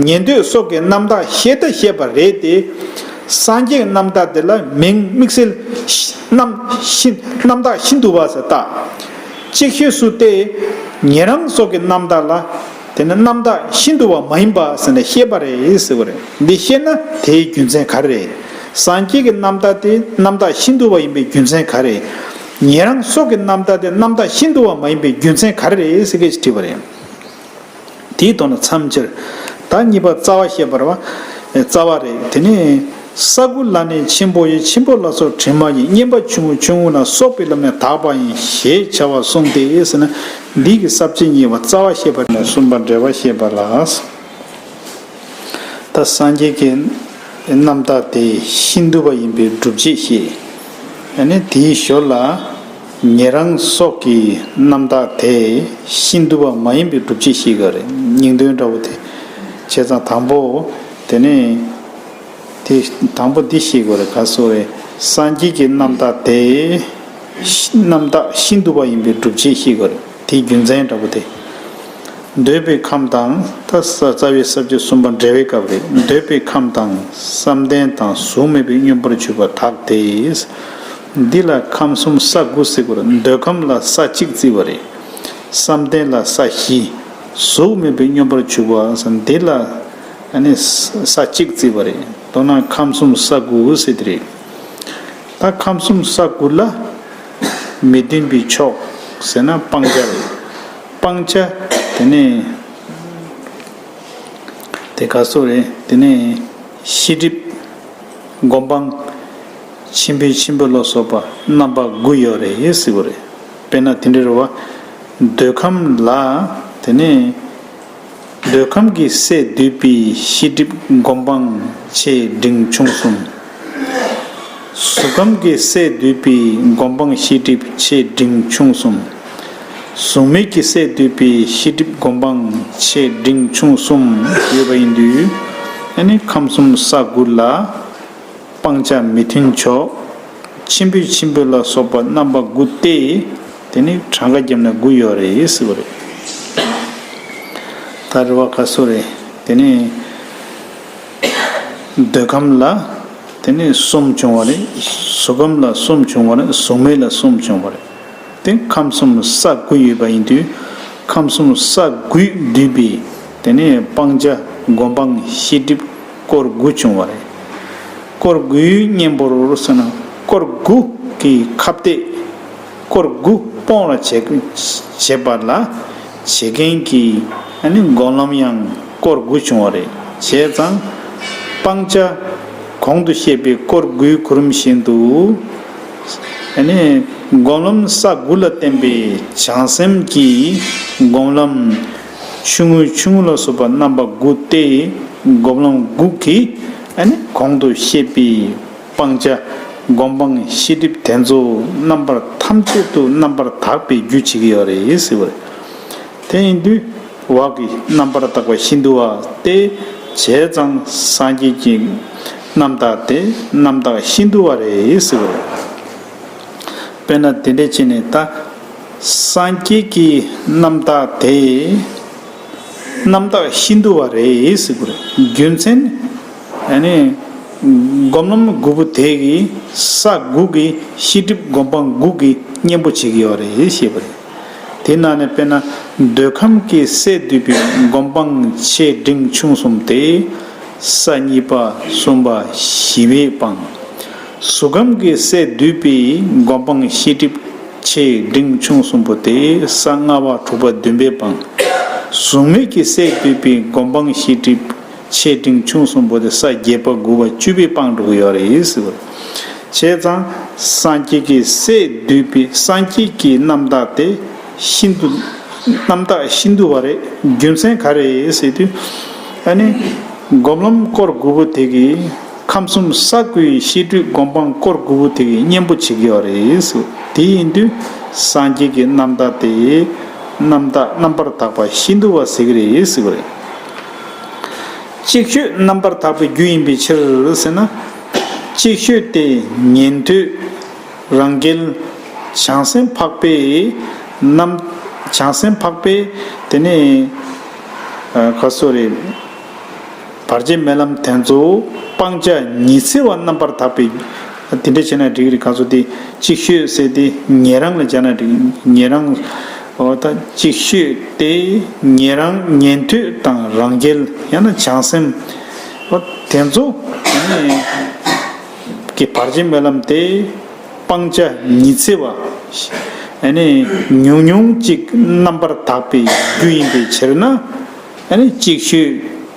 ཉན་ཐོས་སོགས་ཀྱི་རྣམ་དག་ཤེས་ད་བཤད་པ་རེད་དེ། སངས་རྒྱས་ཀྱི་རྣམ་དག་དེ་ལ་མིང་དམིགས་བསལ་རྣམ་ཤིན་རྣམ་དག་ཤིན་ཏུ་བ་ཟེར་བཏགས། གཅིག་ཤོས་སུ་སྟེ། ཉན་རང་སོགས་ཀྱི་རྣམ་དག་ལ། དེ་ནི་རྣམ་དག་ཤིན་ཏུ་བ་མ་ཡིན་པ་ཟེར་ནས་བཤད་པ་རེད་ཟེར་བ་རེད། འདི་བཤད་ན་དེའི་རྒྱུ་མཚན་ག་རེ་རེད། སངས་རྒྱས་ཀྱི་རྣམ་དག་དེ་རྣམ་དག་ཤིན་ཏུ་བ་ཡིན་པའི་རྒྱུ་མཚན་ག་རེ་རེད། ཉན་རང་སོགས་ཀྱི་རྣམ་དག་དེ་རྣམ་དག་ཤིན་ཏུ་བ་མ་ཡིན་པའི་རྒྱུ་མཚན་ག་རེ་རེད་ཟེར་སྐད་ཅིག་དྲིས་པ་རེད། དེའི་དོན་ལ་མཚམས་སྦྱར། ད་གཉིས་པ་རྩ་བ་བཤད་པར་བ། རྩ་བ་རེད། དེ་ནས་ས་དགུ་ལ་ནི་ཆེན་པོ་ཡི། ཆེན་པོ་ལ་སོགས་དྲི་མ་ཡི། སྙན་པ་ཆུང་ངུ་ཆུང་ངུ་ན། སོགས་པའི་ལམ་ནས་དག་པ་ཡིན། ཞེས་བྱ་བ་གསུངས་ཏེ་ཟེར་ན། འདི་གི་ས་བཅད་གཉིས་པ་རྩ་བ་བཤད་པ་ནས་གསུམ་པ་འགྲེལ་པ་བཤད་པ་ལ། ད་སངས་རྒྱས་ཀྱི་རྣམ་དག་དེ་ཤིན་ཏུ་བ་ཡིན་པའི་སྒྲུབ་བྱེད་བཤད། ཨ་ནི་དེའི་ཞོར་ལ་ཉན་རང་སོགས་ཀྱི་རྣམ་དག་དེ་ཤིན་ཏུ་བ་མ་ཡིན་པའི་སྒྲུབ་བྱེད་བཤད་ཀྱི་རེད། སྙིང་དོན་འདྲ་བོ་དེ། བྱས་ཙང་དང་པོ་དེ་ནས་དེ་དང་པོ་འདི་བཤད་ཀྱི་རེད། ག་སོ་རེད། སངས་རྒྱས་ཀྱི་རྣམ་དག་དེ་རྣམ་དག་ཤིན་ཏུ་བ་ཡིན་པའི་སྒྲུབ་བྱེད་བཤད་ཀྱི་རེད། དེའི་རྒྱུ་མཚན་འདྲ་པོ་དེ། འདོད་པའི་ཁམས་དང་། ད་ས་རྩ་བའི་ས་བཅད་གསུམ་པ་འགྲེལ་བའི་སྐབས་རེད། འདོད་པའི་ཁམས་དང་བསམ་གཏན་དང་གཟུགས་མེད་པའི་སྙོམས་པར་འཇུག་པ་དག་སྟེ། འདི་ལ་ཁམས་གསུམ་ས་དགུ་ཟེར་གྱི་རེད། འདོད་ཁམས་ལ་ས་གཅིག་བརྩི་བ་རེད། བསམ་གཏན་ལ་ས་བཞི། གཟུགས་མེད་པའི་སྙོམས་པར་འཇུག་པ་ཟེར་འདི་ལ་ཨ་ནི་ས་གཅིག་བརྩི་བ་རེད། མདོར་ན་ཁམས་གསུམ་ས་དགུ་ཟེར་དེ་རེད། ད་ཁམས་གསུམ་ས་དགུ་ལ་མི་མཐུན་པའི་ཕྱོགས་ཟེར་ན་སྤང་བྱ་རེད། སྤང་བྱ་དེ་ནས་དེ་ག་སོ་རེད། དེ་ནས་ཤེས་སྒྲིབ་སྒོམ་སྤང་ཆེན་པོའི་ཆེན་པོ་ལ་སོགས་པ་རྣམ་པ་དགུ་ཡོད་རེད་ཟེར་བ་རེད། དཔེར་ན་དེ་འདྲ་རེད་བ། འདོད་ཁམས་ལ་དེ་ནས། འདོད་ཁམས་ཀྱི་སས་བསྡུས་པའི་ཤེས་སྒྲིབ་སྒོམ་སྤང་ཆེ་འབྲིང་ཆུང་གསུམ། གཟུགས་ཁམས་ཀྱི་སས་བསྡུས་པའི་སྒོམ་སྤང་ཤེས་སྒྲིབ་ཆེ་འབྲིང་ཆུང་གསུམ། གཟུགས་མེད་ཀྱི་སས་བསྡུས་པའི་ཤེས་སྒྲིབ་སྒོམ་སྤང་ཆེ་འབྲིང་ཆུང་གསུམ་ཡོད་པ་ཡིན་དུས། ཨ་ནི་ཁམས་གསུམ་ས་དགུ་ལ། སྤང་བྱ་མི་མཐུན་ཕྱོགས། ཆེན་པོའི་ཆེན་པོ་ལ་སོགས་པ་རྣམ་པ་དགུ་སྟེ། དེ་ནི་གྲངས་ཀ་བརྒྱབ་ན་དགུ་ཡོད་རེད་ཟེར་བ་རེད། ད་རེ་བ་ག་སོ་རེད། དེ་ནི་འདོད་ཁམས་ལ་དེ་ནི་གསུམ་བྱུང་བ་རེད། གཟུགས་ཁམས་ལ་གསུམ་བྱུང་བ་རེད། གཟུགས་མེད་ལ་གསུམ་བྱུང་བ་རེད། དེ་ཁམས་གསུམ་ས་དགུ་ཡོད་པ་ཡིན་དུས། ཁམས་གསུམ་ས་དགུས་བསྡུས་པའི་དེ་ནས་སྤང་བྱ་སྒོམ་སྤང་ཤེས་སྒྲིབ་སྐོར་དགུ་བྱུང་བ་རེད། སྐོར་དགུའི་གཉེན་པོར་ཟེར་ན་སྐོར་དགུ་གི་ཁ་གཏད་ སྐོར་དགུ་སྤོང་བར་བྱེད་བྱེད་པ་ལ་བྱེད་མཁན་གྱི་ཨ་ནི་སྒོམ་ལམ་ཡང་སྐོར་དགུ་བྱུང་བ་རེད། བྱས་ཙང་སྤང་བྱ་གོང་དུ་བཤད་པའི་སྐོར་དགུའི་གོ་རིམ་བཞིན་དུ་ཨ་ནི་སྒོམ་ལམ་ས་དགུ་ལ་བརྟེན་པའི་བྱང་སེམས་ཀྱི་སྒོམ་ལམ་ཆུང་ངུ་ཆུང་ངུ་ལ་སོགས་པ་རྣམ་པ་དགུ་སྟེ། སྒོམ་ལམ་དགུ་གིས་ཨ་ནི་གོང་དུ་བཤད་པའི་སྤང་བྱ་སྒོམ་སྤང་ཤེས་སྒྲིབ་དེ་ཚོ་རྣམ་པར་ཐམས་ཅད་དུ་རྣམ་པར་དག་པའི་རྒྱུ་བྱེད་ཀྱི་ཡོད་རེད་ཟེར་བ་རེད། དེ་ཡིན་དུས་འོག་གི་རྣམ་པར་དག་པ་ཤིན་ཏུ་བ་སྟེ། བྱས་ཙང་སངས་རྒྱས་ཀྱི་རྣམ་དག་དེ་རྣམ་དག་ཤིན་ཏུ་བ་རེད་ཟེར་བ་རེད། དཔེར་ན་དེ་འདྲ་བྱས་ནས་ད་སངས་རྒྱས་ཀྱི་རྣམ་དག་དེ་རྣམ་དག་ཤིན་ཏུ་བ་རེད་ཟེར་དགོས་རེད། རྒྱུ་མཚན་ཨ་ནི་སྒོམ་ལམ་དགུ་པོ་དེ་གི་ས་དགུ་གི་ཤེས་སྒྲིབ་སྒོམ་སྤང་དགུ་གི་གཉེན་པོ་བྱེད་ཀྱི་ཡོད་རེད་ཞེས་པ་རེད། དེ་ནང་ནས་དཔེར་ན་འདོད་ཁམས་ཀྱི་སས་བསྡུས་པའི་སྒོམ་སྤང་ཆེ་འབྲིང་ཆུང་གསུམ་སྟེ། ས་གཉིས་པ་གསུམ་པ་བཞི་པས་སྤང་། གཟུགས་ཁམས་ཀྱི་སས་བསྡུས་པའི་སྒོམ་སྤང་ཤེས་སྒྲིབ་ཆེ་འབྲིང་ཆུང་གསུམ་པོ་སྟེ། ས་ལྔ་པ་དྲུག་པ་བདུན་པས་སྤང་། གཟུགས་མེད་ཀྱི་སས་བསྡུས་པའི་སྒོམ་སྤང་ཤེས་སྒྲིབ་ཆེ་འབྲིང་ཆུང་གསུམ་པོ་དེ་ས་བརྒྱད་པ་དགུ་པ་བཅུ་པས་སྤང་འགྲོ་གི་ཡོད་རེད་ཟེར་བ་རེད། བྱས་ཙང་སངས་རྒྱས་ཀྱི་སས་བསྡུས་པའི་སངས་རྒྱས་ཀྱི་རྣམ་དག་དེ་ཤིན་ཏུ་རྣམ་དག་ཤིན་ཏུ་བ་རེད། རྒྱུ་མཚན་ག་རེ་ཟེར་དུས་ཨ་ནི་སྒོམ་ལམ་སྐོར་དགུ་པོ་དེ་གིས་ཁམས་གསུམ་ས་དགུའི་ཤེས་སྒྲིབ་སྒོམ་སྤང་སྐོར་དགུ་པོ་དེ་གི་གཉེན་པོ་བྱེད་ཀྱི་ཡོད་རེད་ཟེར། དེ་ཡིན་དུས་སངས་རྒྱས་ཀྱི་རྣམ་དག་དེ་རྣམ་དག་རྣམ་པར་དག་པ་ཤིན་ཏུ་བ་ཟེར་གི་རེད་ཟེར་བ་རེད། ཅིག་ཤོས་རྣམ་པར་དག་པའི་རྒྱུ་ཡིན་པའི་ཕྱིར་ཟེར་ན། ཅིག་ཤོས་དེ་ཉན་ཐོས་རང་རྒྱལ་བྱང་སེམས་འཕགས་པའི་རྣམ་བྱང་སེམས་འཕགས་པའི་དེ་ནས་ཁ་སོ་རེད། བར་ཆད་མེད་ལམ་དེ་ཚོ་སྤང་བྱ་ཉི་ཚེ་བ་རྣམ་པར་དག་པའི་དེ་འདྲ་བྱས་ན་འགྲིག་རེད། ག་ཚོད་དེ་ཅིག་ཤོས་ཟེར་དེ་ཉན་རང་ལ་སྦྱར་ན་འགྲིག་ཉན་རང་འོ་ད་ཅིག་ཤོས་དེ་ཉན་རང་ཉན་ཐོས་དང་རང་རྒྱལ་ཡང་ན་བྱང་སེམས་འོ་དེ་ཚོ་ནི་གི་བར་ཆད་མེད་ལམ་དེ་སྤང་བྱ་ཉི་ཚེ་བ་ཨ་ནི་ཉུང་ཉུང་ཅིག་རྣམ་པར་དག་པའི་རྒྱུ་ཡིན་པའི་ཕྱིར་ན། ཨ་ནི་ཅིག་ཤོས་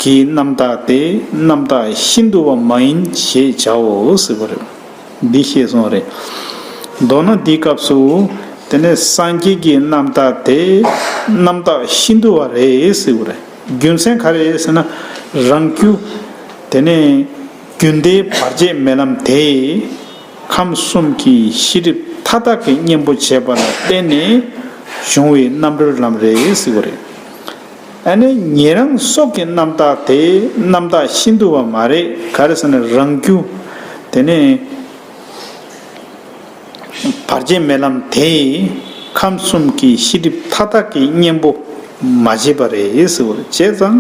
ཀྱི་རྣམ་དག་དེ་རྣམ་དག་ཤིན་ཏུ་བ་མ་ཡིན་ཞེས་བྱའོ་ཟེར་བ་རེད། འདི་ཤེས་སོང་རེད། མདོར་ན་འདིའི་སྐབས་སུ་དེ་ནས་སངས་རྒྱས་ཀྱི་རྣམ་དག་དེ་རྣམ་དག་ཤིན་ཏུ་བ་རེད་ཟེར་བ་རེད། རྒྱུ་མཚན་ག་རེ་ཟེར་ན་རང་རྒྱུ་དེ་ནས་རྒྱུན་མཐའི་བར་ཆད་མེད་ལམ་དེ་ཁམས་གསུམ་གྱི་ཤེས་སྒྲིབ་མཐའ་དག་གི་གཉེན་པོ་བྱས་པ་ལ་བརྟེན་ནས་བྱུང་བའི་རྣམ་གྲོལ་ལམ་རེད་ཟེར་བ་རེད། ཨ་ནི་ཉན་རང་སོགས་ཀྱི་རྣམ་དག་དེ་རྣམ་དག་ཤིན་ཏུ་བ་མ་རེད། ག་རེ་ཟེར་ན་རང་རྒྱུ་དེ་ནས་བར་ཆད་མེད་ལམ་དེ་ཁམས་གསུམ་གྱི་ཤེས་སྒྲིབ་མཐའ་དག་གི་གཉེན་པོ་མ་བྱས་པ་རེད་ཟེར་བ་རེད། བྱས་ཙང་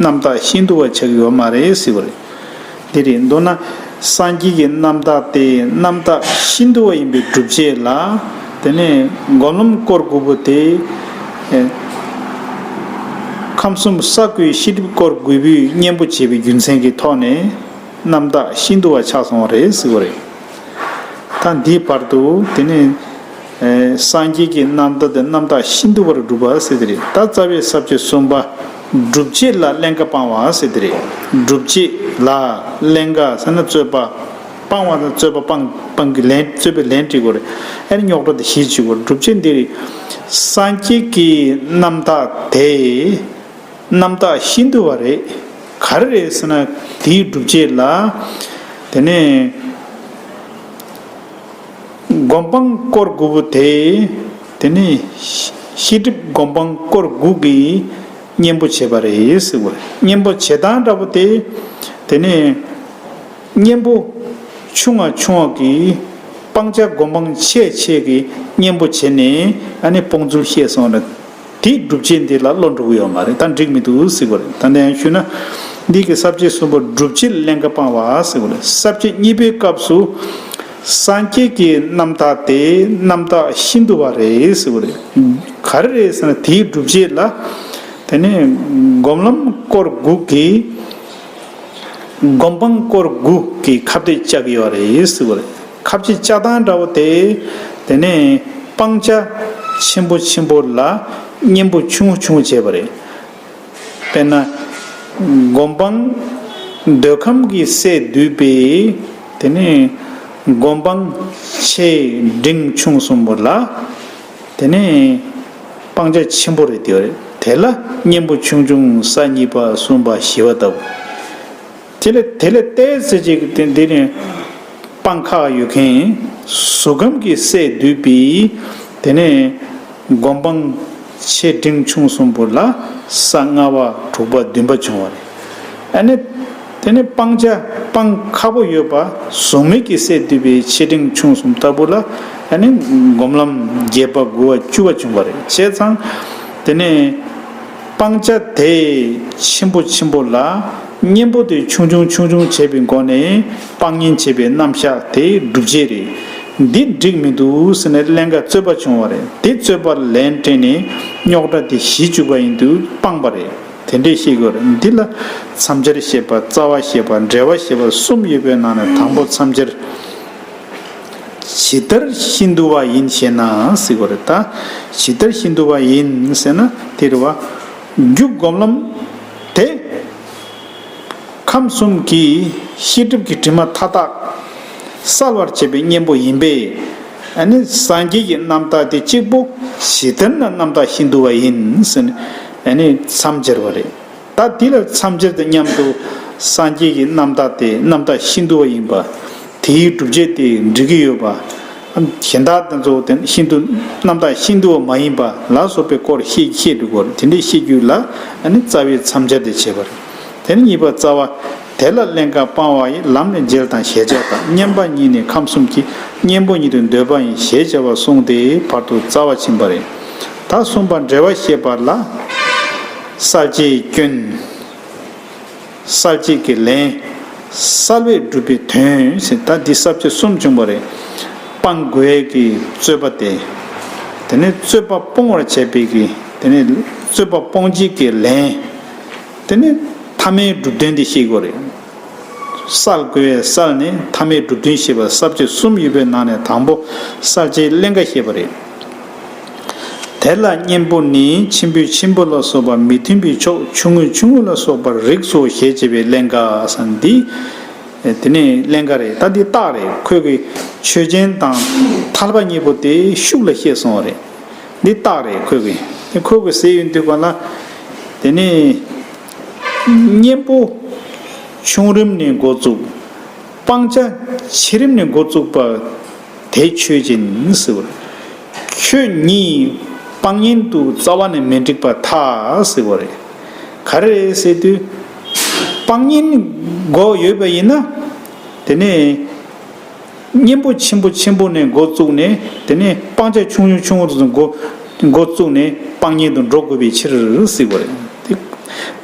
རྣམ་དག་ཤིན་ཏུ་བ་ཆགས་ཀྱི་ཡོད་མ་རེད་ཟེར་བ་རེད། འདི་རེད། མདོར་ན་སངས་རྒྱས་ཀྱི་རྣམ་དག་དེ་རྣམ་དག་ཤིན་ཏུ་བ་ཡིན་པའི་སྒྲུབ་བྱེད་ལ། དེ་ནས་སྒོམ་ལམ་སྐོར་དགུ་པོ་དེ་ཨེ་ཁམས་གསུམ་ས་དགུའི་ཤེས་སྒྲིབ་སྐོར་དགུ་པོའི་གཉེན་པོ་བྱས་པའི་རྒྱུ་མཚན་གྱི་ཐོག་ནས་རྣམ་དག་ཤིན་ཏུ་བ་ཆགས་སོང་བ་རེད་ཟེར་བ་རེད། ད་འདིའི་བར་དུ་དེ་ནས་ཨེ་སངས་རྒྱས་ཀྱི་རྣམ་དག་དེ་རྣམ་དག་ཤིན་ཏུ་བར་སྒྲུབ་པ་ཟེར་དེ་རེད། ད་རྩ་བའི་ས་བཅད་གསུམ་པ་སྒྲུབ་བྱེད་ལ་ཀླན་ཀ་སྤང་བ་ཟེར་དེ་རེད། སྒྲུབ་བྱེད་ལ་ཀླན་ཀ་ཟེར་ན་རྩོད་པ། སྤང་བ་དང་རྩོད་པ་སྤང་སྤང་གི་ལན་རྩོད་པའི་ལན་བྲིས་དགོས་རེད། ཨེ་རྙོག་དྲ་དེ་ཞི་བྱེད་དགོས་རེད། སྒྲུབ་བྱེད་འདི་རེད། སངས་རྒྱས་ཀྱི་རྣམ་དག་དེ་རྣམ་དག་ཤིན་ཏུ་བ་རེད། ག་རེ་རེད་ཟེར་ན་དེའི་སྒྲུབ་བྱེད་ལ་དེ་ནས་སྒོམ་སྤང་སྐོར་དགུ་པོ་དེ། དེ་ནས་ཤེས་སྒྲིབ་སྒོམ་སྤང་སྐོར་དགུ་གི་གཉེན་པོ་བྱེད་པ་རེད་ཟེར་བ་རེད། གཉེན་པོ་བྱེད་སྟངས་འདྲ་པོ་དེ། དེ་ནས་གཉེན་པོ་ཆུང་བ་ཆུང་བ་གི་སྤང་བྱ་སྒོམ་སྤང་ཆེ་ཆེ་གི་གཉེན་པོ་བྱེད་ནས་ཨ་ནི་སྤོང་ཚུལ་ཤེས་སོང་ན། དེའི་སྒྲུབ་བྱེད་འདི་ལ་བློ་འགྲོ་གི་ཡོད་མ་རེད། ད་འགྲིག་མི་འདུག་ཟེར་བ་རེད། ད་ནས་ཡང་ཞུས་ན། འདི་གི་ས་བཅད་གསུམ་པ་སྒྲུབ་བྱེད་ཀླན་ཀ་སྤང་བ་ཟེར་བ་རེད། ས་བཅད་གཉིས་པའི་སྐབས་སུ་སངས་རྒྱས་ཀྱི་རྣམ་དག་དེ་རྣམ་དག་ཤིན་ཏུ་བ་རེད་ཟེར་བ་རེད། ག་རེ་རེད་ཟེར་ན་དེའི་སྒྲུབ་བྱེད་ལ་དེ་ནས་སྒོམ་ལམ་སྐོར་དགུ་གི་སྒོམ་སྤང་སྐོར་དགུ་གི་ཁ་གཏད་བཅག་གི་ཡོད་རེད་ཟེར་བ་རེད། ཁ་གཏད་བཅག་སྟངས་འདྲ་བོ་དེ་དེ་ནས་ སྤང་བྱ་ཆེན་པོ་ཆེན་པོ་ལ་གཉེན་པོ་ཆུང་ངུ་ཆུང་ངུ་བྱས་པ་རེད། དཔེར་ན། སྒོམ་སྤང་འདོད་ཁམས་ཀྱི་སས་བསྡུས་པའི། དེ་ནས་སྒོམ་སྤང་ཆེ་འབྲིང་ཆུང་གསུམ་པོ་ལ། དེ་ནས་སྤང་བྱ་ཆེན་པོ་རེད་དེ་རེད། དེ་ལ་གཉེན་པོ་ཆུང་ཆུང་ས་གཉིས་པ་གསུམ་པ་བཞི་པ་ལྟ་བུ། དེ་ལས་དེ་ལས་ཏོག་ཙམ་ཅིག་དེ་འདི་ནས་སྤང་ཁ་ཡོད་མཁན། གཟུགས་ཁམས་ཀྱི་སས་བསྡུས་པའི། དེ་ནས་སྒོམ་སྤང་ཆེ་འབྲིང་ཆུང་གསུམ་པོ་ལ་ས་ལྔ་པ་དྲུག་པ་བདུན་པ་བྱུང་བ་རེད། ཨ་ནི། དེ་ནས་སྤང་བྱ་སྤང་ཁག་པོ་ཡོད་པ་གཟུགས་མེད་ཀྱི་སས་བསྡུས་པའི་ཆེ་འབྲིང་ཆུང་གསུམ་ལྟ་བུ་ལ། ཨ་ནི་སྒོམ་ལམ་བརྒྱད་པ་དགུ་པ་བཅུ་པ་བྱུང་བ་རེད། བྱས་ཙང་། དེ་ནས་སྤང་བྱ་དེ་ཆེན་པོ་ཆེན་པོ་ལ་གཉེན་པོ་དེ་ཆུང་ཆུང་ཆུང་ཆུང་བྱས་པའི་སྒོ་ནས་སྤང་གཉེན་བྱེད་པའི་རྣམ་གཞག་དེ་སྒྲུབ་བྱེད་རེད། འདི་འགྲིག་མི་འདུག་ཟེར་ནས་ཀླན་ཀ་རྩོད་པ་བྱུང་བ་རེད། དེ་རྩོད་པ་ལན་སྤྲད་ནས་རྙོག་དྲ་དེ་ཞི་བཅུག་པ་ཡིན་དུས་སྤངས་པ་རེད། དེ་འདྲས་བཤད་དགོས་རེད། འདི་ལ་མཚམས་སྦྱར་བཤད་པ། རྩ་བ་བཤད་པ། འགྲེལ་པ་བཤད་པ་གསུམ་ཡོད་པའི་ནང་ནས་དང་པོ་མཚམས་སྦྱར། ཇི་ལྟར་ཤིན་ཏུ་བ་ཡིན་ཞེ་ན་ཟེར་དགོས་རེད། ད་ཇི་ལྟར་ཤིན་ཏུ་བ་ཡིན་ཟེར་ན་དེ་རེད་བ། རྒྱུ་སྒོམ་ལམ་དེ་ཁམས་གསུམ་གྱི་ཤེས་སྒྲིབ་ཀྱི་དྲི་མ་མཐའ་དག་བསལ་བར་བྱེད་པའི་གཉེན་པོ་ཡིན་པས། ཨ་ནི་སངས་རྒྱས་ཀྱི་རྣམ་དག་དེ་གཅིག་པོ་ཇི་ལྟར་ན་རྣམ་དག་ཤིན་ཏུ་བ་ཡིན་ཟེར་ནས། ཨ་ནི་མཚམས་སྦྱར་བ་རེད། ད་དེ་ལ་མཚམས་སྦྱར་དང་མཉམ་དུ་སངས་རྒྱས་ཀྱི་རྣམ་དག་དེ་རྣམ་དག་ཤིན་ཏུ་བ་ཡིན་པ། དེའི་སྒྲུབ་བྱེད་དེ་འགྲིག་གི་ཡོད་པ། གཞན་དག་དེ་ཚོ་དེ་ཤིན་ཏུ་རྣམ་དག་ཤིན་ཏུ་བ་མ་ཡིན་པ་ལ་སོགས་པའི་སྐོར་བཤད་བཤད་འགྲོ་གི་ཡོད་རེད། དེ་འདྲའི་བཤད་རྒྱུ་ལ་ཨ་ནི་རྩ་བའི་མཚམས་སྦྱར་དེ་བྱེད་པ་རེད། དེ་ནི་གཉིས་པ་རྩ་བ། དེ་ལ་ཀླན་ཀ་སྤང་བ་ཡི། ལམ་ནི་འཇལ་དང་ཞེས་བྱ་དང་། བསྙེན་པ་ཉིད་ནི་ཁམས་གསུམ་གྱི། གཉེན་པོ་ཉིད་དུ་འདོད་པ་ཡིན། ཞེས་བྱ་བ་གསུངས་ཏེ་བར་དུ་རྩ་བ་ཕྱིན་པ་རེད། ད་གསུམ་པ་འགྲེལ་པ་བཤད་པ་ལ། གསལ་བྱེད་སྐྱོན། གསལ་བྱེད་ཀྱི་ལན། གསལ་བས་སྒྲུབ་པའི་དོན་ཟེར། ད་འདི་ས་བཅད་གསུམ་བྱུང་བ་རེད། སྤང་དགོས་ཀྱི་རྩོད་པ་སྟེ། དེ་ནས་རྩོད་པ་སྤོང་བར་བྱེད་པའི་གི། དེ་ནས་རྩོད་པ་སྤོང་བྱེད་ཀྱི་ལན། དེ་ནས་ཐ་མའི་སྒྲུབ་དོན་འདི་བཤད་དགོས་རེད། གསལ་དགོས་གསལ་ནས་ཐ་མའི་སྒྲུབ་དོན་བཤད་པ་ས་བཅད་གསུམ་ཡོད་པའི་ནང་ནས་དང་པོ་གསལ་བྱེད་ཀླན་ཀ་བཤད་པ་རེད། དེ་ལ་གཉེན་པོ་ནི་ཆེན་པོའི་ཆེན་པོ་ལ་སོགས་པ་མི་མཐུན་པའི་ཕྱོགས་ཆུང་ངུའི་ཆུང་ངུ་ལ་སོགས་པར་རིགས་སོ་ཞེས་བྱ་བའི་ཀླན་ཀ་ཟེར་འདི། དེ་ནས་ཀླན་ཀ་རེད། ད་འདི་རྟགས་རེད། ཁོས་གི་ཆོས་ཅན་དང་ཐར་པ་གཉིས་པོ་དེ་ཤུགས་ལ་བཤད་སོང་བ་རེད། འདི་རྟགས་རེད་ཁོས་གི། དེ་ཁོས་གི་ཟེར་ཡོང་དུས་ག་ལ། དེ་ནས་གཉེན་པོ་ཆུང་རིམ་ནས་འགོ་བཙུགས། སྤང་བྱ་ཆེ་རིམ་ནས་འགོ་བཙུགས་པ་དེ་ཆོས་ཅན་ཟེར་བ་རེད། ཁྱོད་ཉིད་སྤང་གཉེན་དུ་རྩ་བ་ནས་མི་འགྲིག་པར་ཐལ་ཟེར་བ་རེད། ག་རེ་རེད་ཟེར་དུས། སྤང་གཉེན་དགོས་ཡོད་པ་ཡིན་ན། དེ་ནས་གཉེན་པོ་ཆེན་པོ་ཆེན་པོ་ནས་འགོ་བཙུགས་ནས། དེ་ནས་སྤང་བྱ་ཆུང་ཆུང་ཆུང་ངུ་དུ་འགོ་འགོ་བཙུགས་ནས་སྤང་གཉེན་དུ་འགྲོ་དགོས་པའི་ཕྱིར་ཟེར་བ་རེད། དེ་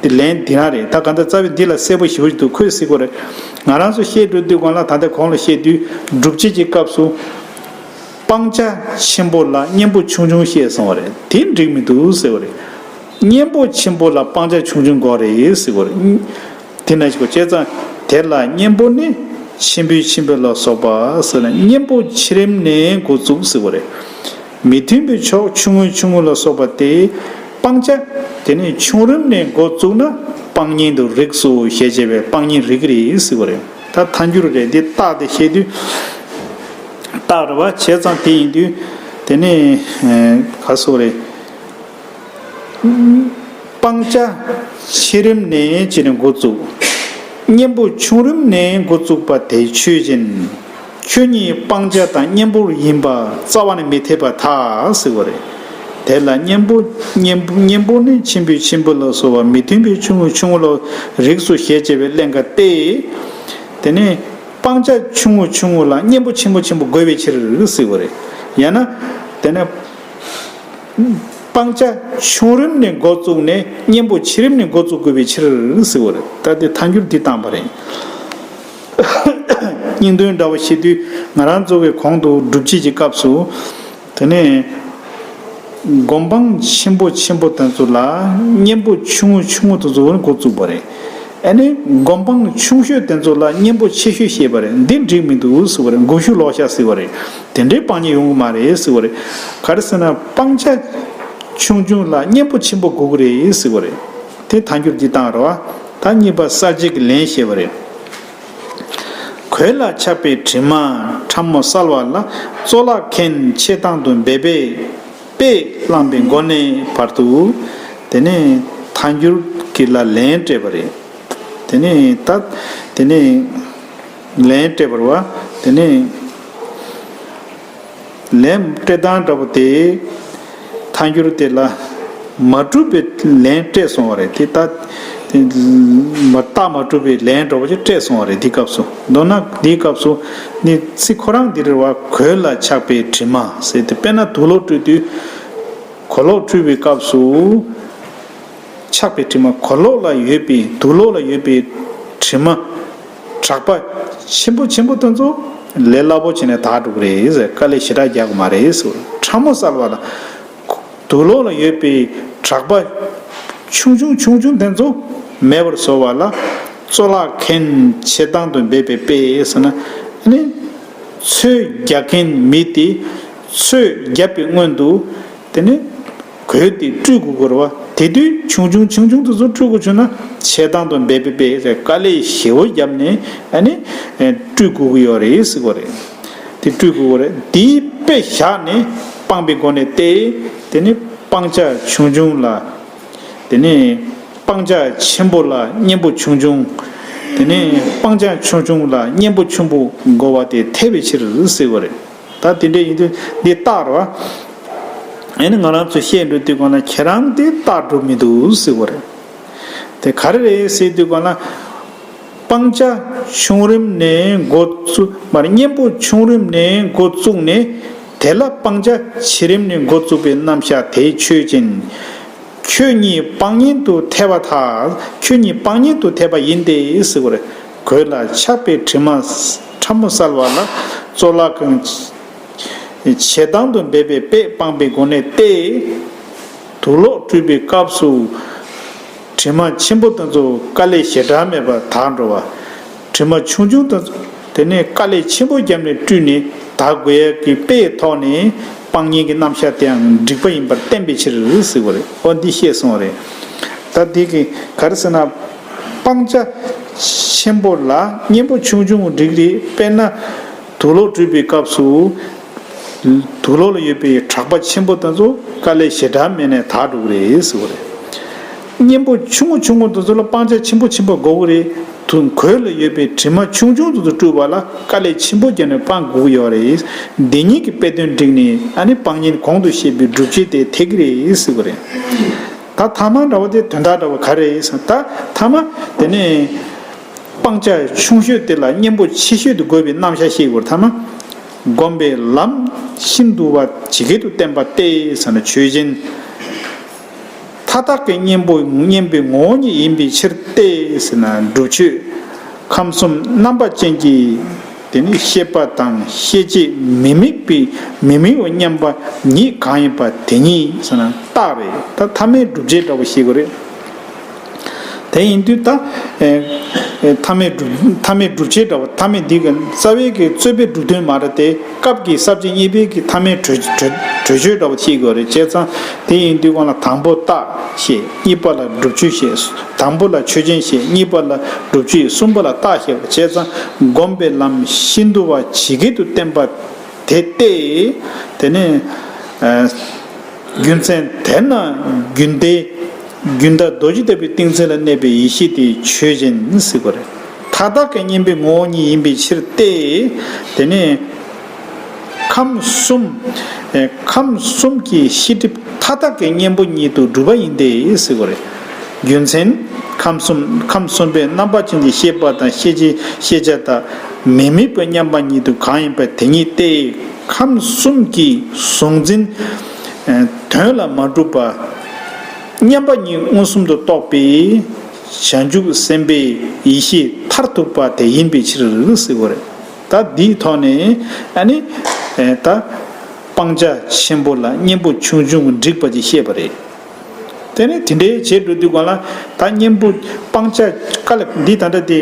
དེ་ལན་དེ་རང་རེད། ད་ག་འདྲ་རྩ་བའི་འདི་ལ་གསལ་པོ་ཞེ་པོ་ཞིག་འདུག་ཁོས་ཟེར་བ་རེད། ང་རང་ཚོ་བཤད་འགྲོ་དུས་གང་ལ་ད་ལྟ་གོང་ལ་བཤད་དུས་སྒྲུབ་བྱེད་ཀྱི་སྐབས་སུ། སྤང་བྱ་ཆེན་པོ་ལ་གཉེན་པོ་ཆུང་ཆུང་བཤད་སོང་བ་རེད། དེ་འགྲིག་མི་འདུག་ཟེར་བ་རེད། གཉེན་པོ་ཆེན་པོ་ལ་སྤང་བྱ་ཆུང་ཆུང་དགོས་རེད་ཟེར་བ་རེད། དེ་ན་ཞིག་གོ་བྱས་ཙང་། དེ་ལ་གཉེན་པོ་ནི་ཆེན་པོའི་ཆེན་པོ་ལ་སོགས་པ་ཟེར་ན་གཉེན་པོ་ཆེ་རིམ་ནས་འགོ་བཙུགས་ཟེར་བ་རེད། མི་མཐུན་པའི་ཕྱོགས་ཆུང་ངུའི་ཆུང་ངུ་ལ་སོགས་པ་སྟེ། སྤང་བྱ་དེ་ནི་ཆུང་རིམ་ནས་འགོ་བཙུགས་ན་སྤང་གཉེན་དུ་རིགས་སོ་ཞེས་བྱ་བའི་སྤང་གཉེན་རིགས་རེད་ཟེར་བ་རེད། ད་ཐལ་འགྱུར་རེད། འདི་རྟགས་དེ་བཤད་དུས། རྟགས་རེད་བ། བྱས་ཙང་དེ་ཡིན་དུས། དེ་ནི་ག་སོགས་རེད། སྤང་བྱ་ཆེ་རིམ་ནས་ཅི་ནས་འགོ་བཙུགས། གཉེན་པོ་ཆུང་རིམ་ནས་འགོ་བཙུགས་པ་དེ་ཆོས་ཅན། ཁྱོད་ཉིད་སྤང་བྱ་དང་གཉེན་པོར་ཡིན་པ་རྩ་བ་ནས་མི་འཐད་པར་ཐལ་ཟེར་བ་རེད། དེ་ལ་གཉེན་པོ་གཉེན་པོ་གཉེན་པོ་ནི་ཆེན་པོའི་ཆེན་པོ་ལ་སོགས་པ་མི་མཐུན་པའི་ཆུང་ངུ་ཆུང་ངུ་ལ་རིགས་སོ་ཞེས་བྱ་བའི་ཀླན་ཀ་སྟེ། དེ་ནས་སྤང་བྱ་ཆུང་ངུ་ཆུང་ངུ་ལ་གཉེན་པོ་ཆེན་པོ་ཆེན་པོ་དགོས་པའི་ཕྱིར་ཟེར་བ་རེད། ཡང་ན། དེ་ནས། སྤང་བྱ་ཆུང་རིམ་ནས་འགོ་བཙུགས་ནས་གཉེན་པོ་ཆེ་རིམ་ནས་འགོ་བཙུགས་དགོས་པའི་ཕྱིར་ཟེར་བ་རེད། ད་དེ་ཐལ་འགྱུར་འདི་བཏང་པ་རེད། སྙིང་དོན་འདྲ་བ་བཤད་དུས་ང་རང་ཚོ་གི་གོང་དུ་སྒྲུབ་བྱེད་ཀྱི་སྐབས་སུ། དེ་ནས་སྒོམ་སྤང་ཆེན་པོ་ཆེན་པོ་དེ་ཚོ་ལ་གཉེན་པོ་ཆུང་ངུ་ཆུང་ངུ་དེ་ཚོ་འགོ་བཙུགས་པ་རེད། ཨ་ནི་སྒོམ་སྤང་ཆུང་ཤོས་དེ་ཚོ་ལ་གཉེན་པོ་ཆེ་ཤོས་བཤད་པ་རེད། འདི་འགྲིག་མི་འདུག་ཟེར་བ་རེད། མགོ་མཇུག་ལོག་ཤག་ཟེར་བ་རེད། དེ་འདྲའི་སྤང་གཉེན་ཡོང་གི་མ་རེད་ཟེར་བ་རེད། ག་རེ་ཟེར་ན་སྤང་བྱ་ཆུང་ཆུང་ལ་གཉེན་པོ་ཆེན་པོ་དགོས་ཀྱི་རེད་ཟེར་བ་རེད། དེ་ཐལ་འགྱུར་འདི་བཏང་རེད་བ། ད་གཉིས་པ་གསལ་བྱེད་ཀྱི་ལན་བཤད་པ་རེད། གོས་ལ་ཆགས་པའི་དྲི་མ་ཕྲ་མོ་བསལ་བ་ལ། གཙོ་བླག་མཁན་ཆེ་ཐང་དུ་འབད་པས་དཔེ་བླངས་པའི་སྒོ་ནས་བར་དུ། དེ་ནས་ཐལ་འགྱུར་གྱི་ལ་ལན་སྤྲད་པ་རེད། དེ་ནས་ད་དེ་ནས་ལན་སྤྲད་པ་རེད་བ། དེ་ནས་ལན་སྤྲད་སྟངས་འདྲ་པོ་དེ། ཐལ་འགྱུར་དེ་ལ་མ་གྲུབ་པའི་ལན་སྤྲད་སོང་བ་རེད། དེ་ལྟ་དེ་མ་རྟགས་མ་གྲུབ་པའི་ལན་འདྲ་པོ་ཅིག་སྤྲད་སོང་བ་རེད། འདིའི་སྐབས་སུ། མདོར་ན་འདིའི་སྐབས་སུ་ནི་ཚིག་ཁོ་རང་འདི་རེད་བ། གོས་ལ་ཆགས་པའི་དྲི་མ་ཟེར་ཏེ། དཔེར་ན་དུག་ལོག་བཀྲུས་དུས་གོས་ལོག་བཀྲུས་པའི་སྐབས་སུ། ཆགས་པའི་དྲི་མ། གོས་ལོག་ལ་ཡོད་པའི། དུག་ལོག་ལ་ཡོད་པའི་དྲི་མ་དྲག་པ་ཆེན་པོ་ཆེན་པོ་དེ་ཚོ་ལས་སླ་པོ་བྱས་ནས་དག་འགྲོ་གི་རེད་ཟེར། དཀའ་ལས་ཞེ་དྲག་རྒྱག་གི་མ་རེད་ཟེར། ཕྲ་མོ་བསལ་བ་ལ། དུག་ལོག་ལ་ཡོད་པའི་དྲག་པ་ཆུང་ཆུང་ཆུང་ཆུང་དེ་ཚོ་མེད་པར་བཟོ་བ་ལ། གཙོ་བླག་མཁན་ཆེ་ཐང་དུ་འབད་པའི་དཔེ་ཟེར་ན། ཨ་ནི་ཚོས་རྒྱག་མཁན་མི་དེ་ཚོས་བརྒྱབ་པའི་སྔོན་དུ། དེ་ནི་གོས་དེ་བཀྲུ་དགོས་ཀྱི་རེད་བ། དེ་དུས་ཆུང་ཆུང་ཆུང་ཆུང་དེ་ཚོ་བཀྲུ་དགོས་བྱུང་ན། ཆེ་ཐང་དུ་འབད་པའི་དཔེ་ཟེར། དཀའ་ལས་ཞེ་པོ་བརྒྱབ་ནས་ཨ་ནི་བཀྲུ་དགོས་ཀྱི་ཡོད་རེད་ཟེར་གྱི་རེད། དེ་བཀྲུ་དགོས་ཀྱི་རེད། དེའི་དཔེ་བཞག་ནས་སྤངས་པའི་སྒོ་ནས་ཏེ། དེ་ནི་སྤང་བྱ་ཆུང་ཆུང་ལ། དེ་ནི་སྤང་བྱ་ཆེན་པོ་ལ་གཉེན་པོ་ཆུང་ཆུང་། དེ་ནི་སྤང་བྱ་ཆུང་ཆུང་ལ་གཉེན་པོ་ཆེན་པོ་དགོས་པ་དེ་འཐད་པའི་ཕྱིར་ཟེར་བ་རེད། ད་དེ་འདྲ་ཡིན་དུས་འདི་རྟགས་རེད་བ། ཨ་ནི་ང་རང་ཚོ་བཤད་འགྲོ་དུས་སྒང་ལ་ཁྱེད་རང་དེ་རྟགས་འགྲོ་མི་འདུག་ཟེར་བ་རེད། དེ་ག་རེ་རེད་ཟེར་དུས་སྒང་ལ། སྤང་བྱ་ཆུང་རིམ་ནས་འགོ་བཙུགས། མར་གཉེན་པོ་ཆུང་རིམ་ནས་འགོ་བཙུགས་ནས། དེ་ལ་སྤང་བྱ་ཆེ་རིམ་ནས་འགོ་བཙུགས་པའི་རྣམ་གཞག་དེ་ཆོས་ཅན། ཁྱོད་ཉིད་སྤང་གཉེན་དུ་ཐལ་བར་ཐལ། ཁྱོད་ཉིད་སྤང་གཉེན་དུ་ཐལ་བ་ཡིན་ཏེ་ཟེར་བ་རེད། གོས་ལ་ཆགས་པའི་དྲི་མ་ཕྲ་མོ་བསལ་བ་ལ། གཙོ་བླག་གང་ཆེ་ཐང་དུ་འབད་པའི་དཔེ་སྤངས་པའི་སྒོ་ནས་ཏེ། དུག་ལོག་བཀྲུས་པའི་སྐབས་སུ། དྲི་མ་ཆེན་པོ་དེ་ཚོ་དཀའ་ལས་ཞེ་དྲག་མེད་པར་དག་འགྲོ་བ། དྲི་མ་ཆུང་ཆུང་དེ་ཚོ་དེ་ནས་དཀའ་ལས་ཆེན་པོ་བརྒྱབ་ནས་བཀྲུས་ནས་དག་དགོས་ཡ་གི་དཔེའི་ཐོག་ནས་སྤང་གཉེན་གྱི་རྣམ་གཞག་དེའང་འགྲིག་པ་ཡིན་པར་བསྟན་པའི་ཕྱིར་ཟེར་བ་རེད། ཨོ་འདི་བཤད་སོང་བ་རེད། ད་འདི་གི་ག་རེ་ཟེར་ན། སྤང་བྱ་ཆེན་པོ་ལ་གཉེན་པོ་ཆུང་ཆུང་འགྲིག་རེད། དཔེར་ན། དུག་ལོག་བཀྲུས་པའི་སྐབས་སུ། དུག་ལོག་ལ་ཡོད་པའི་དྲག་པ་ཆེན་པོ་དེ་ཚོ་དཀའ་ལས་ཞེ་དྲག་མེད་ནས་དག་འགྲོ་གི་རེད་ཟེར་བ་རེད། གཉེན་པོ་ཆུང་ངུ་ཆུང་ངུ་དེ་ཚོ་ལ་སྤང་བྱ་ཆེན་པོ་ཆེན་པོ་དགོས་ཀྱི་རེད། དུ་གོས་ལ་ཡོད་པའི་དྲི་མ་ཆུང་ཆུང་དེ་ཚོ་བཀྲུ་བ་ལ་དཀའ་ལས་ཆེན་པོ་བརྒྱབ་ནས་སྤང་དགོས་ཀྱི་ཡོད་རེད། འདི་གཉིས་ཀྱི་དཔེ་དོན་བསྒྲིགས་ནས་ཨ་ནི་སྤང་གཉེན་གོང་དུ་བཤད་པའི་སྒྲུབ་བྱེད་དེ་འཐད་ཀྱི་རེད་ཟེར་བ་རེད། ད་ཐ་མ་འདྲ་བོ་དེ་དོན་དག་འདྲ་བོ་ག་རེ་རེད་ཟེར་ན། ད་ཐ་མ་དེ་ནས། སྤང་བྱ་ཆུང་ཤོས་དེ་ལ་གཉེན་པོ་ཆེ་ཤོས་དེ་དགོས་པའི་རྣམ་གཞག་བཤད་དགོས་ཐ་མ། སྒོམ་པའི་ལམ་ཤིན་ཏུ་བ་ཇི་སྐད་དུ་བསྟན་པ་སྟེ་ཟེར་ན་ཆོས་ཅན། མཐའ་དག་གི་གཉེན་པོ་གཉེན་པོའི་ངོ་བོ་ཉིད་ཡིན་པའི་ཕྱིར་ཏེ་ཟེར་ན་སྒྲུབ་ཆོས་ཁམས་གསུམ་རྣམ་པ་ཅན་གྱི་དེ་ནི་ཤེས་པ་དང་ཤེས་བྱེད་མི་དམིགས་པའི་མི་དམིགས་པ་མཉམ་པ་ཉིད་གང་ཡིན་པ་དེ་ཉིད་ཟེར་ན་རྟགས་རེད། ད་ཐ་མའི་སྒྲུབ་བྱེད་འདྲ་བོ་ཤེས་དགོས་རེད། དེ་ཡིན་དུས་ད། ཨེ་ཨེ་ཐ་མའི་སྒྲུབ་ཐ་མའི་སྒྲུབ་བྱེད་འདྲ་བ། ཐ་མའི་འདི་གི་རྩ་བའི་གི་རྩོད་པའི་སྒྲུབ་དོན་མ་རེད་དེ། སྐབས་ཀྱི་ས་བཅད་གཉིས་པའི་གི་ཐ་མའི་གྲོས་གྲོས་གྲོས་ཆོད་འདྲ་བ་ཤེས་དགོས་རེད། བྱས་ཙང་དེ་ཡིན་དུས་སྒང་ལ་དང་པོ་རྟགས་བཤད། གཉིས་པ་ལ་སྒྲུབ་ཆོས་བཤད། དང་པོ་ལ་ཆོས་ཅན་བཤད། གཉིས་པ་ལ་སྒྲུབ་ཆོས། གསུམ་པ་ལ་རྟགས་བཤད་པ། བྱས་ཙང་སྒོམ་པའི་ལམ་ཤིན་ཏུ་བ་ཇི་སྐད་དུ་བསྟན་པ། དེ་སྟེ། དེ་ནས། ཨ། རྒྱུ་མཚན་དེས་ན་རྒྱུན་ལྡན། རྒྱུན་མཐའ་རྡོ་རྗེ་ལྟ་བུའི་ཏིང་འཛིན་ལ་གནས་པའི་ཡེ་ཤེས་དེ་ཆོས་ཅན་ཟེར་བ་རེད། མཐའ་དག་གི་གཉེན་པོའི་ངོ་བོ་ཉིད་ཡིན་པའི་ཕྱིར་ཏེ། དེ་ནས་ཁམས་གསུམ། ཨེ། ཁམས་གསུམ་གྱི་ཤེས་སྒྲིབ་མཐའ་དག་གི་གཉེན་པོ་ཉིད་དུ་གྲུབ་པ་ཡིན་ཏེ་ཟེར་བ་རེད། རྒྱུ་མཚན། ཁམས་གསུམ། ཁམས་གསུམ་པའི་རྣམ་པ་ཅན་གྱི་ཤེས་པ་དང་ཤེས་བྱེད་ཤེས་བྱ་དག་མི་དམིགས་པ་མཉམ་པ་ཉིད་དུ་གང་ཡིན་པ་དེ་ཉིད་སྟེ། ཁམས་གསུམ་གྱི་གཟུང་འཛིན་དོན་ལ་མ་གྲུབ་པ་མཉམ་པ་ཉིད་མངོན་སུམ་དུ་རྟོགས་པའི་བྱང་ཆུབ་སེམས་དཔའི་ཡེ་ཤེས་མཐར་ཐུག་པ་དེ་ཡིན་པའི་ཕྱིར་ཟེར་བ་རེད། ད་འདིའི་ཐོག་ནས་ཨ་ནི་ད་སྤང་བྱ་ཆེན་པོ་ལ་གཉེན་པོ་ཆུང་ཆུང་འགྲིག་པ་ཅིག་བཤད་པ་རེད། དེ་ནས་དེ་འདྲའི་བྱེད་འགྲོ་དུས་སྒང་ལ་ད་གཉེན་པོ་སྤང་བྱ་དཀའ་ལས་འདི་ད་ལྟ་དེ།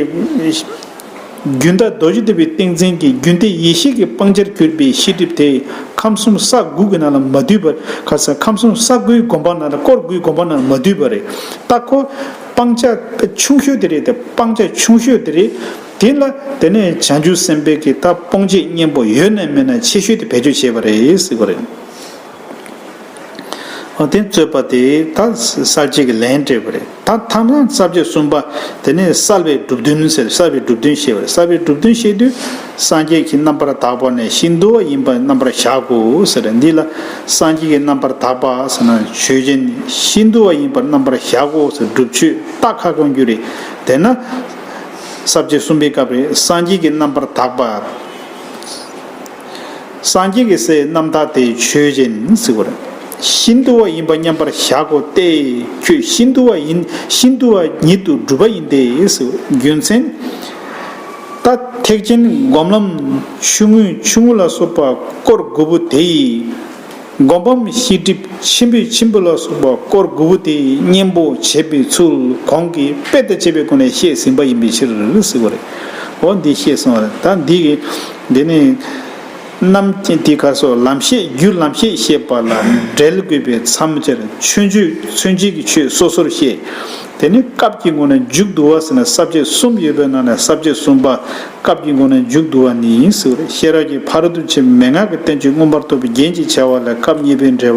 རྒྱུན་མཐའ་རྡོ་རྗེ་ཐེག་པའི་ཏིང་འཛིན་གྱི་རྒྱུན་མཐའི་ཡེ་ཤེས་ཀྱི་སྤང་བྱར་གྱུར་པའི་ཤེས་སྒྲིབ་དེ་ཁམས་གསུམ་ས་དགུ་གི་ནང་ལ་མ་འདུས་པར། ཁ་ས་ཁམས་གསུམ་ས་དགུའི་སྒོམ་པ་ནང་ལ་སྐོར་དགུའི་སྒོམ་པ་ནང་ལ་མ་འདུས་པ་རེད། ད་ཁོ་སྤང་བྱ་ཆུང་ཤོས་དེ་རེད་དེ། སྤང་བྱ་ཆུང་ཤོས་དེ་རེད། དེ་ལ་དེ་ནས་བྱང་ཆུབ་སེམས་དཔའི་གི་ད་སྤོང་བྱེད་གཉེན་པོ་ཡོད་ན་མེད་ན་ཆེ་ཤོས་དེ་བེད་སྤྱོད་བྱས་པ་རེད་ཟེར་གོ་རེད། འོ་དེ་རྩོད་པ་དེ་ད་གསལ་བྱེད་ཀྱི་ལན་སྤྲད་པ་རེད། ད་ཐ་ན་ས་བཅད་གསུམ་པ་དེ་ནས་གསལ་བའི་གྲུབ་དོན་ཟེར། གསལ་བའི་གྲུབ་དོན་བཤད་པ་རེད། གསལ་བའི་གྲུབ་དོན་བཤད་དུས་སངས་རྒྱས་ཀྱི་རྣམ་པར་དག་པ་ནས་ཤིན་ཏུ་བ་ཡིན་པར་རྣམ་པར་བཞག་གོ་ཟེར། འདི་ལ་སངས་རྒྱས་ཀྱི་རྣམ་པར་དག་པ་ཟེར་ན་ཆོས་ཅན། ཤིན་ཏུ་བ་ཡིན་པར་རྣམ་པར་བཞག་གོ་ཟེར་སྒྲུབ་ཆོས་རྟགས་ཁ་སྐོང་རྒྱུ་རེད། དེས་ན་ས་བཅད་གསུམ་པའི་སྐབས་རེད། སངས་རྒྱས་ཀྱི་རྣམ་པར་དག་པ། སངས་རྒྱས་ཀྱི་སའི་རྣམ་དག་དེ་ཆོས་ཅན་ཟེར་བ་རེད། ཤིན་ཏུ་བ་ཡིན་པ་མཉམ་པར་བཞག་གོ་སྟེ། ཁྱོད་ཤིན་ཏུ་བ་ཡིན། ཤིན་ཏུ་བ་ཉིད་དུ་གྲུབ་པ་ཡིན་ཏེ་ཟེར། རྒྱུ་མཚན། ད་ཐེག་ཆེན་སྒོམ་ལམ་ཆུང་ངུ་ཆུང་ངུ་ལ་སོགས་པ་སྐོར་དགུ་པོ་དེ་ཡིས། སྒོམ་པའམ་ཤེས་སྒྲིབ་ཆེན་པོའི་ཆེན་པོ་ལ་སོགས་པ་སྐོར་དགུ་པོ་དེ་གཉེན་པོ་བྱེད་པའི་ཚུལ་གོང་གི་དཔེ་དང་བཅས་པའི་སྒོ་ནས་བཤད་ཟིན་པ་ཡིན་པའི་ཕྱིར་ཟེར་བ་རེད། འོ་འདི་བཤད་སོང་བ་རེད། ད་འདི་གི་འདི་ནི་རྣམ་འདི་ག་སོགས་ལམ་ཤེས་རྒྱུ་ལམ་ཤེས་བཤད་པ་ལ་འབྲེལ་དགོས་པའི་མཚམས་སྦྱར་མཚོན་བརྗོད་མཚོན་བྱེད་ཀྱི་ཆོས་སོ་སོར་བཤད། དེ་ནི་སྐབས་ཀྱི་ངོས་ནས་མཇུག་བསྡུ་བ་ཟེར་ན་ས་བཅད་གསུམ་ཡོད་པའི་ནང་ནས་ས་བཅད་གསུམ་པ་སྐབས་ཀྱི་ངོས་ནས་མཇུག་བསྡུ་བ་ནི་ཟེར་བ་རེད། ཤེས་རབ་ཀྱི་ཕ་རོལ་ཏུ་ཕྱིན་མན་ངག་གི་བསྟན་བཅོས་མངོན་པར་རྟོགས་པའི་རྒྱན་གྱི་བྱ་བ་ལས་སྐབས་གཉིས་པའི་འགྲེལ་